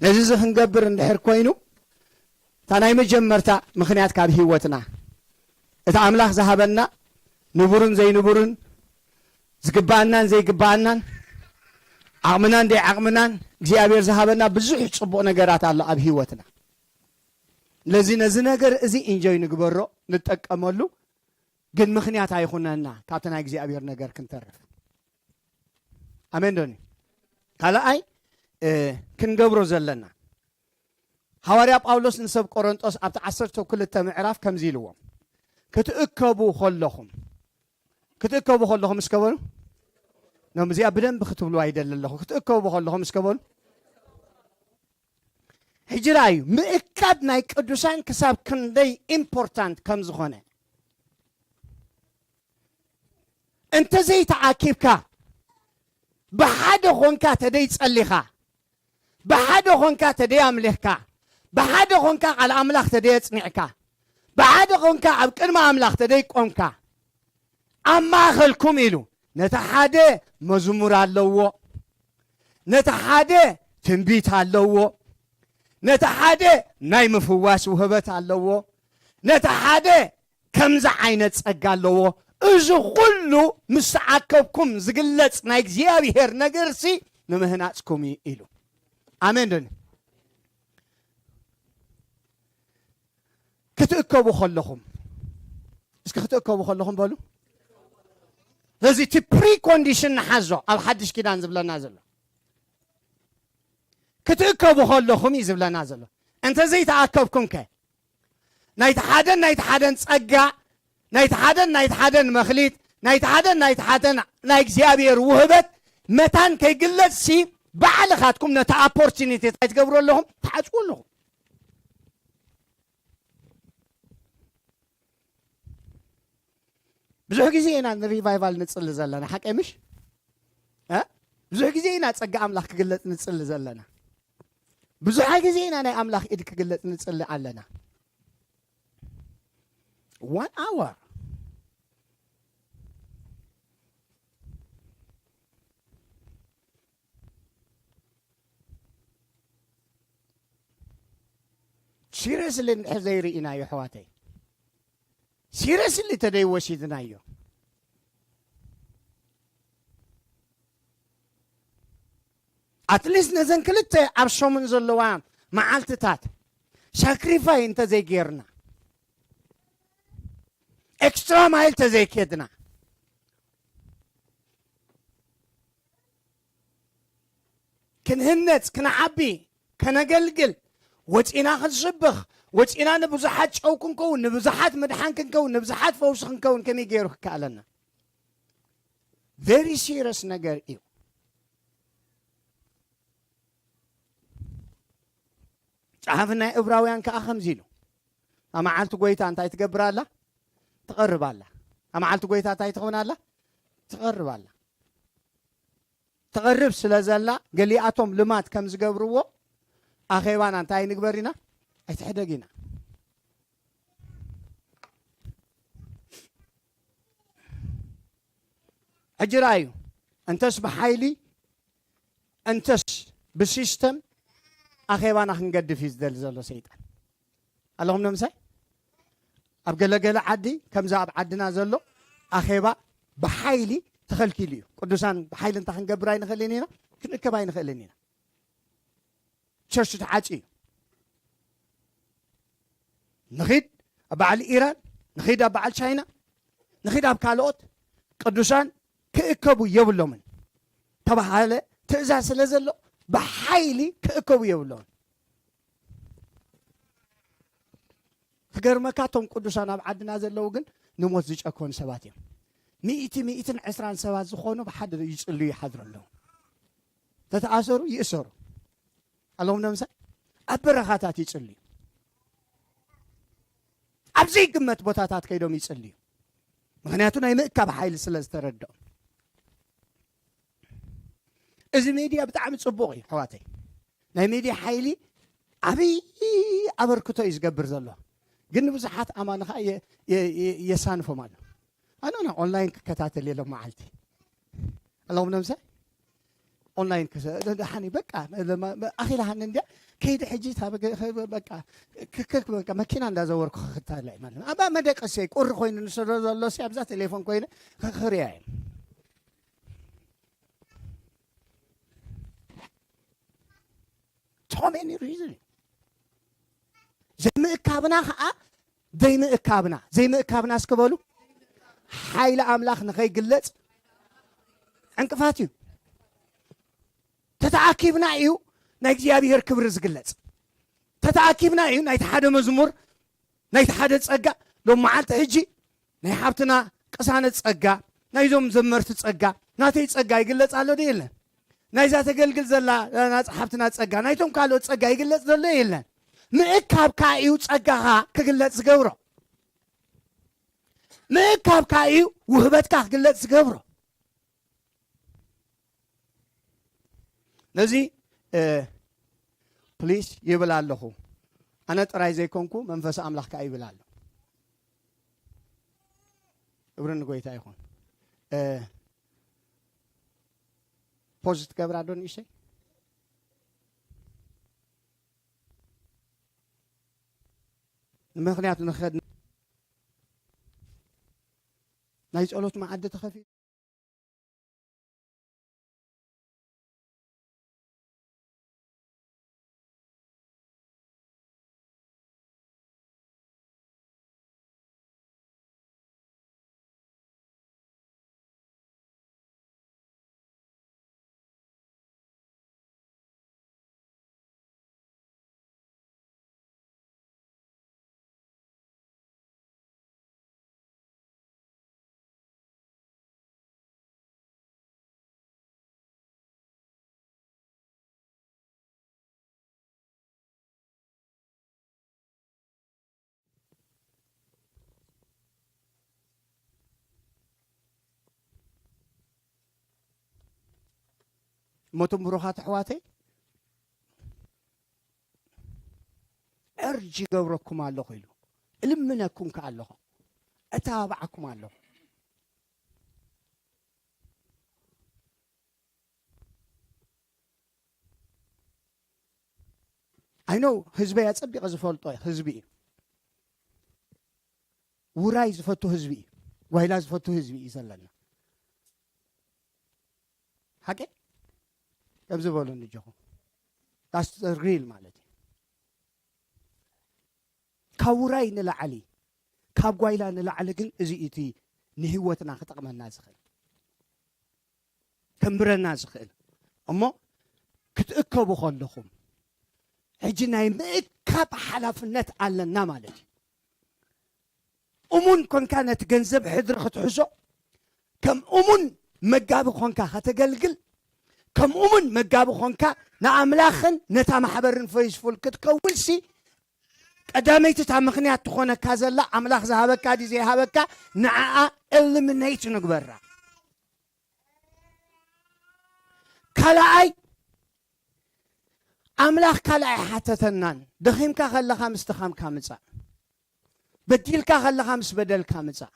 ነዚ እዚ ክንገብር እንድሕር ኮይኑ፣ እታ ናይ መጀመርታ ምኽንያት ካብ ህይወትና፣ እቲ ኣምላኽ ዝሃበና ንቡርን ዘይንቡርን፣ ዝግብኣናን ዘይግብኣናን፣ ዓቕምናን ዘይዓቕምናን፣ እግዚኣብሔር ዝሃበና ብዙሕ ጽቡቕ ነገራት ኣሎ ኣብ ህይወትና። ስለዚ ነዚ ነገር እዚ ኢንጆይ ንግበሮ፣ ንጠቀመሉ፣ ግን ምኽንያት ኣይኹነና ካብቲ ናይ እግዚኣብሔር ነገር ክንተርፍ። ኣሜን ዶኒ? ካልኣይ፣ እ፣ ክንገብሮ ዘለና፣ ሃዋርያ ጳውሎስ ንሰብ ቆሮንጦስ ኣብቲ ዓሰርተ ክልተ ምዕራፍ ከምዚ ኢልዎም፣ "ክትእከቡ ከለኹም"፣ ክትእከቡ ከለኹም እስከ በሉ። ኖም፣ እዚኣ ብደንቢ ክትብሉ ኣይደሊ ኣለኹ። ክትእከቡ ከለኹም እስከ በሉ። ሕጂ ረኣዩ፣ ምእካብ ናይ ቅዱሳን ክሳብ ክንደይ ኢምፖርታንት ከም ዝኾነ። እንተዘይተኣኪብካ፣ ብሓደ ኾንካ ተደይ ጸሊኻ፣ ብሓደ ኾንካ ተደይ ኣምሊኽካ፣ ብሓደ ኾንካ ቃል ኣምላኽ ተደይ ኣጽኒዕካ፣ ብሓደ ኾንካ ኣብ ቅድሚ ኣምላኽ ተደይ ቆምካ፣ ኣብ ማእኸልኩም ኢሉ ነቲ ሓደ መዝሙር ኣለዎ፣ ነቲ ሓደ ትንቢት ኣለዎ፣ ነቲ ሓደ ናይ ምፍዋስ ውህበት ኣለዎ፣ ነቲ ሓደ ከምዚ ዓይነት ጸጋ ኣለዎ። እዚ ኩሉ ምስ ተኣከብኩም ዝግለጽ ናይ እግዚኣብሔር ነገርሲ ንምህናጽኩም እዩ ኢሉ። ኣሜን ዶ? ክትእከቡ ከለኹም፣ እስኪ ክትእከቡ ከለኹም በሉ። ስለዚ እቲ ፕሪኮንዲሽን ንሓዞ ኣብ ሓድሽ ኪዳን ዝብለና ዘሎ ክትእከቡ ከለኹም እዩ ዝብለና ዘሎ። እንተ ዘይተኣከብኩም ከ ናይቲ ሓደን ናይቲ ሓደን ጸጋ፣ ናይቲ ሓደን ናይቲ ሓደን መኽሊት፣ ናይቲ ሓደን ናይቲ ሓደን ናይ እግዚኣብሔር ውህበት መታን ከይግለጽ ሲ ባዕልኻትኩም ነቲ ኦፖርቹኒቲ እንታይ ትገብሩ ኣለኹም? ትሓጽቡ ኣለኹም። ብዙሕ ግዜ ኢና ንሪቫይቫል ንጽሊ ዘለና፣ ሓቀይ ምሽ? እ? ብዙሕ ግዜ ኢና ጸጋ ኣምላኽ ክግለጽ ንጽሊ ዘለና። ብዙሕ ግዜ ኢና ናይ ኣምላኽ ኢድ ክግለጽ ንጽሊ ኣለና። One hour። ሲሪየስሊ እንድሕር ዘይርኢናዮ፣ ኣሕዋተይ፣ ሲሪየስሊ ተደይ ወሲድናዮ፣ ኣትሊስት ነዘን ክልተ ኣብ ሰሙን ዘለዋ መዓልትታት ሳክሪፋይ እንተዘይጌርና፣ ኤክስትራ ማይል ተዘይኬድና፣ ክንህነጽ፣ ክንዓቢ፣ ከነገልግል፣ ወጺና ክንስብኽ፣ ወጺና ንብዙሓት ጨው ክንከውን፣ ንብዙሓት ምድሓን ክንከውን፣ ንብዙሓት ፈውሲ ክንከውን ከመይ ገይሩ ክከኣለና? ቨሪ ሲሪየስ ነገር እዩ። ጸሓፊ ናይ እብራውያን ከኣ ከምዚ ኢሉ፣ ኣብ መዓልቲ ጎይታ እንታይ ትገብር ኣላ? ትቐርብ ኣላ። ኣብ መዓልቲ ጎይታ እንታይ ትኸውን ኣላ? ትቐርብ ኣላ። ትቐርብ ስለ ዘላ፣ ገሊኣቶም ልማድ ከም ዝገብርዎ፣ ኣኼባና እንታይ ንግበር ኢና? ኣይትሕደግ ኢና። ሕጂ ረኣዩ፣ እንተስ ብሓይሊ፣ እንተስ ብሲስተም ኣኼባና ክንገድፍ እዩ ዝደሊ ዘሎ ሰይጣን። ኣለኹም ዶ ምሳይ? ኣብ ገለገለ ዓዲ፣ ከምዚ ኣብ ዓድና ዘሎ ኣኼባ ብሓይሊ ተኸልኪሉ እዩ። ቅዱሳን ብሓይሊ እንታይ ክንገብር ኣይንኽእልን ኢና? ክንእከብ ኣይንኽእልን ኢና። ቸርች ተዓጽዩ እዩ። ንኺድ ኣብ በዓል ኢራን፣ ንኺድ ኣብ በዓል ቻይና፣ ንኺድ ኣብ ካልኦት፣ ቅዱሳን ክእከቡ የብሎምን ተባሃለ ትእዛዝ ስለ ዘሎ፣ ብሓይሊ ክእከቡ የብሎምን። ክገርመካ፣ እቶም ቅዱሳን ኣብ ዓድና ዘለዉ ግን ንሞት ዝጨከኑ ሰባት እዮም። ሚእቲ፣ ሚእትን ዕስራን ሰባት ዝኾኑ ብሓደ ይጽልዩ ይሓድሩ ኣለዉ። ተተኣሰሩ ይእሰሩ ኣለዎም። ነምሳይ ኣብ በረኻታት ይጽልዩ፣ ኣብ ዘይግመት ቦታታት ከይዶም ይጽልዩ። ምኽንያቱ ናይ ምእካብ ሓይሊ ስለ ዝተረድኦም። እዚ ሚድያ ብጣዕሚ ጽቡቕ እዩ ኣሕዋተይ። ናይ ሚድያ ሓይሊ ዓብዪ ኣበርክቶ እዩ ዝገብር ዘሎ። ግን ንብዙሓት ኣማኒ ኸዓ የ-፣ የ-፣ የ-፣ የሳንፎም ኣሎ። ኣነ ና ኦንላይን ክከታተል የሎም መዓልቲ ኣለዎም ነምሰ ኦንላይን ክሰ-፣ ደሓኒ በቃ ኣኺላሃኒ እንድያ ከይዲ ሕጂ እታ በገ-፣ በቃ ክክክ በቃ መኪና እንዳዘወርኩ ክክታለ ማለት ነው። ኣባ መደቀሰይ ቁሪ ኮይኑ ንስለ ዘሎ ሲ ኣብዛ ቴሌፎን ኮይኑ ክኽርያ እየ። So many reason። ዘይምእካብና ኸዓ ዘይምእካብና፣ ዘይምእካብና እስኪ በሉ፣ ሓይሊ ኣምላኽ ንኸይግለጽ ዕንቅፋት እዩ። ተተኣኪብና እዩ ናይ እግዚኣብሔር ክብሪ ዝግለጽ። ተተኣኪብና እዩ ናይቲ ሓደ መዝሙር፣ ናይቲ ሓደ ጸጋ። ሎም መዓልቲ ሕጂ ናይ ሓብትና ቅሳነት ጸጋ፣ ናይዞም ዘመርቲ ጸጋ፣ ናተይ ጸጋ ይግለጽ ኣሎ ዶ የለን? ናይዛ ተገልግል ዘላ፣ እ፣ ናጽ-፣ ሓብትና ጸጋ፣ ናይቶም ካልኦት ጸጋ ይግለጽ ዘሎ የለን? ምእካብካ እዩ ጸጋኻ ክግለጽ ዝገብሮ። ምእካብካ እዩ ውህበትካ ክግለጽ ዝገብሮ። ነዚ፣ እ፣ ፕሊስ ይብል ኣለኹ። ኣነ ጥራይ ዘይኮንኩ መንፈስ ኣምላኽ ከኣ ይብል ኣሎ። ክብሪ ንጎይታ ይኹን። እ፣ ፖዝ ትገብራ ዶ ንእሽተይ? ምኽንያቱ ንኸድ ናይ ጸሎት መዓዲ ተኸፊቱ እሞ እቶም ብሩኻት ኣሕዋተይ ዕርጅ ይገብረኩም ኣለኹ ኢሉ እልምነኩም ከ ኣለኹ እተባብዓኩም ኣለኹ። ኣይኖ ህዝበይ ኣጸቢቐ ዝፈልጦ ህዝቢ እዩ። ውራይ ዝፈቱ ህዝቢ እዩ። ጓይላ ዝፈቱ ህዝቢ እዩ ዘለና። ሓቂ ከምዚ በሉ ንጆኹም ዳስ ሪል ማለት እዩ። ካብ ውራይ ንላዕሊ ካብ ጓይላ ንላዕሊ ግን እዚ እቲ ንህይወትና ክጠቕመና ዝኽእል ከንብረና ዝኽእል እሞ ክትእከቡ ከለኹም ሕጂ ናይ ምእካብ ሓላፍነት ኣለና ማለት እዩ። እሙን ኮንካ ነቲ ገንዘብ ሕድሪ ክትሕዞ ከም እሙን መጋቢ ኮንካ ከተገልግል ከም እሙን መጋቢ ኮንካ ንኣምላኽን ነታ ማሕበርን ፈይስፉል ክትከውንሲ ቀዳመይቲ እታ ምኽንያት ትኾነካ ዘላ ኣምላኽ ዝሃበካ ድዩ ዘይሃበካ ንዓኣ ኤሊሚኔት ንግበራ። ካልኣይ ኣምላኽ ካልኣይ ሓተተናን ደኺምካ ከለኻ ምስ ድኻምካ ምጻእ በዲልካ ከለኻ ምስ በደልካ ምጻእ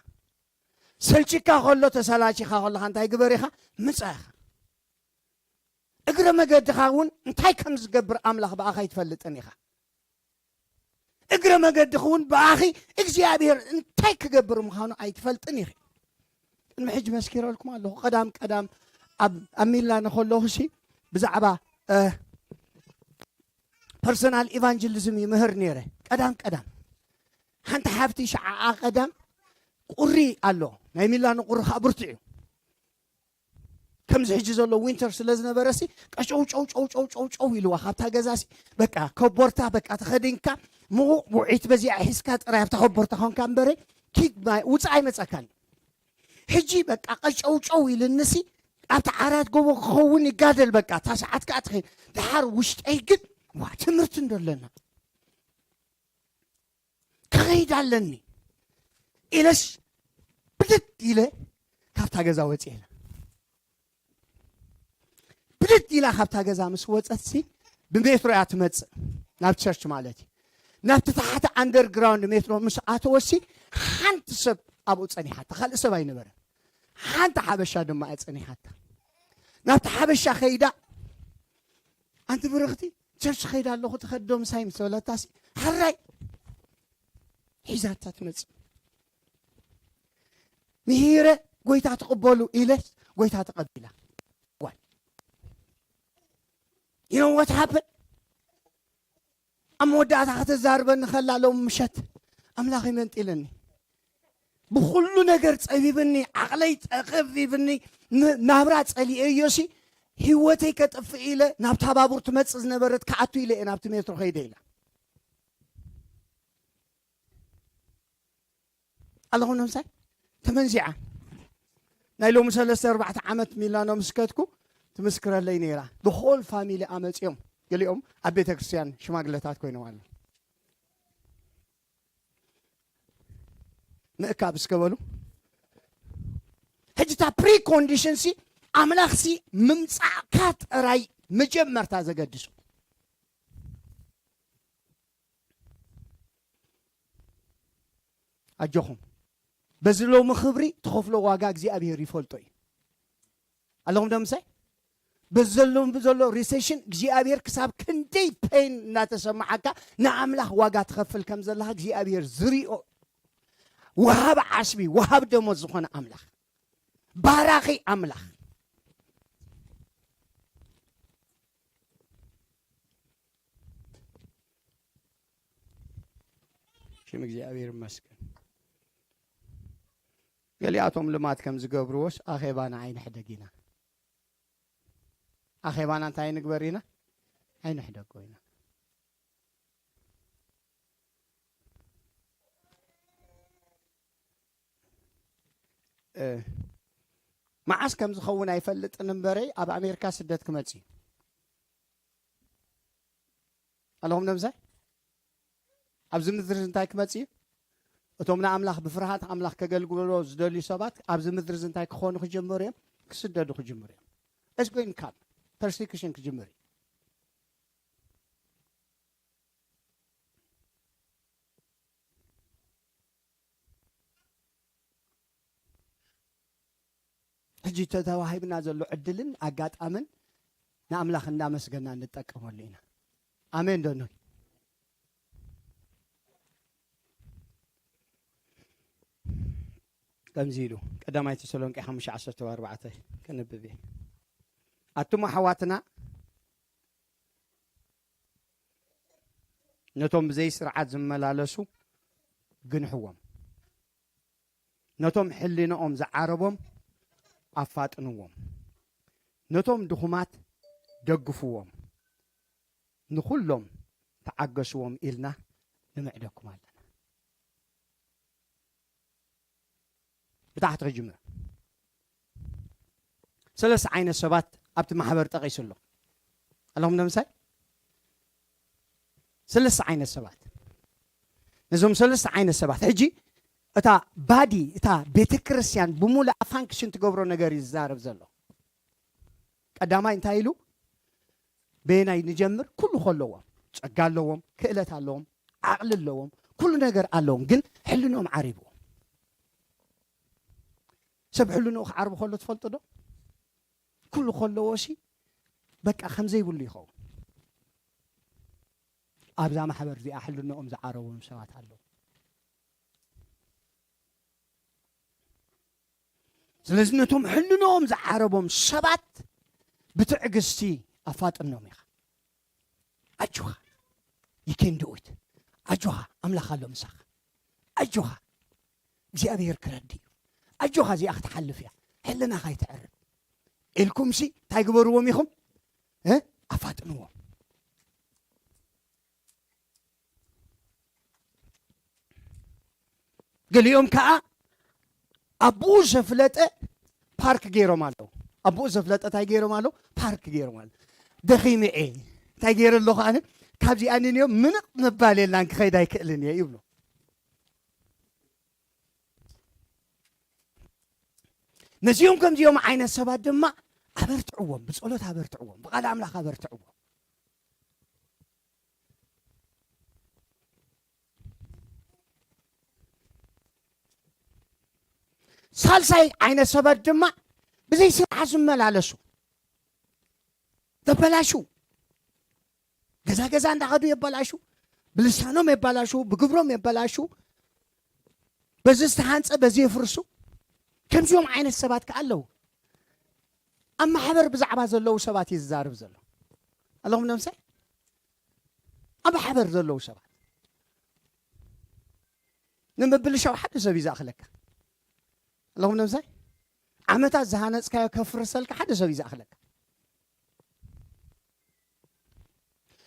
ሰልችካ ከሎ ተሰላቺኻ ከለኻ እንታይ ግበር ኢኻ ምጻእ ኢኻ እግረ መገድኻ እውን እንታይ ከም ዝገብር ኣምላኽ ብኣኻ ኣይትፈልጥን ኢኻ እግረ መገድኺ እውን ብኣኺ እግዚኣብሔር እንታይ ክገብር ምዃኑ ኣይትፈልጥን ኢኺ ቅድሚ ሕጂ መስኪረልኩም ኣለኹ ቀዳም ቀዳም ኣብ ሚላን ከለኹ ሲ ብዛዕባ ፐርሶናል ኢቫንጀሊዝም ይምህር ነይረ ቀዳም ቀዳም ሓንቲ ሓፍቲ ሸዓዓ ቀዳም ቁሪ ኣሎ ናይ ሚላን ቁሪ ከዓ ብርቱዕ እዩ ከምዚ ሕጂ ዘሎ ዊንተር ስለ ዝነበረ ሲ ቀጨው ጨው ጨው ጨው ጨው ጨው ኢልዋ ካብታ ገዛ ሲ በቃ ከቦርታ በቃ ተኸዲንካ ምውዕ ውዒት በዚኣ ሒዝካ ጥራይ ኣብታ ከቦርታ ኮንካ እምበረ ኪድ ማይ ውፅእ ኣይመፀካን ሕጂ በቃ ቀጨው ጨው ኢልንሲ ኣብቲ ዓራት ጎቦ ክኸውን ይጋደል በቃ እታ ሰዓት ከዓ ትኸይድ ድሓር ውሽጠይ ግን ዋ ትምህርቲ እንደለና ክኸይድ ኣለኒ ኢለስ ብድድ ኢለ ካብታ ገዛ ወፅኤ ኢለ ብድድ ኢላ ካብታ ገዛ ምስ ወፀትሲ ብሜትሮ እያ ትመፅእ ናብ ቸርች ማለት እዩ ናብቲ ታሕቲ ኣንደርግራውንድ ሜትሮ ምስ ኣተወሲ ሓንቲ ሰብ ኣብኡ ፀኒሓታ ካልእ ሰብ ኣይነበረን ሓንቲ ሓበሻ ድማ እያ ፀኒሓታ ናብቲ ሓበሻ ከይዳ ኣንቲ ብርኽቲ ቸርች ከይዳ ኣለኹ ትኸዶ ምሳይ ምስ በለታሲ ሕራይ ሒዛታ ትመፅእ ምሂረ ጎይታ ትቕበሉ ኢለስ ጎይታ ተቐቢላ ጓል you know what happened ኣብ መወዳእታ ከተዛርበኒ ከላ ሎም ምሸት ኣምላኽ ይመንጢለኒ ብኩሉ ነገር ጸቢብኒ ዓቕለይ ጸቢብኒ ናብራ ጸሊኤዮሲ ህይወተይ ከጥፍእ ኢለ ናብታ ባቡር ትመጽእ ዝነበረት ክኣቱ ኢለ እየ ናብቲ ሜትሮ ከይደ ኢላ ኣለኹም ንምሳይ ተመንዚዓ ናይ ሎሚ ሰለስተ ኣርባዕተ ዓመት ሚላኖ ምስ ከድኩ ትምስክረለይ ነይራ the whole family ኣመፅኦም ገሊኦም ኣብ ቤተ ክርስቲያን ሽማግለታት ኮይኖም ኣለዉ ምእካብ እስከ በሉ ሕጂ እታ ፕሪኮንዲሽን ሲ ኣምላኽ ሲ ምምፃእካ ጥራይ መጀመርታ ዘገድሱ ኣጆኹም በዚ ሎሚ ክብሪ ትኸፍሎ ዋጋ እግዚኣብሔር ይፈልጦ እዩ ኣለኹም ደምሳይ በዘሎም ብዘሎ ሪሴሽን እግዚኣብሔር ክሳብ ክንደይ ፔን እናተሰማዓካ ንኣምላኽ ዋጋ ትኸፍል ከም ዘለኻ እግዚኣብሔር ዝሪኦ። ወሃብ ዓስቢ፣ ወሃብ ደሞዝ ዝኾነ ኣምላኽ፣ ባራኺ ኣምላኽ። ሽም እግዚኣብሔር ይመስገን። ገሊኣቶም ልማት ከም ዝገብርዎስ ኣኼባና ኣይንሕደግ ኢና። ኣኼባና እንታይ ንግበር ኢና? ኣይንሕደጎ ኢና። እ፣ መዓስ ከም ዝኸውን ኣይፈልጥን እምበረይ ኣብ ኣሜሪካ ስደት ክመጽእ እዩ። ኣለኹም ነምሳይ? ኣብዚ ምድሪ እንታይ ክመጽእ እዩ? እቶም ንኣምላኽ ብፍርሃት ኣምላኽ ከገልግሎ ዝደልዩ ሰባት ኣብዚ ምድሪ እንታይ ክኾኑ ክጅምሩ እዮም? ክስደዱ ክጅምሩ እዮም። It's going to come. ፐርሲኩሽን ክጅምር እዩ። ሕጂ ተተዋሂብና ዘሎ ዕድልን ኣጋጣምን ንኣምላኽ እንዳመስገና እንጠቀመሉ ኢና። ኣሜን ዶ ኖይ? ከምዚ ኢሉ ቀዳማይ ተሰሎንቄ ሓሙሽተ ዓሰርተ ኣርባዕተ ከንብብ እየ። ኣቱም ኣሕዋትና፣ ነቶም ብዘይ ስርዓት ዝመላለሱ ግንሕዎም፣ ነቶም ሕሊናኦም ዝዓረቦም ኣፋጥንዎም፣ ነቶም ድኹማት ደግፍዎም፣ ንኹሎም ተዓገስዎም ኢልና ንምዕደኩም ኣለና። ብታሕቲ ክጅምር። ሰለስተ ዓይነት ሰባት ኣብቲ ማሕበር ጠቒሱ ኣሎ። ኣለኹም ነምሳይ? ሰለስተ ዓይነት ሰባት። ነዞም ሰለስተ ዓይነት ሰባት ሕጂ እታ ባዲ፣ እታ ቤተ ክርስቲያን ብሙሉኣ ፋንክሽን ትገብሮ ነገር እዩ ዝዛረብ ዘሎ። ቀዳማይ እንታይ ኢሉ? በየናይ ንጀምር? ኩሉ ከለዎም፣ ጸጋ ኣለዎም፣ ክእለት ኣለዎም፣ ዓቕሊ ኣለዎም፣ ኩሉ ነገር ኣለዎም፣ ግን ሕልንኦም ዓሪብዎም። ሰብ ሕልንኡ ክዓርቡ ከሎ ትፈልጡ ዶ? ኩሉ ከለዎ ሲ በቃ ከም ዘይብሉ ይኸውን። ኣብዛ ማሕበር እዚኣ ሕልንኦም ዝዓረቦም ሰባት ኣለዉ። ስለዚ ነቶም ሕልንኦም ዝዓረቦም ሰባት ብትዕግስቲ ኣፋጥኖም ኢኻ። ኣጆኻ፣ you can do it። ኣጆኻ፣ ኣምላኽ ኣሎ ምሳኻ። ኣጆኻ፣ እግዚኣብሔር ክረዲ እዩ። ኣጆኻ፣ እዚኣ ክትሓልፍ እያ፣ ሕልናኻ ኣይትዕርብ ኢልኩምሲ እንታይ ግበርዎም ኢኹም? እ? ኣፋጥንዎም። ገሊኦም ከዓ ኣቦኡ ዘፍለጠ ፓርክ ገይሮም ኣለዉ። ኣቦኡ ዘፍለጠ እንታይ ገይሮም ኣለዉ? ፓርክ ገይሮም ኣለዉ። ደኺመ እየ፣ እንታይ ገይረ ኣለኹ ኣነ? ካብዚኣ ንንዮም ምንቕ ምባል የላን፣ ክኸይድ ኣይክእልን እየ ይብሉ። ነዚኦም ከምዚኦም ዓይነት ሰባት ድማ ኣበርትዕዎም፣ ብጸሎት ኣበርትዕዎም፣ ብቓል ኣምላኽ ኣበርትዕዎም። ሳልሳይ ዓይነት ሰባት ድማ ብዘይ ስርዓት ዝመላለሱ፣ ዘበላሹ፣ ገዛ ገዛ እንዳኸዱ የበላሹ፣ ብልሳኖም የበላሹ፣ ብግብሮም የበላሹ፣ በዚ ዝተሃንጸ በዚ የፍርሱ። ከምዚኦም ዓይነት ሰባት ከ ኣለዉ። ኣብ ማሕበር ብዛዕባ ዘለዉ ሰባት እዩ ዝዛረብ ዘሎ። ኣለኹም ነምሳይ? ኣብ ማሕበር ዘለዉ ሰባት ንምብልሻው ሓደ ሰብ እዩ ዝኣኽለካ። ኣለኹም ነምሳይ? ዓመታት ዝሃነጽካዮ ከፍርሰልካ ሓደ ሰብ እዩ ዝኣኽለካ።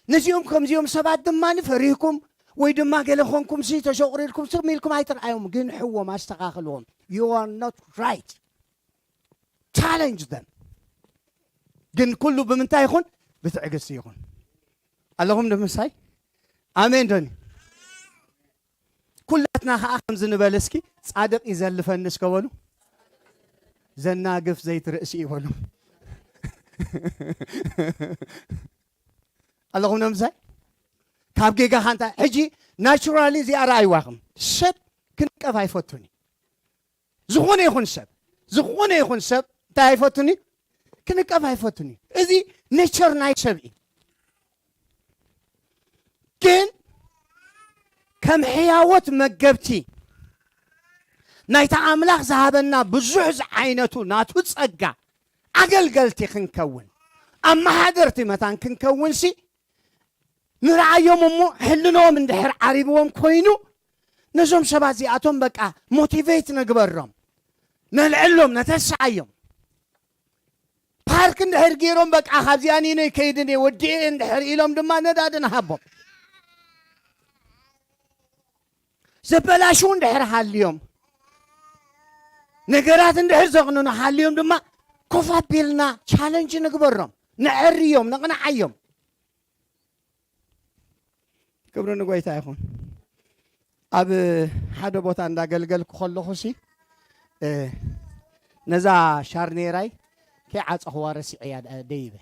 ነዚኦም ከምዚኦም ሰባት ድማ ፈሪህኩም ወይ ድማ ገለ ኾንኩም ሲ ተሸቑሪርኩም ስም ኢልኩም ኣይትርኣዮም፣ ግን ሕዎም ኣስተኻኽልዎም። You are not right። Challenge them። ግን ኩሉ ብምንታይ ይኹን? ብትዕግስቲ ይኹን። ኣለኹም ዶ ምሳይ? ኣሜን ዶኒ? ኩላትና ኸዓ ከምዚ ንበል እስኪ፣ ጻድቕ ይዘልፈኒ እስከ በሉ። ዘናግፍ ዘይትርእሲ እዩ በሉ። ኣለኹም ዶ ምሳይ? ካብ ጌጋኻ እንታይ? ሕጂ ናቹራሊ እዚኣ ረኣይዋ ኢኹም። ሰብ ክንቀፍ ኣይፈቱን እዩ። ዝኾነ ይኹን ሰብ፣ ዝኾነ ይኹን ሰብ እንታይ ኣይፈቱን እዩ? ክንቀፍ ኣይፈቱን እዩ። እዚ ኔቸር ናይ ሰብ እዩ። ግን ከም ሕያዎት መገብቲ ናይታ ኣምላኽ ዝሃበና ብዙሕ ዝዓይነቱ ናቱ ጸጋ ኣገልገልቲ ክንከውን፣ ኣመሓደርቲ መታን ክንከውንሲ ንርኣዮም እሞ፣ ሕልኖም እንድሕር ዓሪብዎም ኮይኑ፣ ነዞም ሰባት እዚኣቶም በቃ ሞቲቬት ንግበሮም፣ ነልዕሎም፣ ነተስዓዮም። ፓርክ እንድሕር ገይሮም፣ በቃ ካብዚኣ ኒነ ይከይድን እየ ወዲኤ እንድሕር ኢሎም ድማ ነዳዲ ንሃቦም። ዘበላሽው እንድሕር ሃልዮም፣ ነገራት እንድሕር ዘቕንኑ ሃልዮም ድማ ኮፍ ኣቢልና ቻለንጅ ንግበሮም፣ ነዕርዮም፣ ነቕንዓዮም። ክብሪ ንጎይታ ይኹን። ኣብ ሓደ ቦታ እንዳገልገልኩ ከለኹ ሲ፣ እ፣ ነዛ ሻርኔራይ ከይዓጸኽዋ ረሲዐያ ደ-፣ ደይበ።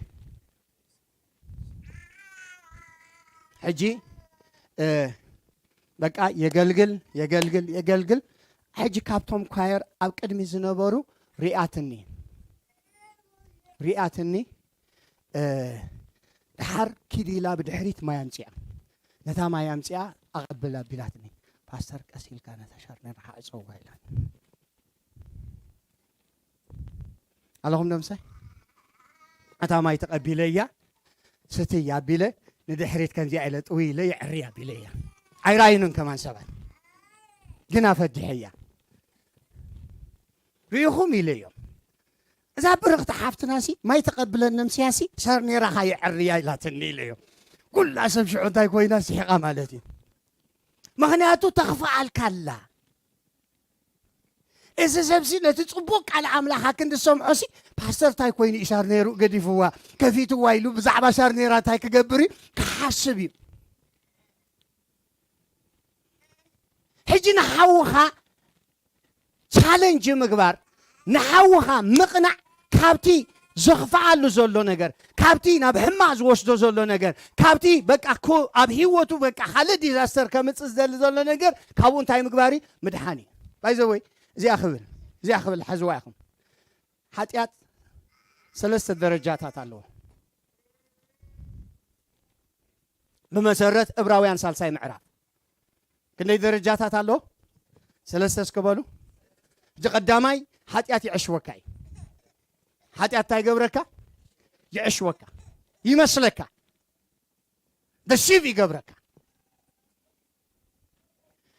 ሕጂ፣ እ፣ በቃ የገልግል፣ የገልግል፣ የገልግል። ሕጂ ካብቶም ኳየር ኣብ ቅድሚ ዝነበሩ ሪኣትኒ፣ ሪኣትኒ፣ እ፣ ደሓር ኪድ ኢላ ብድሕሪት ማይ ኣምጽኣ። ነታ ማይ ኣምጽኣ ኣቐብል ኣቢላትኒ። "ፓስተር፣ ቀስ ኢልካ ነታ ሻርኔራ ሓዕጸዋ" ኢላትኒ። ኣለኹም ዶ ምሳይ? እታ ማይ ተቐቢለያ፣ ስትይ ኣቢለ፣ ንድሕሪት ከምዚኣ ኢለ ጥውይ ኢለ የዕሪ ኣቢለያ። ኣይረኣዩንን ከማን ሰባት። ግን ኣፈዲሐያ። ርኢኹም ኢለዮም። እዛ ብርኽቲ ሓፍትና ሲ፣ ማይ ተቐብለን ነምስያ ሲ፣ ሻርኔራኻ የዕርያ ኢላትኒ ኢለዮም። ኩላ ሰብ ሽዑ እንታይ ኮይና ስሒቓ ማለት እዩ። ምኽንያቱ ተኽፍኣልካ ኣላ። እዚ ሰብሲ ነቲ ጽቡቕ ቃል ኣምላኽ ኣክንዲ ዝሰምዖሲ፣ ፓስተር እንታይ ኮይኑ እዩ ሻርኔሩ ገዲፍዋ፣ ከፊትዋ ኢሉ ብዛዕባ ሻርኔራ እንታይ ክገብር እዩ ክሓስብ እዩ። ሕጂ ንሓውኻ ቻለንጅ ምግባር፣ ንሓውኻ ምቕናዕ፣ ካብቲ ዘኽፍኣሉ ዘሎ ነገር፣ ካብቲ ናብ ሕማቕ ዝወስዶ ዘሎ ነገር፣ ካብቲ በቃ ኮ-፣ ኣብ ህይወቱ በቃ ካልእ ዲዛስተር ከምጽእ ዝደሊ ዘሎ ነገር፣ ካብኡ እንታይ ምግባር እዩ? ምድሓን እዩ። ባይ ዘ ወይ፣ እዚኣ ክብል፣ እዚኣ ክብል ሓዝዋ ኢኹም። ሓጢኣት ሰለስተ ደረጃታት ኣለዎ። ብመሰረት ዕብራውያን ሳልሳይ ምዕራፍ ክንደይ ደረጃታት ኣለዎ? ሰለስተ እስከ በሉ። ሕጂ ቀዳማይ ሓጢኣት ይዕሽወካ እዩ። ሓጢኣት እንታይ ይገብረካ? ይዕሽወካ፣ ይመስለካ፣ ደሲቭ ይገብረካ።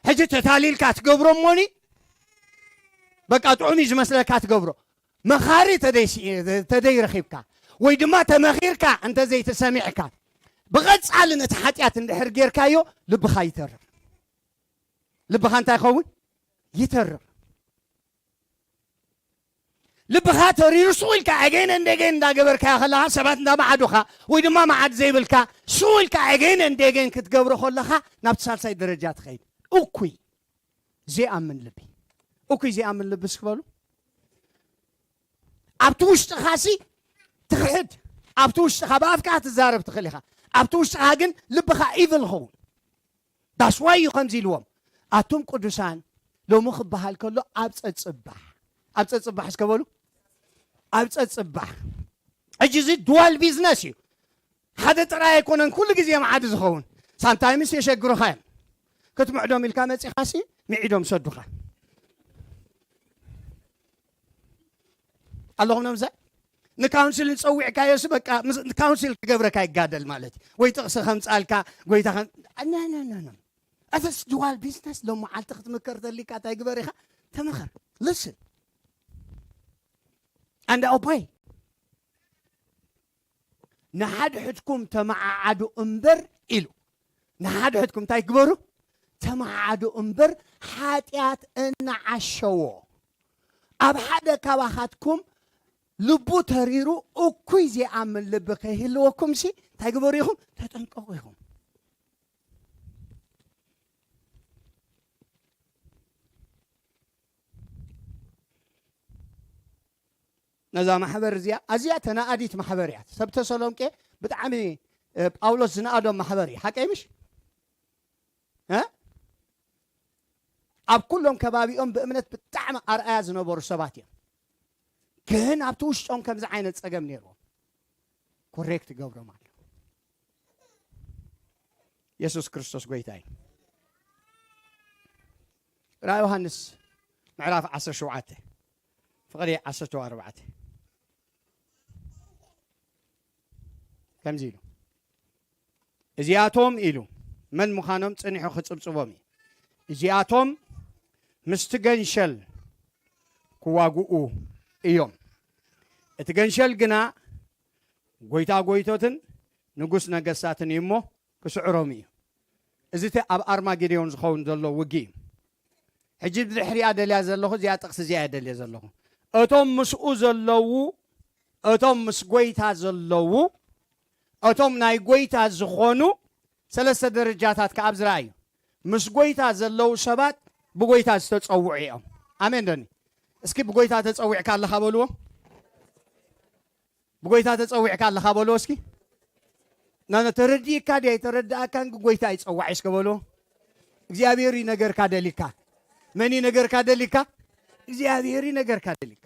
ሕጂ ተታሊልካ ትገብሮ እሞኒ፣ በቃ ጥዑም እዩ ዝመስለካ ትገብሮ። መኻሪ ተደይ-፣ ተደይረኺብካ ወይ ድማ ተመኺርካ እንተዘይተሰሚዕካ፣ ብቐጻሊ ነቲ ሓጢኣት እንድሕር ጌርካዮ፣ ልብኻ ይተርር። ልብኻ እንታይ ይኸውን? ይተርር። ልብኻ ተሪሩ ስቕ ኢልካ ኣገይን እንደ ኣገይን እንዳገበርካዮ ከለኻ፣ ሰባት እንዳመዓዱኻ ወይ ድማ መዓድ ዘይብልካ፣ ስቕ ኢልካ ኣገይን እንደ ኣገይን ክትገብሮ ከለኻ፣ ናብቲ ሳልሳይ ደረጃ ትኸይድ። እኩይ ዘይኣምን ልቢ። እኩይ ዘይኣምን ልቢ እስኪ በሉ። ኣብቲ ውሽጥኻሲ ትኽሕድ፣ ኣብቲ ውሽጥኻ ብኣፍካ ክትዛረብ ትኽእል ኢኻ፣ ኣብቲ ውሽጥኻ ግን ልብኻ ኢቭል ኸውን። ዳስዋይ እዩ ከምዚ ኢልዎም፣ ኣቱም ቅዱሳን ሎሚ ክበሃል ከሎ ኣብ ጸጽባሕ፣ ኣብ ጸጽባሕ እስከ በሉ፣ ኣብ ጸጽባሕ። ሕጂ እዚ ዱዋል ቢዝነስ እዩ። ሓደ ጥራይ ኣይኮነን ኩሉ ግዜ መዓዲ ዝኸውን። ሳምታይምስ የሸግሩኻ እዮም። ክትምዕዶም ኢልካ መጺኻሲ፣ ምዒዶም ሰዱኻ። ኣለኹም ነምዘ? ንካውንስል ንጸዊዕካዮሲ በቃ ምስ-፣ ንካውንስል ክገብረካ ይጋደል ማለት እዩ። ወይ ጥቕሲ ከምጻልካ፣ ጎይታ ከም-፣ ና፣ ና፣ ና፣ ና። ኣተስ ዱዋል ቢዝነስ ሎም መዓልቲ ክትምከር ተሊካ እንታይ ግበር ኢኻ? ተመኸር። Listen. And obey. ንሓድሕድኩም ተመዓዓዱ እምበር ኢሉ። ንሓድሕድኩም እንታይ ግበሩ? ተመዓዓዱ እምበር ሓጢኣት እናዓሸዎ ኣብ ሓደ ካባኻትኩም ልቡ ተሪሩ እኩይ ዘይኣምን ልቢ ከይህልወኩምሲ እንታይ ግበሩ ኢኹም? ተጠንቀቑ ኢኹም። ነዛ ማሕበር እዚኣ ኣዝያ ተናኣዲት ማሕበር እያ። ሰብ ተሰሎንቄ ብጣዕሚ፣ እ፣ ጳውሎስ ዝነኣዶም ማሕበር እዩ። ሓቀይ ምሽ? እ? ኣብ ኩሎም ከባቢኦም ብእምነት ብጣዕሚ ኣርኣያ ዝነበሩ ሰባት እዮም። ግን ኣብቲ ውሽጦም ከምዚ ዓይነት ጸገም ነይርዎም። ኮሬክት ይገብሮም ኣሎ። የሱስ ክርስቶስ ጎይታ እዩ። ራእይ ዮሃንስ ምዕራፍ ዓሰርተ ሸውዓተ ፍቕዲ ዓሰርተ ኣርባዕተ ከምዚ ኢሉ፣ እዚኣቶም ኢሉ መን ምዃኖም ጽኒሑ ክጽብጽቦም እዩ። እዚኣቶም ምስቲ ገንሸል ክዋግኡ እዮም። እቲ ገንሸል ግና ጎይታ ጎይቶትን ንጉስ ነገስታትን እዩ እሞ ክስዕሮም እዩ። እዚ እቲ ኣብ ኣርማጌዶን ዝኸውን ዘሎ ውግእ እዩ። ሕጂ ብድሕሪኣ ደልያ ዘለኹ፣ እዚኣ ጥቕሲ እዚኣ እየ ደልየ ዘለኹ። እቶም ምስኡ ዘለዉ፣ እቶም ምስ ጎይታ ዘለዉ፣ እቶም ናይ ጎይታ ዝኾኑ ሰለስተ ደረጃታት ከኣ ኣብዚ ረኣዩ። ምስ ጎይታ ዘለዉ ሰባት ብጎይታ ዝተጸውዑ እዮም። ኣሜን ዶኒ? እስኪ ብጎይታ ተጸዊዕካ ኣለኻ በልዎ። ብጎይታ ተጸዊዕካ ኣለኻ በልዎ እስኪ። ና ተረዲእካ ድያ ኣይተረዳእካን፣ ግን ጎይታ ይጸዋዕ እስከ በልዎ። እግዚኣብሔር ይነገርካ ደሊካ። መን ይነገርካ ደሊካ? እግዚኣብሔር ይነገርካ ደሊካ።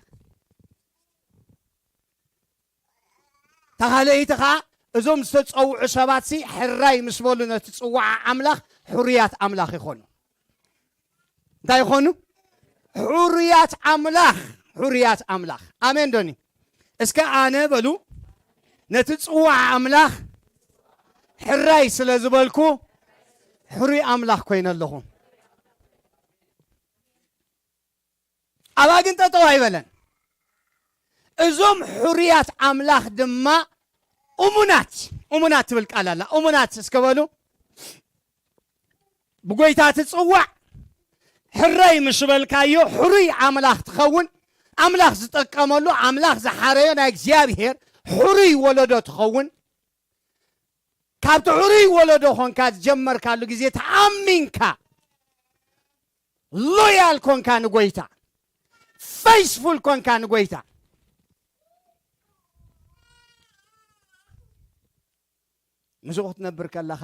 ተኻለይቲ ኸዓ እዞም ዝተጸውዑ ሰባት ሲ ሕራይ ምስ በሉ ነቲ ጽዋዓ ኣምላኽ ሕሩያት ኣምላኽ ይኾኑ። እንታይ ይኾኑ? ሕሩያት ኣምላኽ፣ ሕሩያት ኣምላኽ። ኣሜን ዶኒ? እስከ ኣነ በሉ ነቲ ጽዋዓ ኣምላኽ ሕራይ ስለ ዝበልኩ ሕሩይ ኣምላኽ ኮይነ ኣለኹ። ኣብኣ ግን ጠጠው ኣይበለን። እዞም ሕሩያት ኣምላኽ ድማ እሙናት፣ እሙናት ትብል ቃል ኣላ። እሙናት እስከ በሉ። ብጎይታ ትጽዋዕ፣ ሕራይ ምስ በልካዮ ሕሩይ ኣምላኽ ትኸውን። ኣምላኽ ዝጠቀመሉ፣ ኣምላኽ ዝሓረዮ ናይ እግዚኣብሔር ሕሩይ ወለዶ ትኸውን። ካብቲ ሕሩይ ወለዶ ኾንካ ዝጀመርካሉ ግዜ ተኣሚንካ፣ ሎያል ኮንካ ንጎይታ፣ ፌስፉል ኮንካ ንጎይታ፣ ምስኡ ክትነብር ከለኻ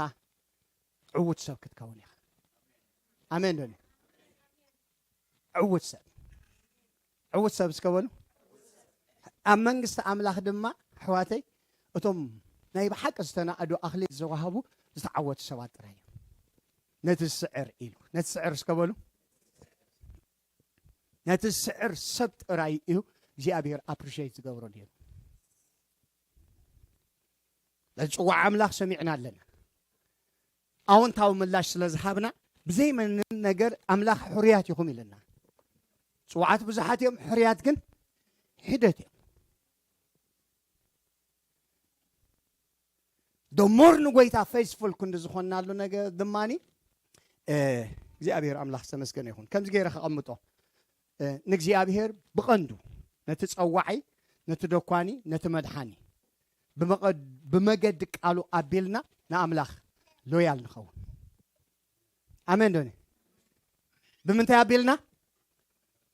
ዕዉት ሰብ ክትከውን ኢኻ። ኣሜን ዶ? ዕዉት ሰብ፣ ዕዉት ሰብ እስከ በሉ። ኣብ መንግስቲ ኣምላኽ ድማ ኣሕዋተይ፣ እቶም ናይ ብሓቂ ዝተናእዱ ኣኽሊል ዝተዋህቡ ዝተዓወቱ ሰባት ጥራይ እዮም። ነቲ ዝስዕር ኢሉ፣ ነቲ ዝስዕር እስከ በሉ። ነቲ ዝስዕር ሰብ ጥራይ እዩ እግዚኣብሔር ኣፕሪሼት ዝገብሮ ነይሩ። ነቲ ጽዋዕ ኣምላኽ ሰሚዕና ኣለና። ኣዎንታዊ ምላሽ ስለ ዝሃብና፣ ብዘይ ምንም ነገር ኣምላኽ ሕሩያት ኢኹም ኢለና። ጽዋዓት ብዙሓት እዮም፣ ሕሩያት ግን ሒደት እዮም። ዶሞር ንጎይታ ፌስፉል ክንዲ ዝኾንናሉ ነገር ድማኒ፣ እ፣ እግዚኣብሔር ኣምላኽ ዝተመስገነ ይኹን። ከምዚ ገይረ ከቐምጦ፣ እ፣ ንእግዚኣብሔር ብቐንዱ ነቲ ጸዋዒ፣ ነቲ ደኳኒ፣ ነቲ መድሓኒ ብመቐ-፣ ብመገዲ ቃሉ ኣቢልና ንኣምላኽ ሎያል ንኸውን። ኣሜን ዶኒ? ብምንታይ ኣቢልና?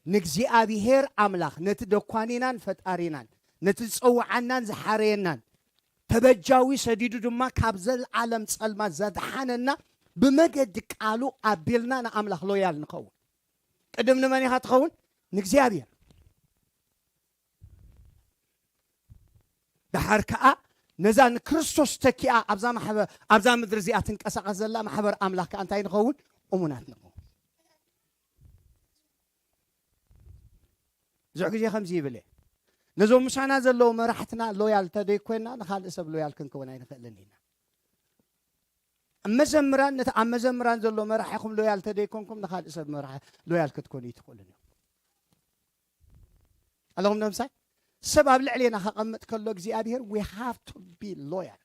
ንእግዚኣብሔር ኣምላኽ፣ ነቲ ደኳኒናን ፈጣሪናን፣ ነቲ ዝጸውዓናን ዝሓረየናን፣ ተበጃዊ ሰዲዱ ድማ ካብ ዘለዓለም ጸልማት ዘድሓነና፣ ብመገዲ ቃሉ ኣቢልና ንኣምላኽ ሎያል ንኸውን። ቅድም ንመን ኢኻ ትኸውን? ንእግዚኣብሔር። ደሓር ከኣ ነዛ ንክርስቶስ ተኪኣ ኣብዛ ማሕበ-፣ ኣብዛ ምድሪ እዚኣ ትንቀሳቐስ ዘላ ማሕበር ኣምላኽ ከኣ እንታይ ንኸውን? እሙናት ንኸውን። ብዙሕ ግዜ ከምዚ ይብል እየ፣ ነዞም ምሳና ዘለዉ መራሕትና ሎያል ተደይኮንና ንኻልእ ሰብ ሎያል ክንከውን ኣይንኽእልን ኢና። ኣብ መዘምራን፣ ነቲ ኣብ መዘምራን ዘሎ መራሒኹም ሎያል ተደይኮንኩም ንኻልእ ሰብ መራሒ ሎያል ክትኮኑ ኣይትኽእሉን እዮም። ኣለኹም ዶ ምሳይ? ሰብ ኣብ ልዕሌና ከቐምጥ ከሎ እግዚኣብሔር we have to be loyal።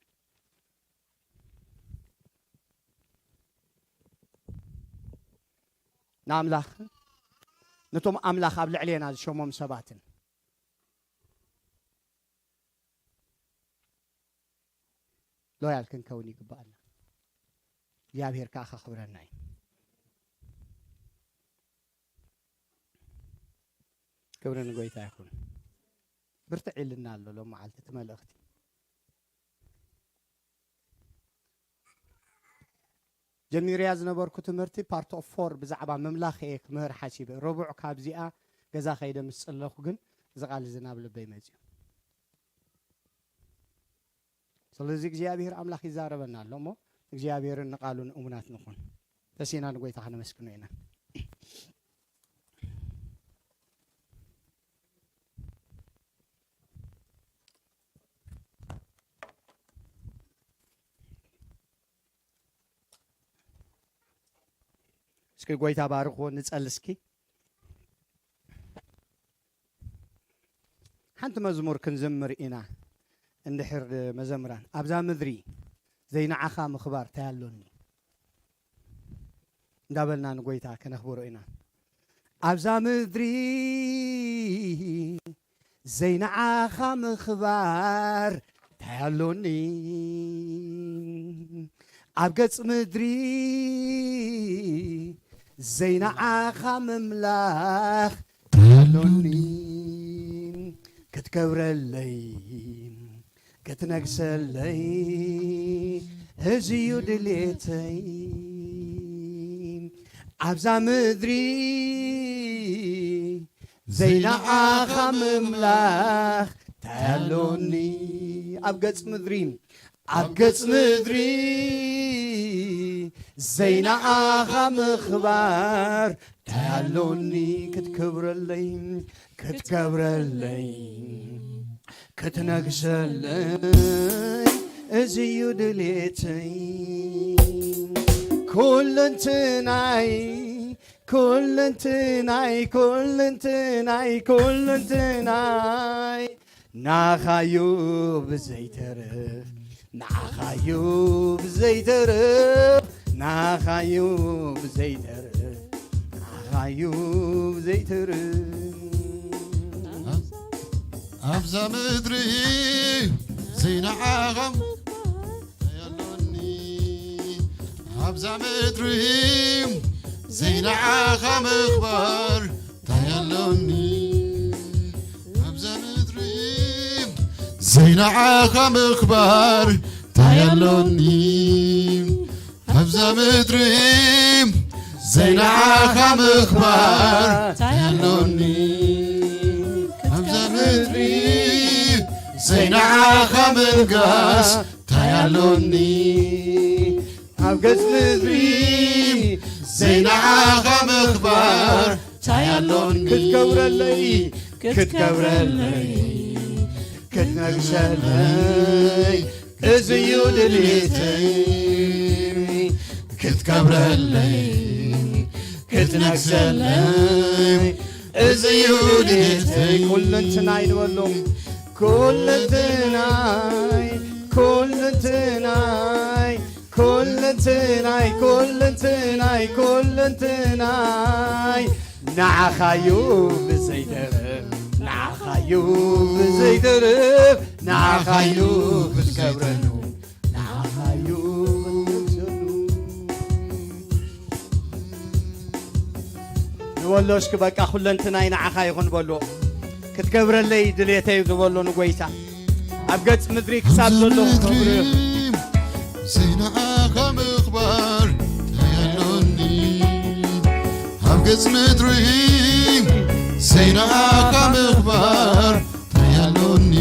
ንኣምላኽ፣ ነቶም ኣምላኽ ኣብ ልዕሌና ዝሸሞም ሰባትን ሎያል ክንከውን ይግባኣና። እግዚኣብሔር ከኣ ከኽብረና እዩ። ክብሪ ንጎይታ ይኹን። ብርትዕ ኢልና ኣሎ ሎም መዓልቲ እቲ መልእኽቲ። ጀሚርያ ዝነበርኩ ትምህርቲ ፓርት ኦፍ ፎር ብዛዕባ ምምላኽ እየ ክምህር ሓሲበ። ረቡዕ ካብዚኣ ገዛ ከይደ ምስ ጸለኹ ግን እዚ ቃል እዚ ናብ ልበይ መጺኡ። ስለዚ እግዚኣብሔር ኣምላኽ ይዛረበና ኣሎ እሞ እግዚኣብሔርን ንቃሉን እሙናት ንኹን። ተሲና ንጎይታ ከነመስግኖ ኢና። እስኪ ጎይታ ባርኽዎ፣ ንጸሊ እስኪ። ሓንቲ መዝሙር ክንዝምር ኢና። እንድሕር መዘምራን ኣብዛ ምድሪ ዘይንዓኻ ምኽባር እንታይ ኣሎኒ እንዳበልና ንጎይታ ከነኽብሮ ኢና። ኣብዛ ምድሪ ዘይንዓኻ ምኽባር እንታይ ኣሎኒ? ኣብ ገጽ ምድሪ ዘይንዓኻ ምምላኽ እንታይ ኣሎኒ? ክትከብረለይ ክትነግሰለይ እዚዩ ድሌተይ። ኣብዛ ምድሪ ዘይንዓኻ ምምላኽ እንታይ ኣሎኒ? ኣብ ገጽ ምድሪ ኣብ ገጽ ምድሪ ዘይንዓኻ ምኽባር እንታይ ኣሎኒ? ክትከብረለይ ክትከብረለይ ክትነግሰለይ እዚዩ ድሌተይ። ኩለንትናይ ኩለንትናይ ኩለንትናይ ኩለንትናይ ናኻዩ ብዘይተርፍ ናኻዩ ብዘይተርፍ ናኻዩ ብዘይተርፍ ናኻዩ ብዘይተርፍ ኣብዛ ምድሪ ዘይንዓኻ ምኽባር እንታይ ኣሎኒ? ኣብዛ ምድሪ ዘይንዓኻ ምኽባር እንታይ ኣሎኒ? ኣብዛ ምድሪ ዘይንዓኻ ምኽባር እንታይ ኣሎኒ? ኣብዛ ምድሪ ዘይንዓኻ ምኽባር እንታይ ኣሎኒ? ኣብዛ ምድሪ ዘይንዓኻ ምንጋስ እንታይ ኣሎኒ? ኣብ ገጽ ምድሪ ዘይንዓኻ ምኽባር እንታይ ኣሎኒ? ክትከብረለይ ክትከብረለይ ክትነግሰለይ እዚዩ ድሌተይ። ክትከብረለይ ክትነግሰለይ እዚዩ ድሌተይ። ኩለንትናይ ንበሎ ኩለንትናይ ኩለንትናይ ኩለንትናይ ኩለንትናይ ኩለንትናይ ንዓኻዩ ብዘይተርፍ ንዓኻዩ ብዘይተርፍ ንዓኻዩ ክትከብረሉ ንዓኻዩ ክትከብረሉ ንበሎ እስኪ በቃ ኩለንትናይ ንዓኻ ይኹን በሎ ክትገብረለይ ድሌተይ ዝበሎ ንጎይታ ኣብ ገጽ ምድሪ ክሳብ ዘሎ ክኸብር ዘይንዓኻ ምኽባር እንታይ ኣሎኒ ኣብ ገጽ ምድሪ ዘይንዓኻ ምኽባር እንታይ ኣሎኒ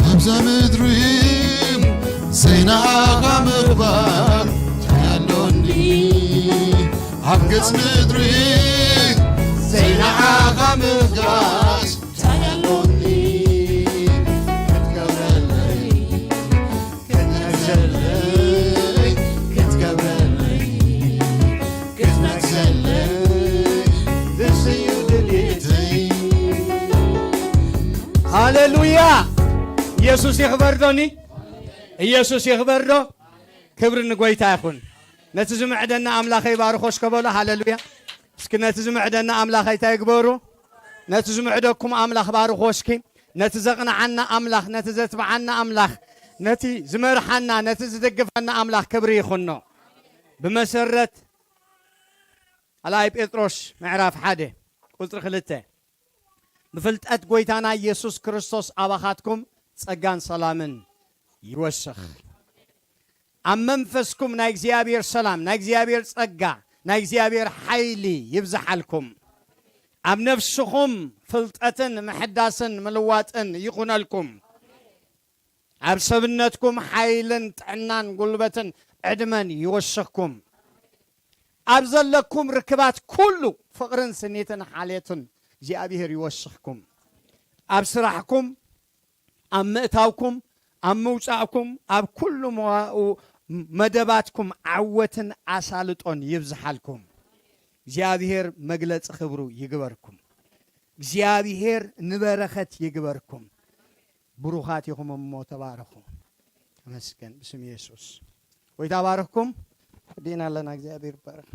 ኣብዛ ምድሪ ዘይንዓኻ ምኽባር እንታይ ኣሎኒ ኣብ ገጽ ምድሪ ዘይንዓኻ ምፍጋስ እንታይ ኣሎኒ ክትገብረለይ ክትነግሰለይ ክትገብረለይ ክትነግሰለይ ንስዩ ድሌተይ ሃሌሉያ ኢየሱስ ይኽበር ዶኒ ኢየሱስ ይኽበር ዶ ክብሪ ንጎይታ ይኹን ነቲ ዝምዕደና ኣምላኸይ ባርኾ እስከ በሎ ሃሌሉያ እስኪ ነቲ ዝምዕደና ኣምላኸይ እንታይ ግበሩ ነቲ ዝምዕደኩም ኣምላኽ ባርኾ እስኪ ነቲ ዘቕንዓና ኣምላኽ ነቲ ዘትብዓና ኣምላኽ ነቲ ዝመርሓና ነቲ ዝድግፈና ኣምላኽ ክብሪ ይኹኖ ብመሰረት ካልኣይ ጴጥሮስ ምዕራፍ ሓደ ቁፅሪ ክልተ ብፍልጠት ጎይታና ኢየሱስ ክርስቶስ ኣባኻትኩም ጸጋን ሰላምን ይወስኽ ኣብ መንፈስኩም ናይ እግዚኣብሔር ሰላም ናይ እግዚኣብሔር ጸጋ ናይ እግዚኣብሔር ሓይሊ ይብዝሓልኩም ኣብ ነፍስኹም ፍልጠትን ምሕዳስን ምልዋጥን ይኹነልኩም። ኣብ ሰብነትኩም ሓይልን ጥዕናን ጉልበትን ዕድመን ይወስኽኩም። ኣብ ዘለኩም ርክባት ኩሉ ፍቕርን ስኒትን ሓልየትን እግዚኣብሔር ይወስኽኩም። ኣብ ስራሕኩም፣ ኣብ ምእታውኩም፣ ኣብ ምውጻእኩም፣ ኣብ ኩሉ መዋኡ መደባትኩም ዓወትን ኣሳልጦን ይብዝሓልኩም። እግዚኣብሔር መግለጺ ክብሩ ይግበርኩም። እግዚኣብሔር ንበረኸት ይግበርኩም። ብሩኻት ኢኹም እሞ ተባረኹ። ተመስገን ብስም የሱስ። ጎይታ ባርኽኩም። ወዲእና ኣለና። እግዚኣብሔር ይባረኽ።